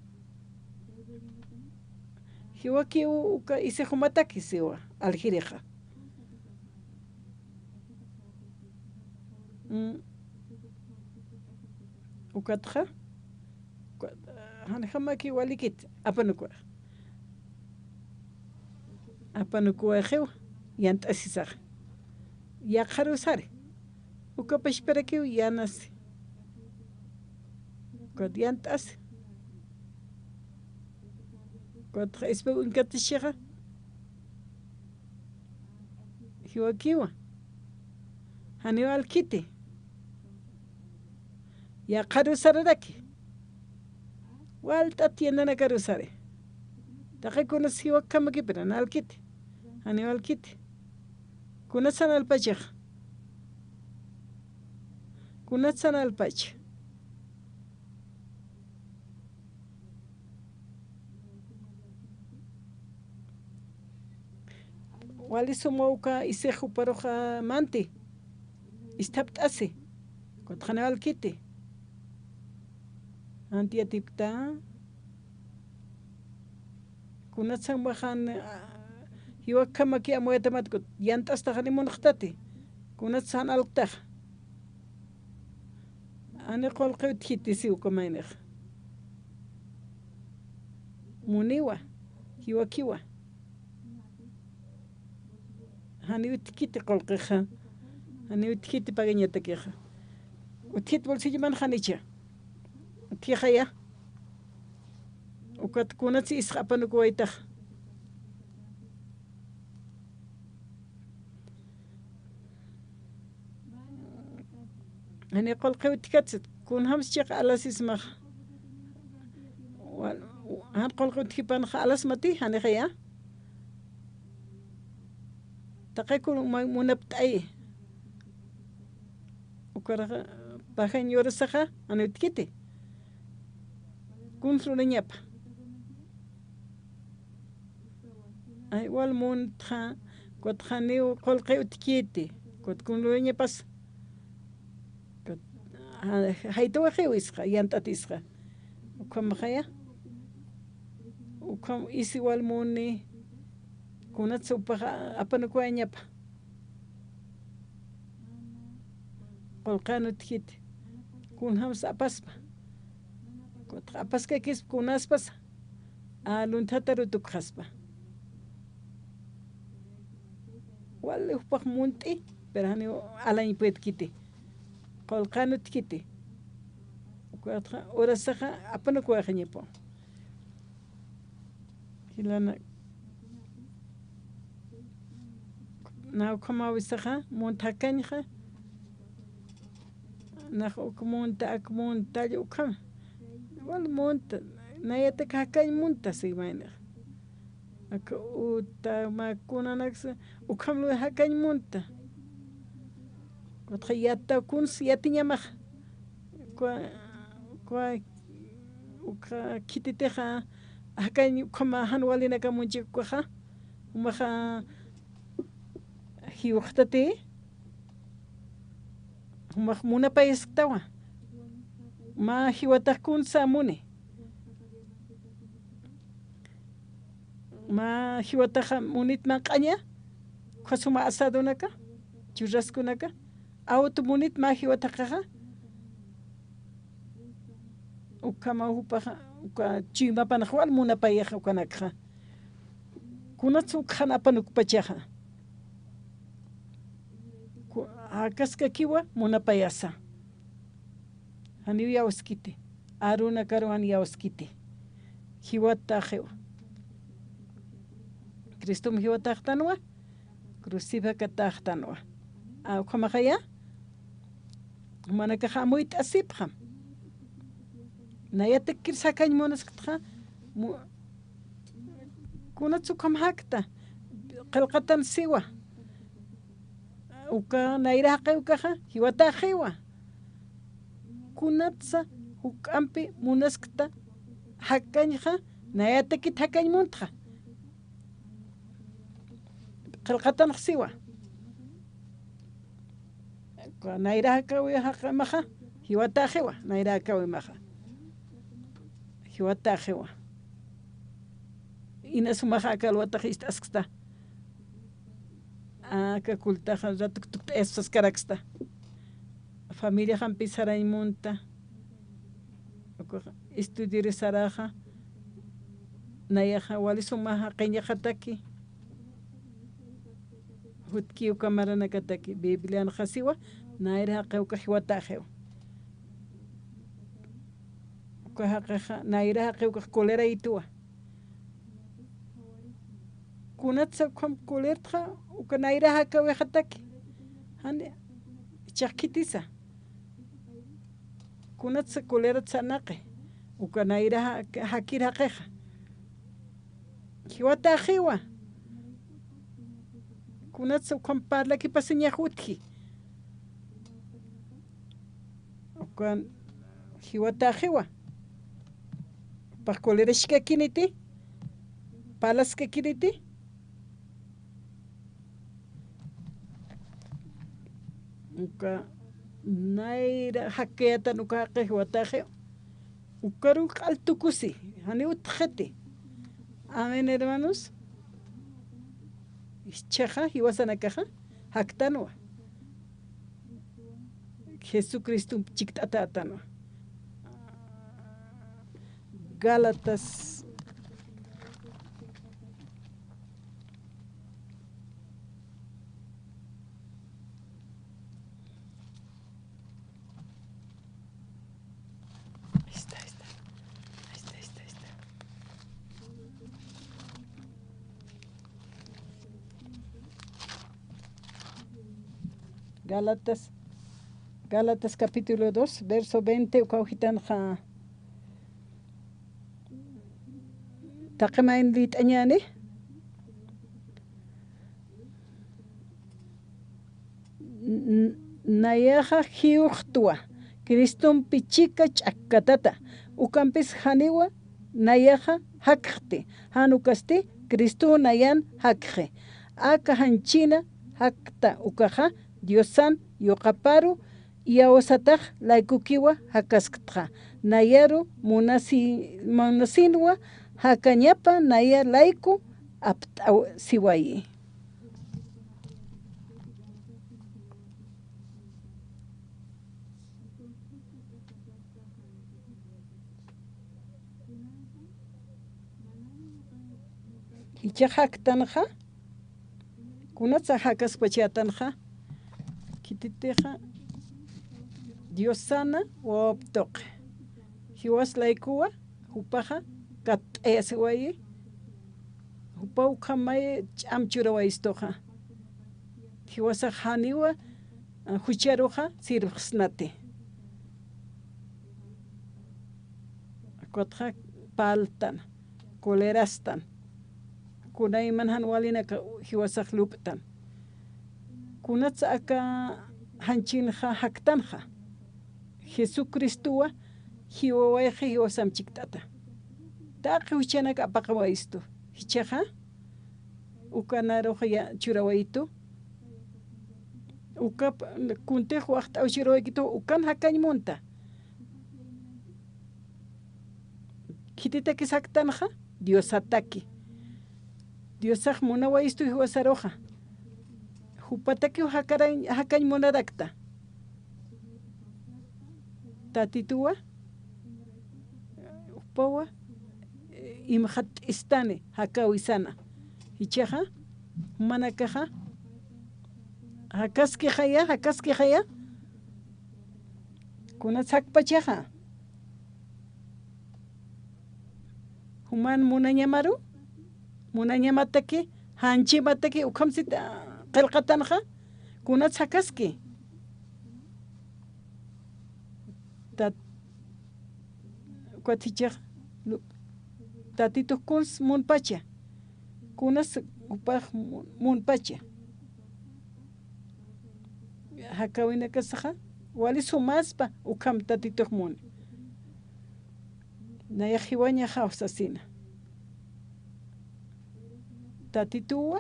Jiwakiw uka isixumataki siwa, aljirixa. Mm. Ukatxa, uka-, janjamaki walikit, apanukuwa. Apanukuwaxiw, yant'asisax. Yaqharusari. Uka pachparakiw yanasi. Ukat yant'asi. Ukatxa espigatu inkatixixa. Jiwakiwa. Janiw alkiti. Yaqharusararaki. Walt'a tiendanakarusari. Taqi kunas jiwakhamakipira, na alkiti. Janiw alkiti. Kunatsan alpachixa. Kunatsan alpachi. Wali suma uka isix juparuxa manti. Isthapt'asi. Ukatxa janiw alkiti. Manti yatipkta. Kunatsan waxan, ah, jiwakhamaki amuyatamat kut, yant'astaxani munxtati. Kunatsan alktax. Jani qullqi utjiti si uka maynix. Muniwa, jiwakiwa. Jani utjkiti qullqixa. Jani utjkiti pagañatakixa. Utjkit bolsilloman janicha. Utjixaya. Ukat kunatsi isx apanukuwaytax. Jani qullqi utjkatsit, kunjams chiqa alasismax. Wan-, jan qullqi utjipanxa alasmati, janixaya. Taqi kun ma-, munapt'ayi. Ukaraxa, pajañ urasaxa, jani utjkiti. Kuns lurañapa. Ay, wal muntxa, kutxaniw qullqi utjkiti, kut kun lurañapas. Kut, ja-, jaytawaxiw isxa, yant'at isxa. Ukhamaxaya. Ukham isi wal muni, kunatsa upaxa apanukuwañapa. Qullqi jan utjkiti. Kunjamsa apaspa. Kutxa apaskakispa kunaspasa. A, lunthatar utukxaspa. Wali jupax munt'i, pero janiw alañ puedkiti. Qullqi jan utjkiti. Kutxa urasaxa apanukuwayañapaw. Jilana. Na ukhamawisaxa, munta jakañxa. Nax uk munta, ak munta, ukham. Wal munta, nayatak jakañ munta, sigmaynax. Ak uta, ma kunanaksa, ukham lu jakañ munta. Kutxa yata kuns yatiñamax. Kwa, kwa, ukha khititixa, jakañ ukhama jan walinaka munchik ukhaxa, jumaxa jiwxtati, jumax munapayasktawa, mä jiwatax kunsa muni. Mä jiwataxa munit mä q'aña, ukhasuma asadonaka, churrasconaka, awtu munit mä jiwataxaxa, ukhama jupaxa, uka chuymapanax wal munapayaxa ukanakxa. Kunats ukxan apanukpachaxa. Akaskakiwa munapayasa. Janiw yawskiti. Arunakaruwan yawskiti. Jiwataxiwa. Cristom jiwataxtanwa. Crucificatäxtanwa. Ukhamaxaya. Jumanakax amuyt'asipxam. Nayatakir sakañ munasktxa. Kunatsa ukham jakta. Qillqatan siwa. Uka nayra jaqiw ukaxa jiwataxiwa. Kunatsa juk'ampi munaskta jakañxa. Nayatakit jakañ muntxa. Qillqatanx siwa. Nayra jakawi jaqamaxa. Jiwataxiwa nayra jakawimaxa. Jiwataxiwa. Inasumaxa aka alwatax ist'asksta. Aka kultaxa ratuktuktayasaskaraksta. Familiaxampi sarañ munta. Estudiar saraxa. Nayaxa wali sumaxa qiñaqataki. Jutki uka maranakataki biblianxa siwa. Nayra jaqi uka jiwataxiwa. Uka jaqixa nayra jaqi ukax coleraytuwa. Kunatsa ukham colertxa uka nayra jakawixataki. Jani. Ichax khitisa. Kunatsa colerat sarnaqi. Uka nayra jakir jaqixa. Jiwataxiwa. Kunatsa ukham parlakipasiñax utji. Ukan jiwataxiwa. Pax colerashkakiniti. Parlaskakiniti. Uka nayra jakayatan uka jaqix jiwataxi. Ukaru q'al tukusi. Jani utxiti. Amén, hermanos. Ichaxa jiwasanakaxa jaktanwa. Jesucristomp chikt'atätanwa. Gálatas. Ahí está, ahí está. Ahí está, ahí está, ahí está. Gálatas, Gálatas capítulo dos, verso veinte, ukaw jitanxa. Taqi mayni liyt'añäni. N-, nayaxa jiwxtwa, Cristompi chika ch'akkatata, ukampis janiwa nayaxa jakxti, jan ukasti Cristow nayan jakxi. Aka janchina jakta ukaxa Diosan yuqaparu, iyawsatax laykukiwa jakasktxa, nayaru munasi-, munasinwa jakañapa naya layku apt'asiwayi. Jichhax jaktanxa, kunatsa jakaspachätanxa, khititixa Diosana wawap tuqi. Jiwas laykuwa, jupaxa katt'ayasiwayi, jupaw ukhamay ch'am churawayistuxa. Jiwasax janiwa, a, jucharuxa sirvxsnati. Ukatxa parltan, colerastan. Kunayman jan walinaka jiwasax lup'tan. Kunatsa aka janchinxa jaktanxa. Jesucristowa jiwawayxi jiwasamp chikt'ata. Taqi juchanak apaqawayistu. Jichhaxa, ukanarux ya-, churawayitu. Ukap, kuntix waxt'aw churawaykitu, ukan jakañ munta. Khititakis jaktanxa, Diosataki. Diosax munawayistu jiwasaruxa. Jupatakiw jakarañ-, jakañ munarakta. Tatituwa, jupawa, imxatt'istani, jakäwisana. Jichhaxa, jumanakaxa, Jakaskixaya, jakaskixaya. Kunats jakpachaxa. Juman munañamaru, munañamataki, janchimataki, ukhamsit, ah, qillqatanxa, kunats jakaski. Tat-, ukat jichhax, lu-, Tatitux kuns munpacha, kunas jupax mun-, munpacha. Jakäwinakasaxa, wali sumaspa, ukham Tatitux muni. Nayax jiwañaxaw sasina. Tatituwa,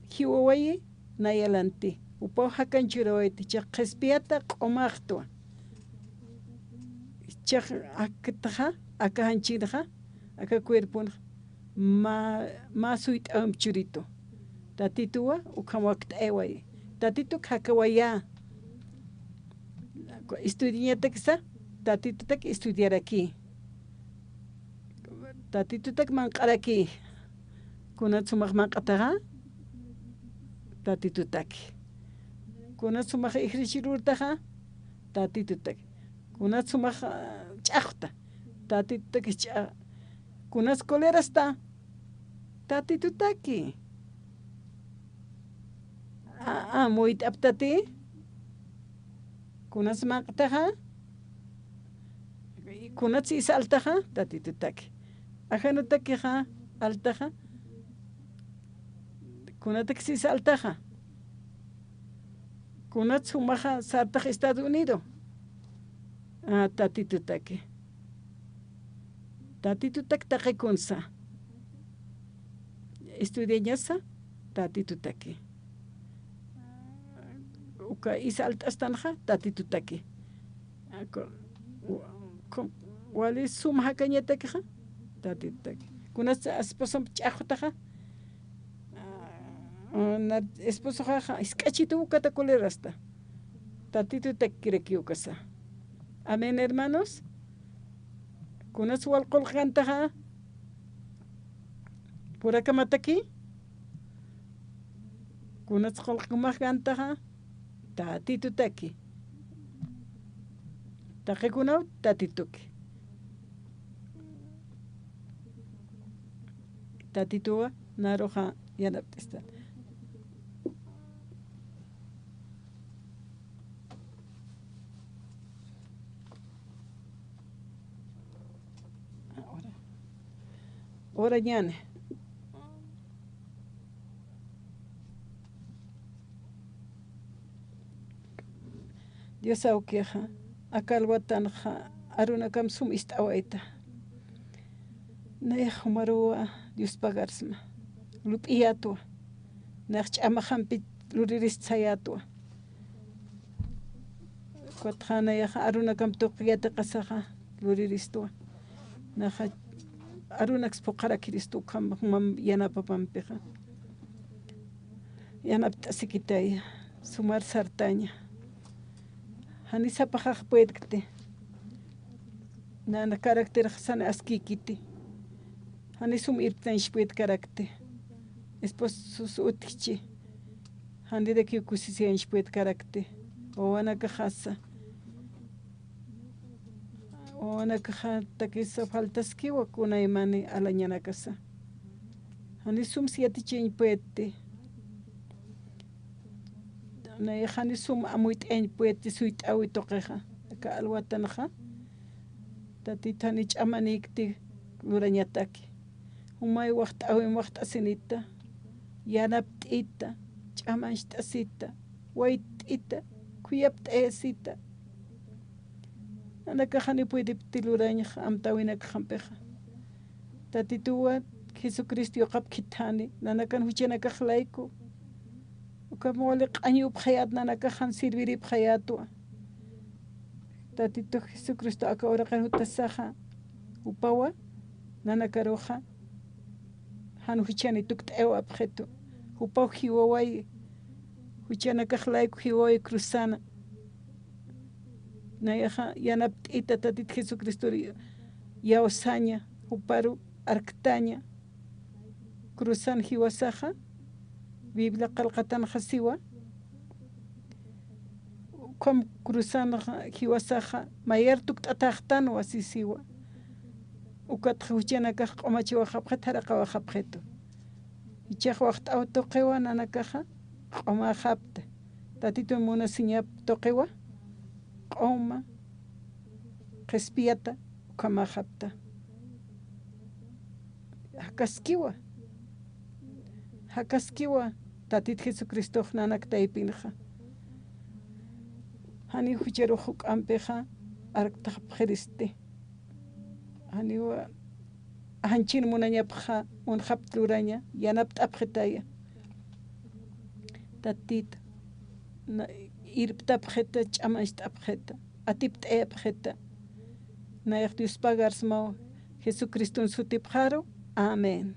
jiwawayi, nayalanti. Jupaw jakañ churawayta, jichhax qhispiyata q'umaxtwa. Jichhax aktaxa, aka janchinxa, aka cuerponxa, mä, mä suyt'äwimp churitu. Tatituwa, ukham wakt'ayawayi. Tatituk jakawayä. Estudiañatakisa, Tatitutak estudiaraki. Tatitutak manq'araki. Kunats jumax manq'ataxa, Tatitutaki. Kunats jumax ejercicio lurtaxa, Tatitutaki. Kunats jumax, ah, ch'axta, Tatitutaki ch'a-, kunats colerasta, Tatitutaki. A, a, muyt'aptati. Kunats manq'taxa, kunats isa altaxa, Tatitutaki. Ajanutakixa altaxa, kunatakis isa altaxa. Kunats jumaxa sartax Estados Unidos. A, Tatitutaki. Tatitutak taqi kunsa. Estudiañasa, Tatitutaki. Uka isa alt'astanxa, Tatitutaki. Aku, wa-, ku-, wali sum jakañatakixa, Tatitutaki. Kunats esposamp ch'axutaxa, a, na, esposoxaxa, jisk'achitu ukata colerasta. Tatitutakirakiw ukasa. Amén, hermanos. Kunats wal qullqi kantaxa, purakamataki. Kunats qullqi jumax kantaxa, Tatitutaki. Taqikunaw Tatituki. Tatituwa naruxa yanapt'istan. Ora, ora ñani. Dios awkixa, aka alwatanxa, arunakamp sum ist'awayta. Nayax jumaruwa Dios pagarsma. Lup'iyätwa. Nayax ch'amaxampi luririst sayätwa. Ukatxa nayaxa arunakamp tuqi yatiqasaxa luriristwa. Naxa arunaks phuqharakirist ukham jumamp yanapapampixa. Yanapt'asikitaya, sumar sartaña. Jani sapaxax puedkti. Nana caracterxasani askïkiti. Jani sum irptañch puedkarakti. Esposos utjchi. Janirakiw kusisiñch puedkarakti. Wawanakaxasa. Wawanakaxatakisa faltaskiwa kunaymani alañanakasa. Jani sums yatichiñ puedti. Nayax jani sum amuyt'añ puedti suyt'äwi tuqixa. Aka alwatanxa. Tatit jani ch'amanïkti lurañataki. Jumay waxt'äwim waxt'asinita. Yanapt'ita. Ch'amancht'asita. Wayt'ita. Khuyapt'ayasita. Nanakax jani puedipti lurañxa amtäwinakxampixa. Tatituwa Jesucristo yuqap khithani, nanakan juchanakax layku. Ukham wali q'añupxayät nanakax jan sirviripxayätwa. Tatitux Jesucristo aka uraqir jutasaxa, jupawa, nanakaruxa, jan juchani tukt'ayawapxitu. Jupaw jiwawayi, juchanakax layku jiwawayi cruzana. Nayaxa yanapt'ita Tatit Jesucristor yawsaña, juparu arktaña, cruzan jiwasaxa, Biblia qillqatanxa siwa, ukham cruzanxa jiwasaxa mayar tukt'ataxtanwa sisiwa. Ukatxa juchanakax q'umachiwaxapxit, jaraqawaxapxitu. Jichhax waxt'aw tuqiwa nanakaxa q'umaxapta. Tatitun munasiñap tuqiwa q'uma qhispiyata ukhamaxapta. Jakaskiwa. Jakaskiwa Tatit Jesucristox nanak taypinxa. Janiw jucharux juk'ampixa arktxapxiristi. Janiw janchin munañapxa munxapt luraña, yanapt'apxitaya. Tatit, na-, irptapxita, ch'amancht'apxita, atipt'ayapxita. Nayax Dios pagarsmaw Jesucriston sutipxaru. Amén.